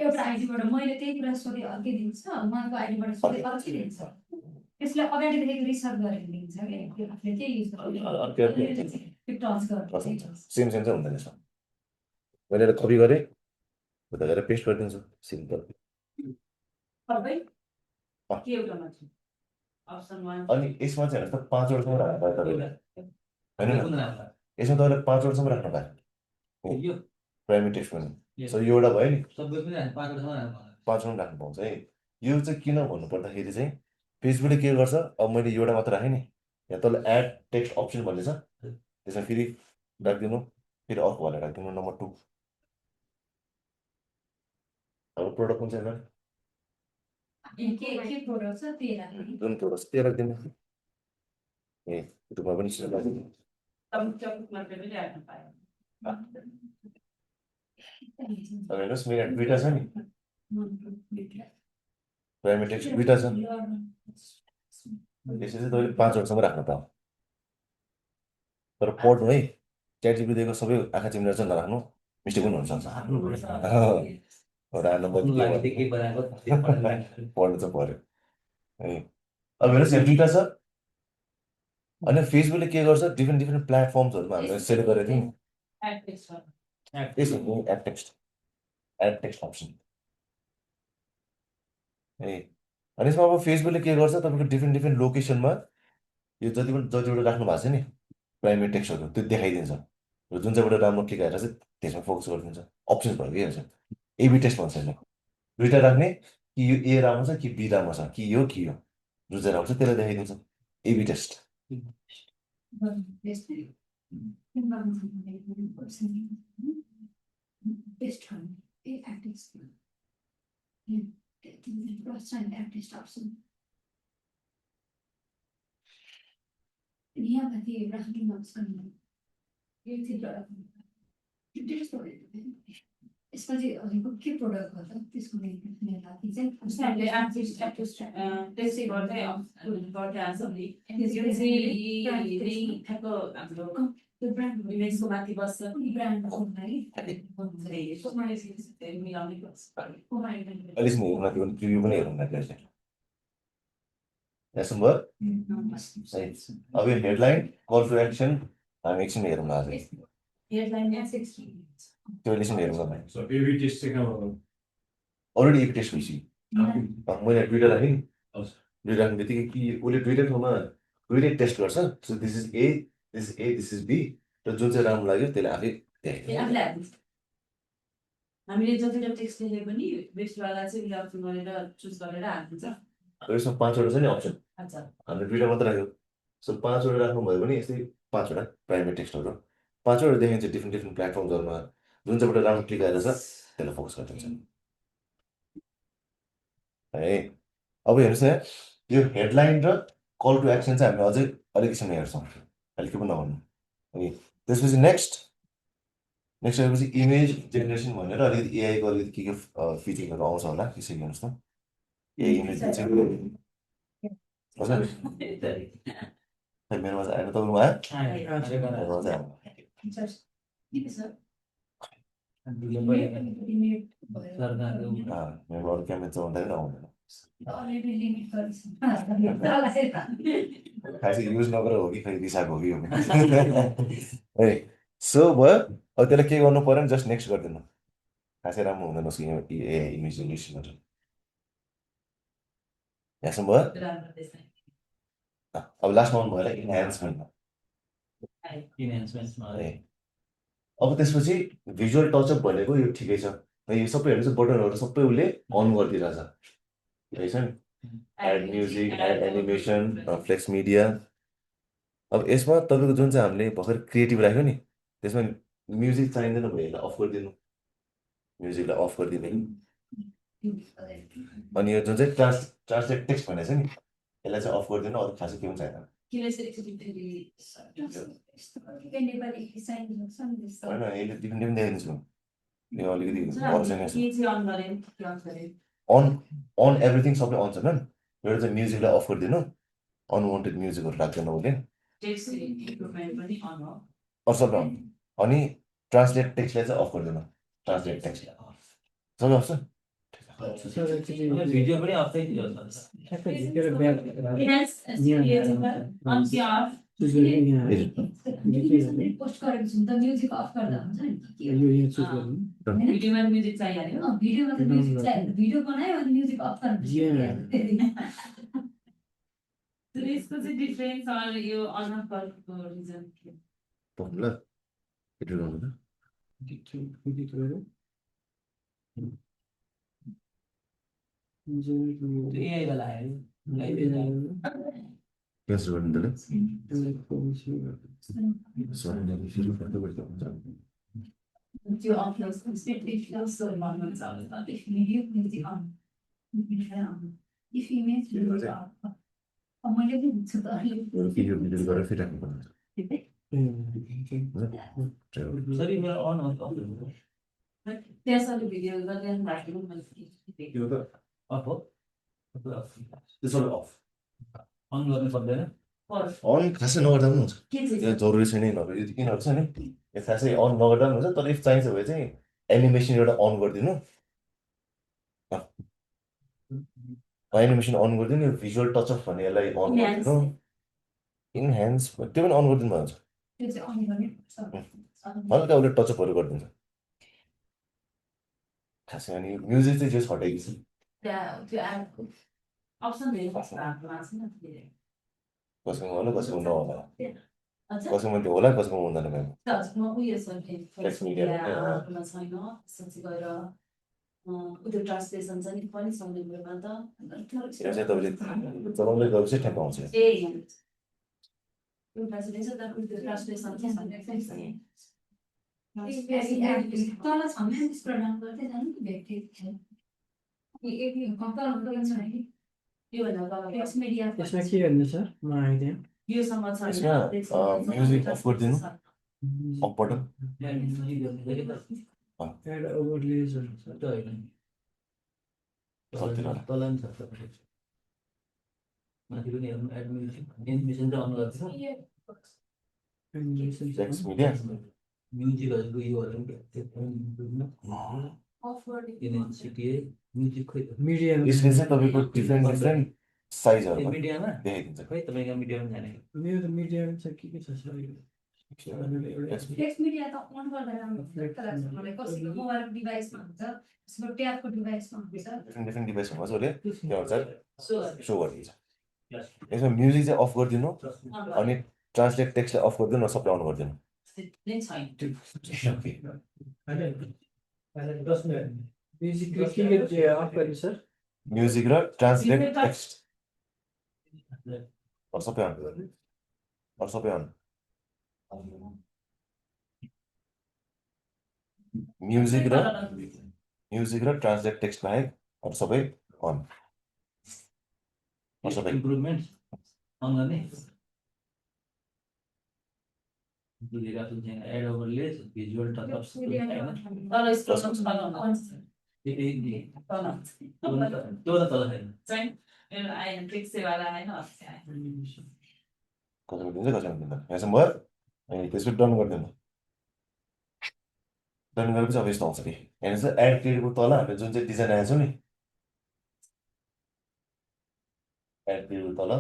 एउटा आइडीबाट मैले त्यही कुरा सोधेँ अर्कै दिन्छ उहाँको आइडीबाट सोधेँ अर्कै दिन्छ यसलाई अगाडिदेखि रिसर्च गरेर दिन्छ क्या आफूले त्यही युज गर्छ सेम सेम चाहिँ हुँदैन यसमा मैले कपी गरेँ उता गएर पेस्ट गरिदिन्छु सिम्पल अनि यसमा चाहिँ हेर्नुहोस् त 5वटासम्म राख्नु पायो तपाईँले होइन यसमा तपाईँले 5वटासम्म राख्नु पायो प्राइमेरी टेक्स्ट पनि सो यो एउटा भयो नि 5वटा राख्नु पाउँछ है यो चाहिँ किन भन्नुपर्दाखेरि चाहिँ फेसबुकले के गर्छ अब मैले एउटा मात्र राखेँ नि यहाँ तल एड टेक्स्ट अप्सन भन्ने छ त्यसमा फेरि राखिदिनु फेरि अर्को भनेर राखिदिनु नम्बर 2 अब प्रोडक्ट कुन चाहिँ के प्रोडक्ट छ त्यही राख्नु जुन प्रोडक्ट त्यही राखिदिनु ए युट्युबमा पनि सेयर गरिदिनु चकमा पनि राख्नु पायो अब हेर्नुहोस् मेरो दुईवटा छ नि प्राइमेरी टेक्स्ट दुईवटा छ यसरी चाहिँ तपाईँले 5 वटासम्म राख्न पाऊ तर पढ्नु है च्याट जिपिटीको सबै आँखा चिम्लेर चाहिँ नराख्नु मिस्टेक पनि हुनसक्छ नम्बर के बनाएको पढ्नु चाहिँ पऱ्यो है अब हेर्नुहोस् यहाँ दुईवटा छ अनि फेसबुकले के गर्छ डिफ्रेन्ट डिफ्रेन्ट प्लेटफर्म्सहरूमा हामीले सेट गरेको थियौँ यसो एड टेक्स्ट अप्सन है अनि यसमा अब फेसबुकले के गर्छ तपाईँको डिफ्रेन्ट डिफ्रेन्ट लोकेसनमा यो जतिवटा राख्नु भएको छ नि प्राइमेरी टेक्स्टहरू त्यो देखाइदिन्छ र जुन चाहिँबाट राम्रो क्लिक आएर चाहिँ त्यसमा फोकस गरिदिन्छ अप्सन्स भयो कि एबी टेस्ट भन्छ यसलाई दुईवटा राख्ने कि यो ए राम्रो छ कि बी राम्रो छ कि यो जुन चाहिँ राम्रो छ त्यसलाई देखाइदिन्छ एबी टेस्ट यसमा चाहिँ हजुरको के प्रोडक्ट गर्छ त्यसको लागि चाहिँ हामीले आर्टिस्ट टेस्टै गर्दै गर्दै आउँछ नि यो चाहिँ ठ्याक्क हाम्रो त्यो ब्रान्ड इमेजको माथि बस्छ ब्रान्ड है मिलाउने गर्छ अहिलेसम्म हेर्नु त्यो प्रिभ्यू पनि हेर्नु लाग्यो यसो भयो अब यो हेडलाइन कल टु एक्सन हामी एकछिन हेरौँ आज हेडलाइन त्यो अहिलेसम्म हेरौँ न So A/B testing already A B test भइसक्यो मैले दुईवटा राखेँ नि दुईवटा राख्ने बित्तिकै कि उसले दुईवटै ठाउँमा दुईटै टेस्ट गर्छ so this is A this is B र जुन चाहिँ राम्रो लाग्यो त्यसले आफै देखाइदिन्छ हामीले जतिवटा टेक्स्ट लेखे पनि बेस्टवाला चाहिँ उसले अप्सन गरेर चुज गरेर हालिदिन्छ यसमा 5 वटा छ नि अप्सन अच्छा हामीले दुईवटा मात्रै राख्यो सो 5 वटा राख्नुभयो भने यस्तै 5 वटा प्राइमेरी टेक्स्टहरू 5 वटा देखिन्छ डिफ्रेन्ट डिफ्रेन्ट प्लेटफर्महरूमा जुन चाहिँबाट राम्रो क्लिक आएर छ त्यसलाई फोकस गरिदिन्छ है अब हेर्नुहोस् न यो हेडलाइन र कल टु एक्सन चाहिँ हामीले अझै अलिक एकछिन हेर्छौँ अलिक पनि नभन्नु है त्यसपछि नेक्स्ट आएपछि इमेज जेनेरेसन भनेर अलिकति एआईको अलिकति के फिचरहरू आउँछ होला त्यसरी हेर्नुहोस् त ए इमेज चाहिँ हजुर मेरोमा चाहिँ आएन तपाईँकोमा आयो मेरोमा चाहिँ मेरो अरू क्यामेरा चलाउँदाखेरि आउँदैन खासै युज नगरेर हो कि खै रिसाएको हो कि यो है सो भयो अब त्यसलाई के गर्नु पऱ्यो भने जस्ट नेक्स्ट गरिदिनु खासै राम्रो हुँदैन उसको इमेज जेनेरेसनहरू यहाँसम्म भयो अब लास्टमा आउनु भएर इन्हान्समेन्टमा है अब त्यसपछि भिजुअल टचअप भनेको यो ठिकै छ है यो सबै हेर्नु चाहिँ बटनहरू सबै उसले अन गरिदिइरहेछ ठिकै छ नि add music add animation flex media अब यसमा तपाईँको जुन चाहिँ हामीले भर्खर क्रिएटिभ राख्यो नि त्यसमा म्युजिक चाहिँदैन भयो यसलाई अफ गरिदिनु म्युजिकलाई अफ गरिदिने अनि यो जुन चाहिँ ट्रान्सलेट टेक्स्ट भनेको छ नि यसलाई चाहिँ अफ गरिदिनु अरू खासै के पनि चाहिँदैन होइन यसले डिफ्रेन्ट डिफ्रेन्ट देखाइदिन्छु यो अलिकति अन एभ्रिथिङ सबै अन छ म्याम एउटा चाहिँ म्युजिकलाई अफ गरिदिनु अनवान्टेड म्युजिकहरू राख्दैन उसले सबै अन अनि ट्रान्सलेट टेक्स्टलाई चाहिँ अफ गरिदिनु ट्रान्सलेट टेक्स्टलाई सबै अफ छ भिडियो पनि अफै थियो पोस्ट गरेको छु त म्युजिक अफ गर्दा हुन्छ नि भिडियोमा म्युजिक चाहिहाल्यो भिडियोमा त म्युजिक चाहियो भिडियो बनायो अनि म्युजिक अफ गर्नु यसको चाहिँ डिफरेन्स यो अन अफ गर्नुको रिजन के ल एडिट गर्नु त एआई वाला आयो क्यान्सल गर्नु त त्यो अफिस so भन्नुहुन्छ if video music on if image video off मैले पनि हुन्छ त अहिले भिडियो भिडियो गरेर फिटाक्नु पर्ने हुन्छ सरी मेरो अन त्यसरी भिडियो गरेर राख्नु त्यो त अफ हो त्यो सबै अफ अन गर्नु पर्दैन अन खासै नगर्दा पनि हुन्छ के त्यो चाहिँ जरुरी छैन नभए यति किन छ नि यो खासै अन नगर्दा पनि हुन्छ तर इफ चाहिन्छ भने चाहिँ एनिमेसन एउटा अन गरिदिनु एनिमेसन अन गरिदिनु भिजुअल टचअप भन्ने यसलाई अन गरिदिनु इनह्यान्स त्यो पनि अन गरिदिनु भन्छ त्यो चाहिँ अन गर्ने हल्का उसले टचअपहरू गरिदिन्छ खासै अनि म्युजिक चाहिँ जे छटेको छ त्यो अप्सन धेरै आफ्नोमा छ नि कसैको होला कसैको नहोला अच्छा कसैको त्यो होला कसैको हुँदैन म्याम म उयो छ Flex media छैन त्यसपछि गएर त्यो ट्रान्सलेसन चाहिँ पनि सक्ने कुरोमा त त्यो चाहिँ तपाईँले चलाउँदै गएपछि ठ्याक्क आउँछ ए एउटा चाहिँ रहेछ तर त्यो ट्रान्सलेसन चाहिँ तल छ म्याम स्क्रल डाउन गर्दै जानु नि भेट्दै छ यो भन्दा फ्लेक्स मिडिया त्यसमा के गर्नु छ म आइदिएँ योसँग छ यसमा, म्युजिक अफ गरिदिनु। अफ बटन एड ओभरलेजहरू छ त्यो होइन कतिवटा? तल नि छ माथि पनि हेर्नु एडमिसन चाहिँ अन गर्छ एनिमेसन फ्लेक्स मिडिया म्युजिकहरूको योहरू सिटिए म्युजिक खोइ मिडिया यसले चाहिँ तपाईँको डिफ्रेन्ट डिफ्रेन्ट साइजहरू मिडियामा देखाइदिन्छ खै तपाईँको मिडियामा जाने मेरो त मिडिया छ के छ सर फ्लेक्स मिडिया त अन गर्दा राम्रो हुन्छ तर मलाई कसैको मोबाइलको डिभाइसमा हुन्छ कसैको ट्याबको डिभाइसमा हुन्छ डिफ्रेन्ट डिफ्रेन्ट डिभाइसमा छ उसले के भन्छ सो सो गरिदिन्छ यसमा म्युजिक चाहिँ अफ गरिदिनु अनि ट्रान्सलेट टेक्स्टलाई अफ गरिदिनु सबै अन गरिदिनु नै छैन म्युजिक के अफ गर्ने सर म्युजिक र ट्रान्सलेट टेक्स्ट सबै अन सबै अन म्युजिक र ट्रान्सलेट टेक्स्ट बाहेक अरू सबै अन सबै इम्प्रुभमेन्ट अन गर्ने एड ओभरले भिजुअल टचअप तर स्क्रोल त्यो त तल छैन चाहिँ मेरो आएन फिक्स सेवाला आएन कसैमा दिन्छ कसैमा दिँदैन यहाँसम्म भयो अनि त्यसपछि डन गरिदिनु डन गरेपछि अब यस्तो आउँछ कि यहाँ चाहिँ एड क्रिएटको तल हामीले जुन चाहिँ डिजाइन आएको छ नि एड क्रिएटको तल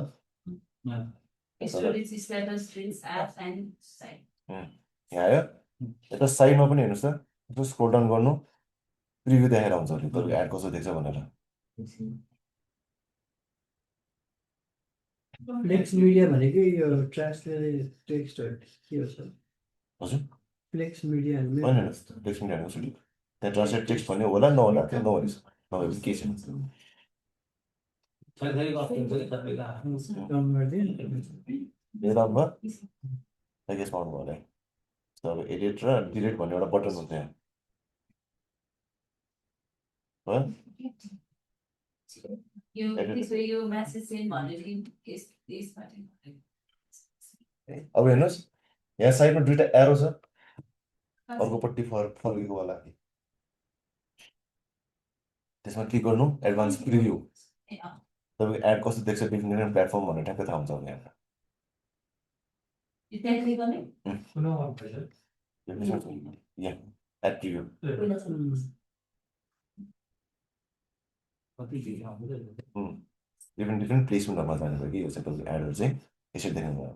storage status links apps and site यहाँ आयो यता साइडमा पनि हेर्नुहोस् त यसो स्क्रोल डाउन गर्नु प्रिभ्यू देखाएर आउँछ अरे तपाईँको एड कसो देख्छ भनेर फ्लेक्स मिडिया भनेको यो ट्रान्सलेट टेक्स्टहरू के हो सर हजुर फ्लेक्स मिडिया होइन टेक्स्ट मिडिया हाल्नु सुरु त्यहाँ ट्रान्सलेट टेक्स्ट भन्ने होला नहोला त्यो नभएपछि नभएपछि के छैन थरीको अप्सन छ कि तपाईँको आफ्नो डाउन गरिदिएँ मेरामा यसमा आउनु होला अब एडिट र डिलिट भन्ने एउटा बटन हुन्छ यहाँ हो यो त्यसो यो मेसेज सेन्ड भनेर यसबाट अब हेर्नुहोस् यहाँ साइडमा दुईवटा एरो छ अर्कोपट्टि फर्केको वाला त्यसमा क्लिक गर्नु एडभान्स प्रिभ्यू तपाईँको एड कस्तो देख्छ डिफ्रेन्ट डिफ्रेन्ट प्लेटफर्म भनेर ठ्याक्कै थाहा हुन्छ अब यहाँ त्यहाँ क्लिक गर्ने यहाँ एड प्रिभ्यू कति भिडियो आउँछ डिफ्रेन्ट डिफ्रेन्ट प्लेसमेन्टहरूमा जाने भयो कि यो चाहिँ तपाईँको एडहरू चाहिँ यसरी देख्नु भयो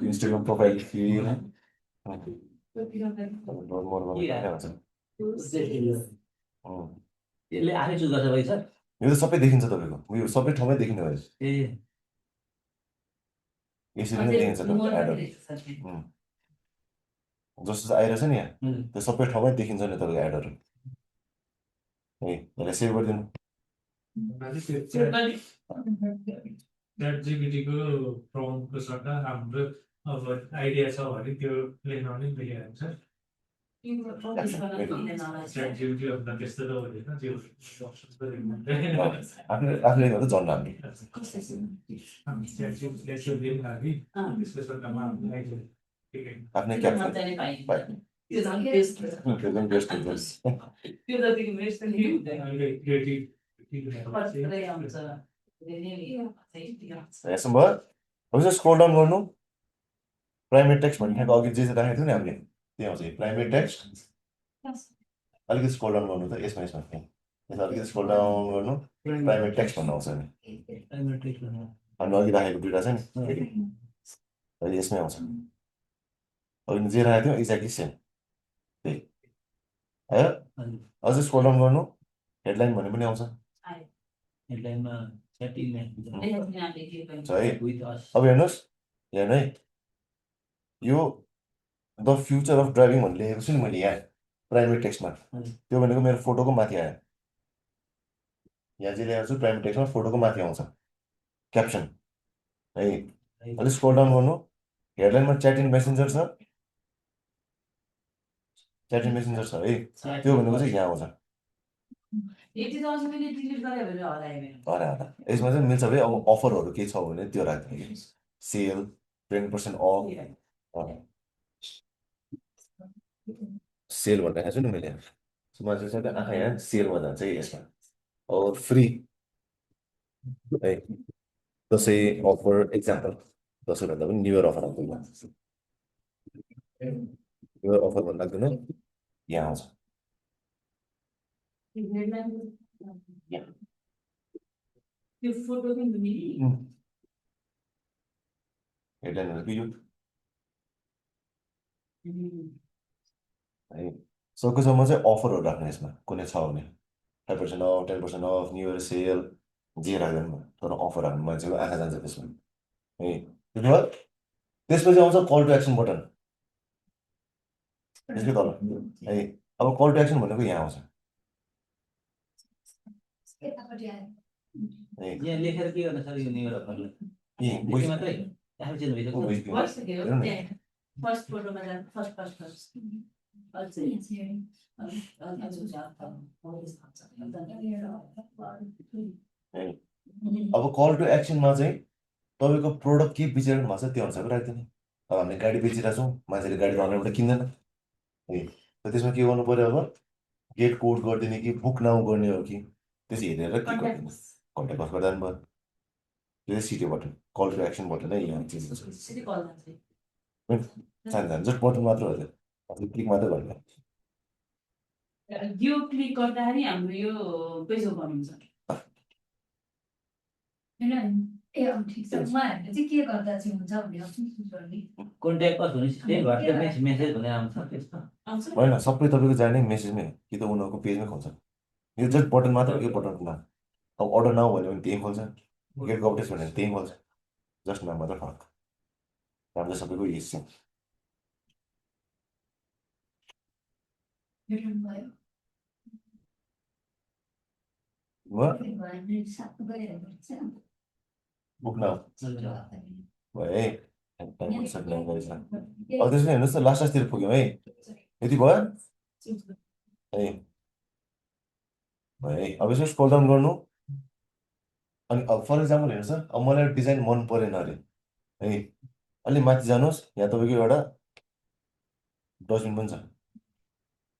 इन्स्टाग्राम प्रोफाइल यसले आफै चुज गर्छ भाइ सर यो त सबै देखिन्छ तपाईँको उयो सबै ठाउँमै देखिने भयो ए यसरी नै देखिन्छ तपाईँको एडहरू जस्तो आइरहेछ नि यहाँ त्यो सबै ठाउँमै देखिन्छ नि तपाईँको एडहरू है यसलाई सेभ गरिदिनु च्याट जिपिटीको प्रम्प्टको सट्टा हाम्रो अब आइडिया छ भने त्यो लेख्न पनि मिलिहाल्छ त्यो practice गर्न मिल्दैन होला चाहिँ। ChatGPT भन्दा त्यस्तो त हुँदैन, त्यो options पनि हुँदैन। आफूले गर्दा झन् राम्रो कस्तो छ? ChatGPT ले चाहिँ दिनु लागि, त्यसको सट्टामा हामीलाई ठिकै। आफ्नै त्यो क्याप्सन मजाले पाइन्छ। त्यो झन् best हो। त्यो पनि बेस्ट हुन्छ त्यो जतिको best पनि हुँदैन। अहिले creative चाहिँ कत्रै आउँछ। चाहिँ यसो भयो अब चाहिँ स्क्रोल डाउन गर्नु प्राइमेट टेक्स्ट भन्ने ठाउँको अघि जे जे राखेको थियो नि हामीले त्यही आउँछ प्राइमेट टेक्स्ट अलिकति स्क्रोल डाउन गर्नु त यसमा यसमा यसमा अलिकति स्क्रोल डाउन गर्नु प्राइमेट टेक्स्ट भन्नु आउँछ नि हामी अघि राखेको दुइटा छ नि अहिले यसमै आउँछ अघि जे राखेको थियो एक्ज्याक्टली सेम त्यही आयो अझै स्क्रोल डाउन गर्नु हेडलाइन भन्ने पनि आउँछ हेडलाइनमा chatting छ है अब हेर्नुहोस् यहाँ है यो द फ्युचर अफ ड्राइभिङ भन्ने लेखेको छु नि मैले यहाँ प्राइमेट टेक्स्टमा त्यो भनेको मेरो फोटोको माथि आयो यहाँ जे लेखेको छु प्राइमेट टेक्स्टमा फोटोको माथि आउँछ क्याप्सन है अलिक स्क्रोल डाउन गर्नु हेडलाइनमा च्याट इन मेसेन्जर छ च्याट इन मेसेन्जर छ है त्यो भनेको चाहिँ यहाँ आउँछ यति त अझ मैले डिलिट गरेँ भने हरायो मेरो। हरा यसमा चाहिँ मिल्छ भाइ अब अफरहरू केही छ भने त्यो राख्दिनु कि सेल 20% अफ सेल भनेर राखेको छु नि मैले मान्छे चाहिँ आँखा यहाँ सेलमा जान्छ है यसमा और फ्री है दसैँ अफर एक्जाम्पल दसैँ भन्दा पनि न्यु इयर अफर आउँछ न्यु इयर अफर भन्दा लाग्दैन यहाँ आउँछ त्यो फोटो पनि मिली हेडलाइन भनेको यो है सकेसम्म चाहिँ अफरहरू राख्नु यसमा कुनै छ भने 5% off 10% off new year sale जे राख्दैन तर अफर राख्नु मान्छेको आँखा जान्छ त्यसमा है त्यसो भए त्यसपछि आउँछ कल टु एक्सन बटन त्यसकै तल है अब कल टु एक्सन भनेको यहाँ आउँछ है यहाँ लेखेर के गर्न सक्यो नि मेरो फर्ले यी लेखे मात्रै आफै चाहिँ भिडियो भइसक्यो हेर्नु न। फर्स्ट फोटोमा जानु फर्स्ट अझै है अब कल टु एक्सनमा चाहिँ तपाईँको प्रोडक्ट के बेचिरहनु भएको छ त्यो अनुसारको राखिदिने अब हामीले गाडी बेचिरहेको छौँ मान्छेले गाडी धर्नेबाट किन्दैन है र त्यसमा के गर्नु पर्यो अब गेट कोड गरिदिने कि बुक नाउ गर्ने हो कि त्यसो हेरेर के गरिदिने कन्ट्याक्ट अफ गर्दा पनि भयो त्यो चाहिँ CT button call to action button है यहाँ चिज जान्छ जस्ट बटन मात्र हो त्यो क्लिक मात्रै भयो यो क्लिक गर्दाखेरि हाम्रो यो पेजो बनिन्छ। ठिक छ उहाँहरूले चाहिँ के गर्दा चाहिँ हुन्छ भने कन्ट्याक्ट अफ हुने त्यही व्हाट्सएप मेसेज भनेर आउँछ त्यस्तो आउँछ होइन सबै तपाईँको जाने मेसेजमै कि त उनीहरूको पेजमै खोल्छ यो जस्ट बटन मात्र हो यो बटनको नाम अब अर्डर नाउ भन्यो भने त्यहीँ खोल्छ गेट गभर्नेन्स भन्यो भने त्यहीँ खोल्छ जस्ट नाम मात्र फरक राम्रो सबैको यही सेम बुक नाउ भयो है अब त्यसमा हेर्नुहोस् त लास्ट लास्टतिर पुग्यौँ है यति भयो है भयो है अब यसो स्क्रोल डाउन गर्नु अनि अब फर इक्जाम्पल हेर्नुहोस् त अब मलाई डिजाइन मन परेन अरे है अलि माथि जानुहोस् यहाँ तपाईँको एउटा डस्टबिन पनि छ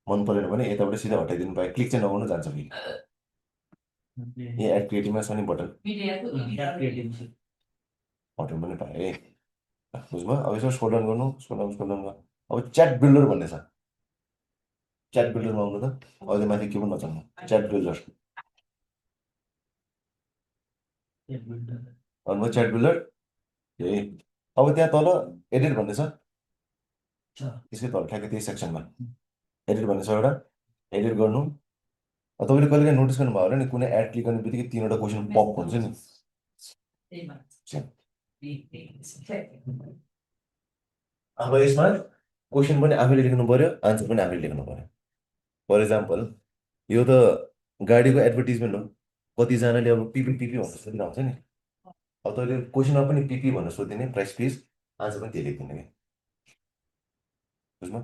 मन परेन भने यताबाट सिधा हटाइदिनु पायो क्लिक चाहिँ नगर्नु जान्छ फेरि यहाँ एड क्रिएटिभमा छ नि बटन बटन पनि पायो है बुझ्नुभयो अब यसो स्क्रोल डाउन गर्नु स्क्रोल डाउन गर्नु अब च्याट बिल्डर भन्ने छ च्याट बिल्डरमा आउनु त अहिले माथि के पनि नचल्नु च्याट बिल्डर भन्नुभयो च्याट बिल्डर है अब त्यहाँ तल एडिट भन्ने छ त्यसकै तल ठ्याक्कै त्यही सेक्सनमा एडिट भन्ने छ एउटा एडिट गर्नु तपाईँले कहिले काहीँ नोटिस गर्नुभयो होला नि कुनै एड क्लिक गर्ने बित्तिकै 3वटा क्वेसन पप हुन्छ नि अब यसमा क्वेसन पनि आफैले लेख्नु पर्यो आन्सर पनि आफैले लेख्नु पर्यो फर इक्जाम्पल यो त गाडीको एडभर्टिजमेन्ट हो कतिजनाले अब पिपी भनेर सोधिरहेको हुन्छ नि अब तैँले क्वेसनमा पनि पिपी भनेर सोधिदिने प्राइस फिस आन्सर पनि त्यही लेखिदिने क्या बुझ्नु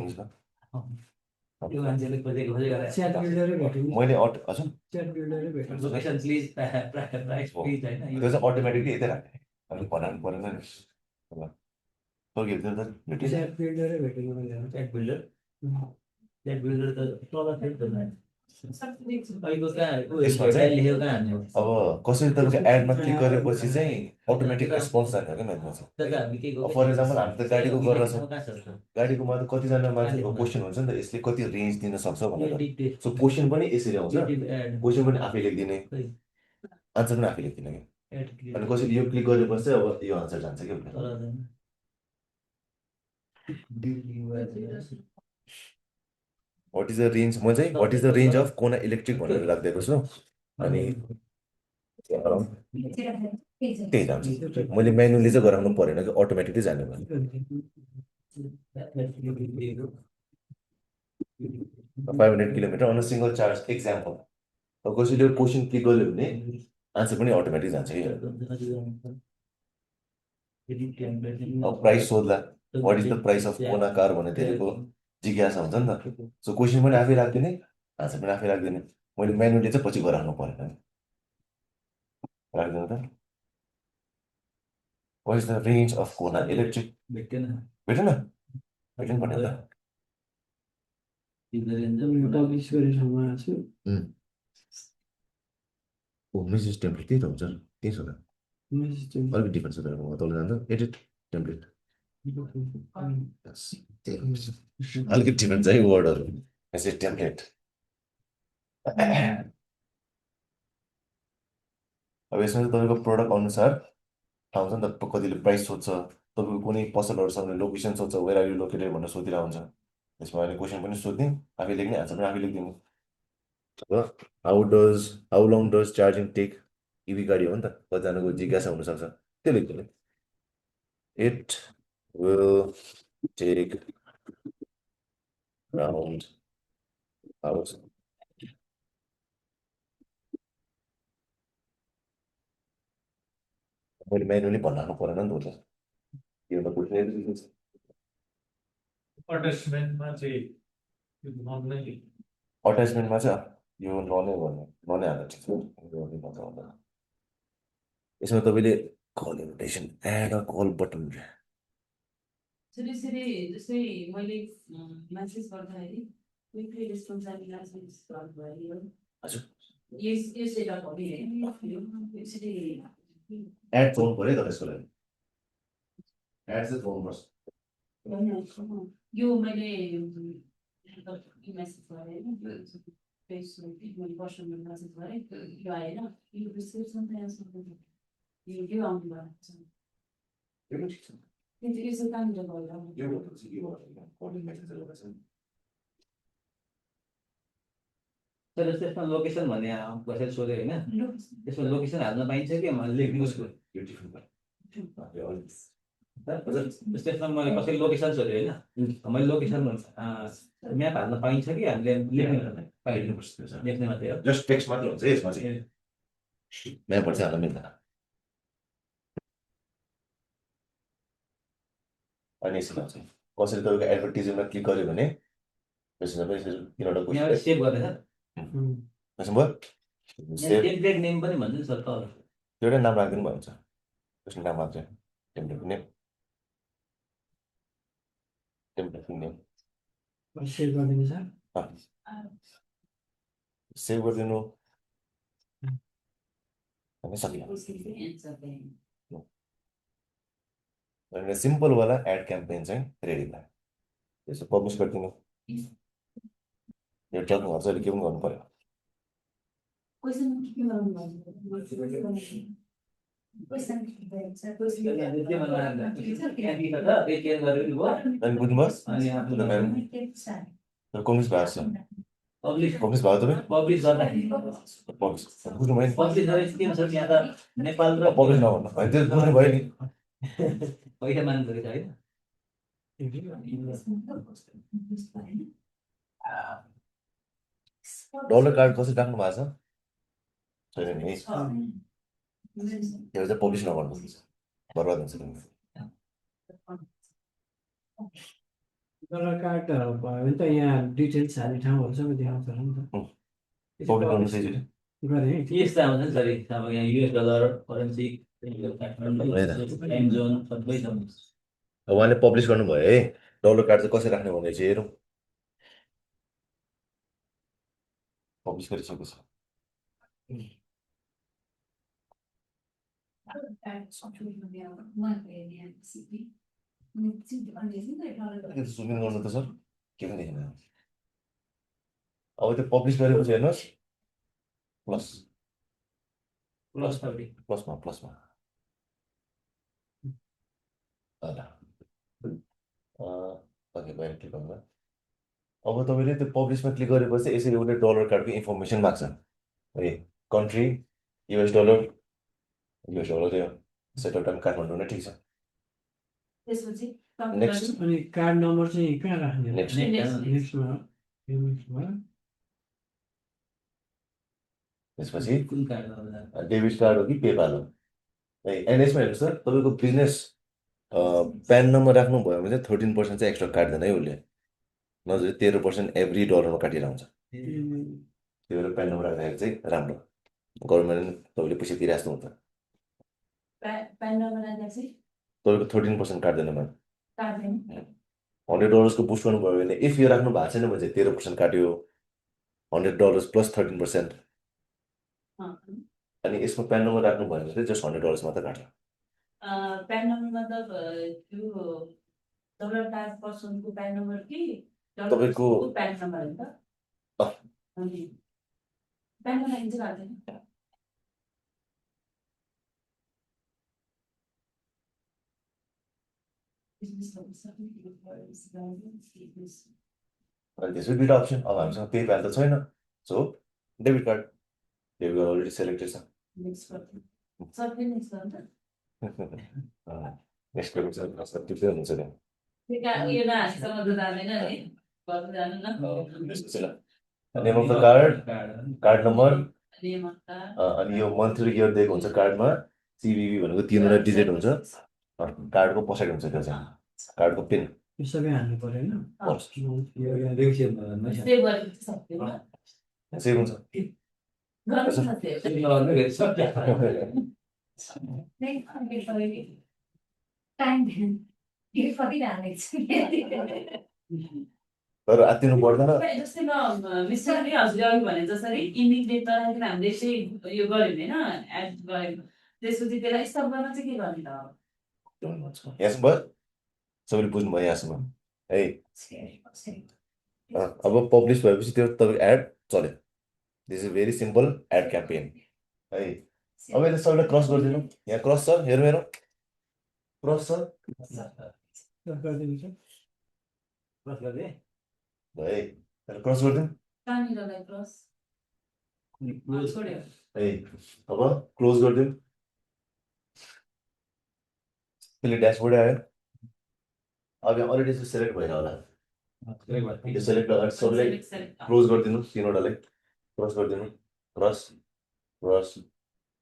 बुझ्नु त्यो मान्छेले खोजेको खोजेको च्याट बिल्डरै भेट्यो नि मैले हजुर च्याट बिल्डरै भेट्यो लोकेसन प्लिज प्राइस प्लिज होइन त्यो चाहिँ अटोमेटिकली यतै राख्ने हामीले बनाउनु परेन नि फर्कियो त भेटिन्छ च्याट बिल्डरै भेटेको मैले च्याट बिल्डर त तल थियो त अहिलेको कहाँ यसमा चाहिँ- लेखेको कहाँ हान्ने हो अब कसरी तपाईँको एडमा क्लिक गरेपछि चाहिँ अटोमेटिक रेस्पोन्स जान्छ क्या मेरोमा चाहिँ त्यही त हामी के गर्छौँ? फर इक्जाम्पल हामी त गाडीको गरेर छौँ कहाँ छ त? गाडीकोमा त कतिजना मान्छेको क्वेसन हुन्छ नि त यसले कति रेन्ज दिन सक्छ भनेर Creative सो क्वेसन पनि यसरी आउँछ creative ad. क्वेसन पनि आफै लेखिदिने खै, आन्सर पनि आफै लेखिदिने क्या ad creative. अनि कसरी यो क्लिक गरेपछि चाहिँ अब यो आन्सर जान्छ क्या तल जाने। Beauty what is the range म चाहिँ what is the range of Kona electric भनेर राखिदिएको छु अनि त्यही जान्छ मैले म्यानुअली चाहिँ गराउनु परेन कि अटोमेटिकली जाने भयो 500 kilometre on single charge example अब कसैले क्वेसन क्लिक गर्यो भने आन्सर पनि अटोमेटिक जान्छ कि अब प्राइस सोध्ला what is the price of Kona car भने धेरैको जिज्ञासा हुन्छ नि त सो क्वेसन पनि आफै राखिदिने आन्सर पनि आफै राखिदिने मैले म्यानुअली चाहिँ पछि गराउनु परेन राखिदिनु त what is the range of Kona electric भेटेन भेटेन भने त पब्लिस गर्ने ठाउँमा आएको छु ओ मेसेज टेम्प्लेट त्यही त हुन्छ त्यही छ त मेसेज टेम्प- अलिकति डिफ्रेन्स छ तर तल जान्छ एडिट टेम्प्लेट अलिकति डिफ्रेन्ट छ है वर्डहरू मेसेज टेम्प्लेट अब यसमा चाहिँ तपाईँको प्रडक्ट अनुसार थाहा हुन्छ नि त कतिले प्राइस सोध्छ तपाईँको कुनै पसलहरू छ भने लोकेसन सोध्छ वेयर आर यु लोकेटेड भनेर सोधिरहेको हुन्छ त्यसमा अहिले क्वेसन पनि सोध्ने आफै लेख्ने आन्सर पनि आफै लेखिदिने अब how long does charging take EV गाडी हो नि त कतिजनाको जिज्ञासा हुनसक्छ त्यो लेख्दिने it will take around hours मैले म्यानुअली भन्नु परेन नि त उसलाई यो त बुझ्ने अट्याचमेन्टमा चाहिँ यो नन नै अट्याचमेन्टमा चाहिँ यो ननै भन्ने ननै हाल्दा ठिक छ यो पनि भन्दा हुँदैन यसमा तपाईँले call invitation ad a call button त्यसरी जस्तै मैले म्यासेज गर्दाखेरि क्विकली रेस्पोन्स अनि म्यासेज गर्नुभयो हजुर यो सेटअप हो कि यसरी एड पाउनु पऱ्यो त त्यसको लागि एड चाहिँ पाउनुपर्छ यो मैले म्यासेज गरेँ होइन फेसबुक मैले पर्सनल म्यासेज गरेँ यो आएन यो डिस्क्रिप्सन त यो आउनु भएको छ यो पनि ठिक छ কিন্তু এই যে কামটা বললাম यो गर्दा चाहिँ यो गर्दा कलिङ मेसेजहरू गर्दा चाहिँ तर त्यसमा लोकेसन भन्ने कसैले सोध्यो होइन त्यसमा लोकेसन हाल्न पाइन्छ कि लेख्नु उसको यो डिफ्रेन्ट भयो यो अलिक त्यसमा मैले कसैले लोकेसन सोध्यो होइन मैले लोकेसन म्याप हाल्न पाइन्छ कि हामीले लेख्नु पाइन्छ लेख्ने मात्रै हो जस्ट टेक्स्ट मात्र हुन्छ यसमा चाहिँ म्यापहरू चाहिँ हाल्न मिल्दैन अनि यसरी आउँछ कसरी तपाईँको एडभर्टिजमेन्टमा क्लिक गर्यो भने त्यसमा पनि यसरी तिनवटा यहाँबाट क्वेसन सेभ गर्दैछ भयो सेभ टेम्प्लेट नेम पनि भन्छ नि सर तल एउटै नाम राखिदिनु भयो हुन्छ त्यसको नाम मात्रै template name template name save गरिदिनु छ सेभ गरिदिनु अनि सकियो अनि सिम्पलवाला एड क्याम्पेन चाहिँ रेडी भयो त्यसो पब्लिस गरिदिनु यो ट्रकिङहरू चाहिँ अहिले के पनि गर्नु पऱ्यो क्वेसन के गराउनु अनि बुझ्नुभयो कन्भिन्स भएको छ पब्लिस कन्भिन्स भयो तपाईँ पब्लिस गर्दाखेरि पब्लिस बुझ्नुभयो नि पब्लिस गरेपछि के हुन्छ यहाँ त नेपाल र पब्लिस नभन्नु होइन त्यो बुझ्नुभयो नि पैसा माग्नु परेछ होइन डलर कार्ड कसरी राख्नु भएको छ छैन नि त्यो चाहिँ पब्लिस नगर्नु बर्बाद हुन्छ डलर कार्ड भयो भने त यहाँ डिटेल्स हाल्ने ठाउँहरू सबै देखाउँछ होला नि त पब्लिक गर्नु चाहिँ जुन गरेँ है यस्तो आउँछ नि सर अब यहाँ US dollar currency time John सबै छ उहाँले पब्लिस गर्नुभयो है डलर कार्ड चाहिँ कसरी राख्ने भनेर चाहिँ हेरौँ पब्लिस गरिसकेको छ अलिकति सुमिङ गर्नु त सर के पनि देखेन अब त्यो पब्लिस गरेपछि हेर्नुहोस् प्लस प्लस 30 प्लसमा प्लसमा ओके बाहिर क्लिक गर्नु अब तपाईँले त्यो पब्लिसमा क्लिक गरेपछि यसरी उसले डलर कार्डको इन्फर्मेसन माग्छ है कन्ट्री युएस डलर त्यो सेटल टाइम काठमाडौँ नै ठिक छ त्यसपछि नेक्स्ट अनि कार्ड नम्बर चाहिँ कहाँ राख्ने नेक्स्ट नेक्स्टमा पेमेन्टमा त्यसपछि कुन कार्ड आउँदा डेबिट कार्ड हो कि पेपाल हो है एन्ड यसमा हेर्नुहोस् त तपाईँको बिजनेस प्यान नम्बर राख्नुभयो भने चाहिँ 13% चाहिँ एक्स्ट्रा काट्दैन है उसले नजर 13% एभ्री डलरमा काटेर आउँछ त्यही भएर प्यान नम्बर राख्दाखेरि चाहिँ राम्रो गभर्मेन्टले तपाईँले पैसा तिरिरहेको हुन्छ प्यान नम्बर राख्दा चाहिँ तपाईँको 13% काट्दैन म्याम काट्दैन $100 बुस्ट गर्नुभयो भने इफ यो राख्नु भएको छैन भने चाहिँ 13% काट्यो $100 प्लस 13% अनि यसमा प्यान नम्बर राख्नु भयो भने चाहिँ जस्ट $100 मात्र काट्छ प्यान नम्बर मतलब त्यो डलर कार्ड पर्सनको प्यान नम्बर कि तपाईँको- प्यान नम्बर हो नि त अँ। अनि प्यान नम्बर चाहिँ काट्दैन अनि त्यसको दुईवटा अप्सन अब हामीसँग पेपाल त छैन so debit card already selected छ नेक्स्ट गर्छु सबै नेक्स्ट गर्नु नेक्स्ट गर्नु टिप्दै हुनुहुन्छ त्यहाँ उयो नहाँसीसँग त जाँदैन नि गर्नु जानु न name of the card card number name of card अनि यो मन्थ र इयर दिएको हुन्छ कार्डमा सिबिबी भनेको 3वटा डिजिट हुन्छ कार्डको पछाडि हुन्छ त्यो चाहिँ कार्डको पिन यो सबै हाल्नु परेन सेभ गरेको सक्दैन सेभ हुन्छ गर्नु सक्दैन टाइम फर्किरहेको छु तर आत्तिनु पर्दैन जस्तै म मिस्टरले हजुरले अघि भने जसरी इमिडिएट नराखेर हामीले चाहिँ यो गऱ्यो होइन एड गऱ्यो त्यसपछि त्यसलाई स्टप गर्न चाहिँ के गर्ने त यहाँसम्म भयो सबैले बुझ्नुभयो यहाँसम्म है अब पब्लिस भएपछि त्यो तपाईँको एड चल्यो this is very simple ad campaign है अब यसले सबैलाई क्रस गरिदिनु यहाँ क्रस छ हेरौँ हेरौँ क्रस छ गरिदिनु प्लस गर्दै है क्रस गरिदिउँ कहाँनिरलाई क्रस छोड्यो है अब क्लोज गरिदिउँ त्यसले ड्यासबोर्ड आयो अब यहाँ अलरेडी चाहिँ सेलेक्ट भएर होला यो सेलेक्ट सबैलाई क्लोज गरिदिनु 3वटालाई क्रस गरिदिनु क्रस क्रस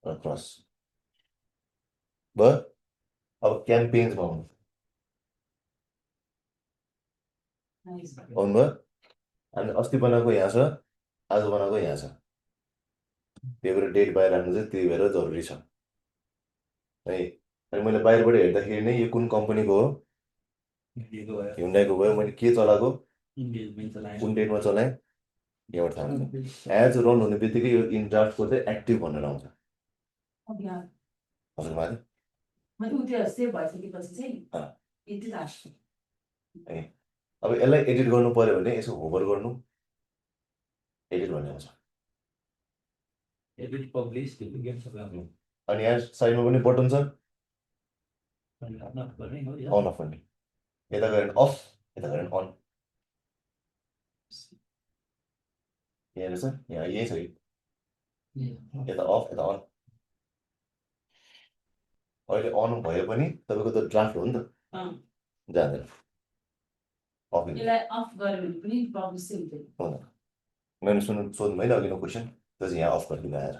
क्रस भयो अब क्याम्पेन्समा आउनु आउनुभयो अनि अस्ति बनाएको यहाँ छ आज बनाएको यहाँ छ त्यही भएर डेट बाहिर राख्नु चाहिँ त्यही भएर जरुरी छ है अनि मैले बाहिरबाट हेर्दाखेरि नै यो कुन कम्पनीको हो Hyundaiको भयो मैले के चलाएको कुन डेटमा चलाएँ यहाँबाट थाहा हुन्छ एज रन हुने बित्तिकै यो इन ड्राफ्टको चाहिँ एक्टिभ भनेर आउँछ हजुर माथि त्यो सेभ भइसकेपछि चाहिँ अँ। यति लास्ट अब यसलाई एडिट गर्नु पर्यो भने यसो होभर गर्नु एडिट भन्ने आउँछ एडिट पब्लिस अनि यहाँ साइडमा पनि बटन छ अन अफ भन्ने यता गएर अफ यता गएर अन यहाँ रहेछ यहाँ यही छ यता अफ यता अन अहिले अन भयो पनि तपाईँको त ड्राफ्ट हो नि त जाँदैन अफ यसलाई अफ गऱ्यो भने पनि प्रब्लम चाहिँ हुँदैन मैले सोध्नु भएन अघिल्लो क्वेसन त्यो चाहिँ यहाँ अफ गरिदिनु आएर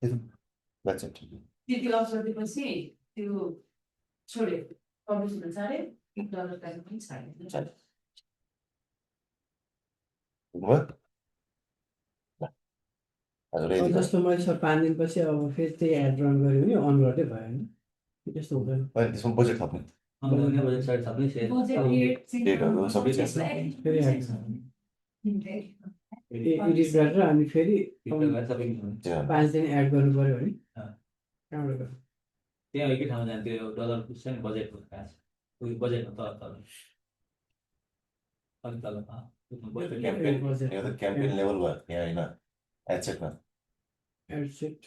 त्यति अफ गरिदिएपछि त्यो छोड्यो प्रब्लम हुन साह्रै डलर टाइम पनि छाडिदिनु चल। बुझ्नुभयो? ल, हजुर अब यति जस्तो मैले सर 5 दिनपछि अब फेरि त्यही एड रन गऱ्यो भने अन गर्दै भयो होइन त्यस्तो हुँदैन होइन त्यसमा बजेट थप्ने बजेट साइड थप्नै सेयर बजेट रेट चाहिँ डेटहरू सबै फेरि एड एडिट गरेर अनि फेरि सबै 5 दिन एड गर्नु पऱ्यो भने अँ। कहाँबाट गर्नु? त्यहाँ एकै ठाउँमा जान्थ्यो यो डलर छ नि बजेटको खास उयो बजेटमा तल तल अलिक तल क्याम्पेन यो त क्याम्पेन लेभल भयो यहाँ होइन एडसेटमा एडसेट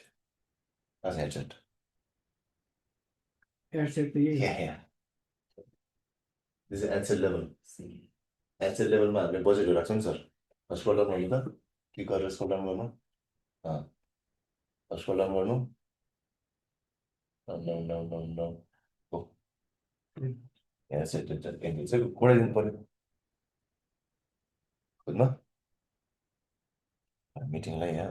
आज एडसेट एडसेट त यही यहाँ दिस एडसेट लेभल एडसेट लेभलमा हामीले बजेटहरू राख्छौँ नि सर स्क्रोल डाउन गर्नु त क्लिक गरेर स्क्रोल डाउन गर्नु स्क्रोल डाउन गर्नु डाउन डाउन डाउन डाउन हो यहाँ चाहिँ घुराइदिनु पऱ्यो बुझ्नु मिटिङलाई यहाँ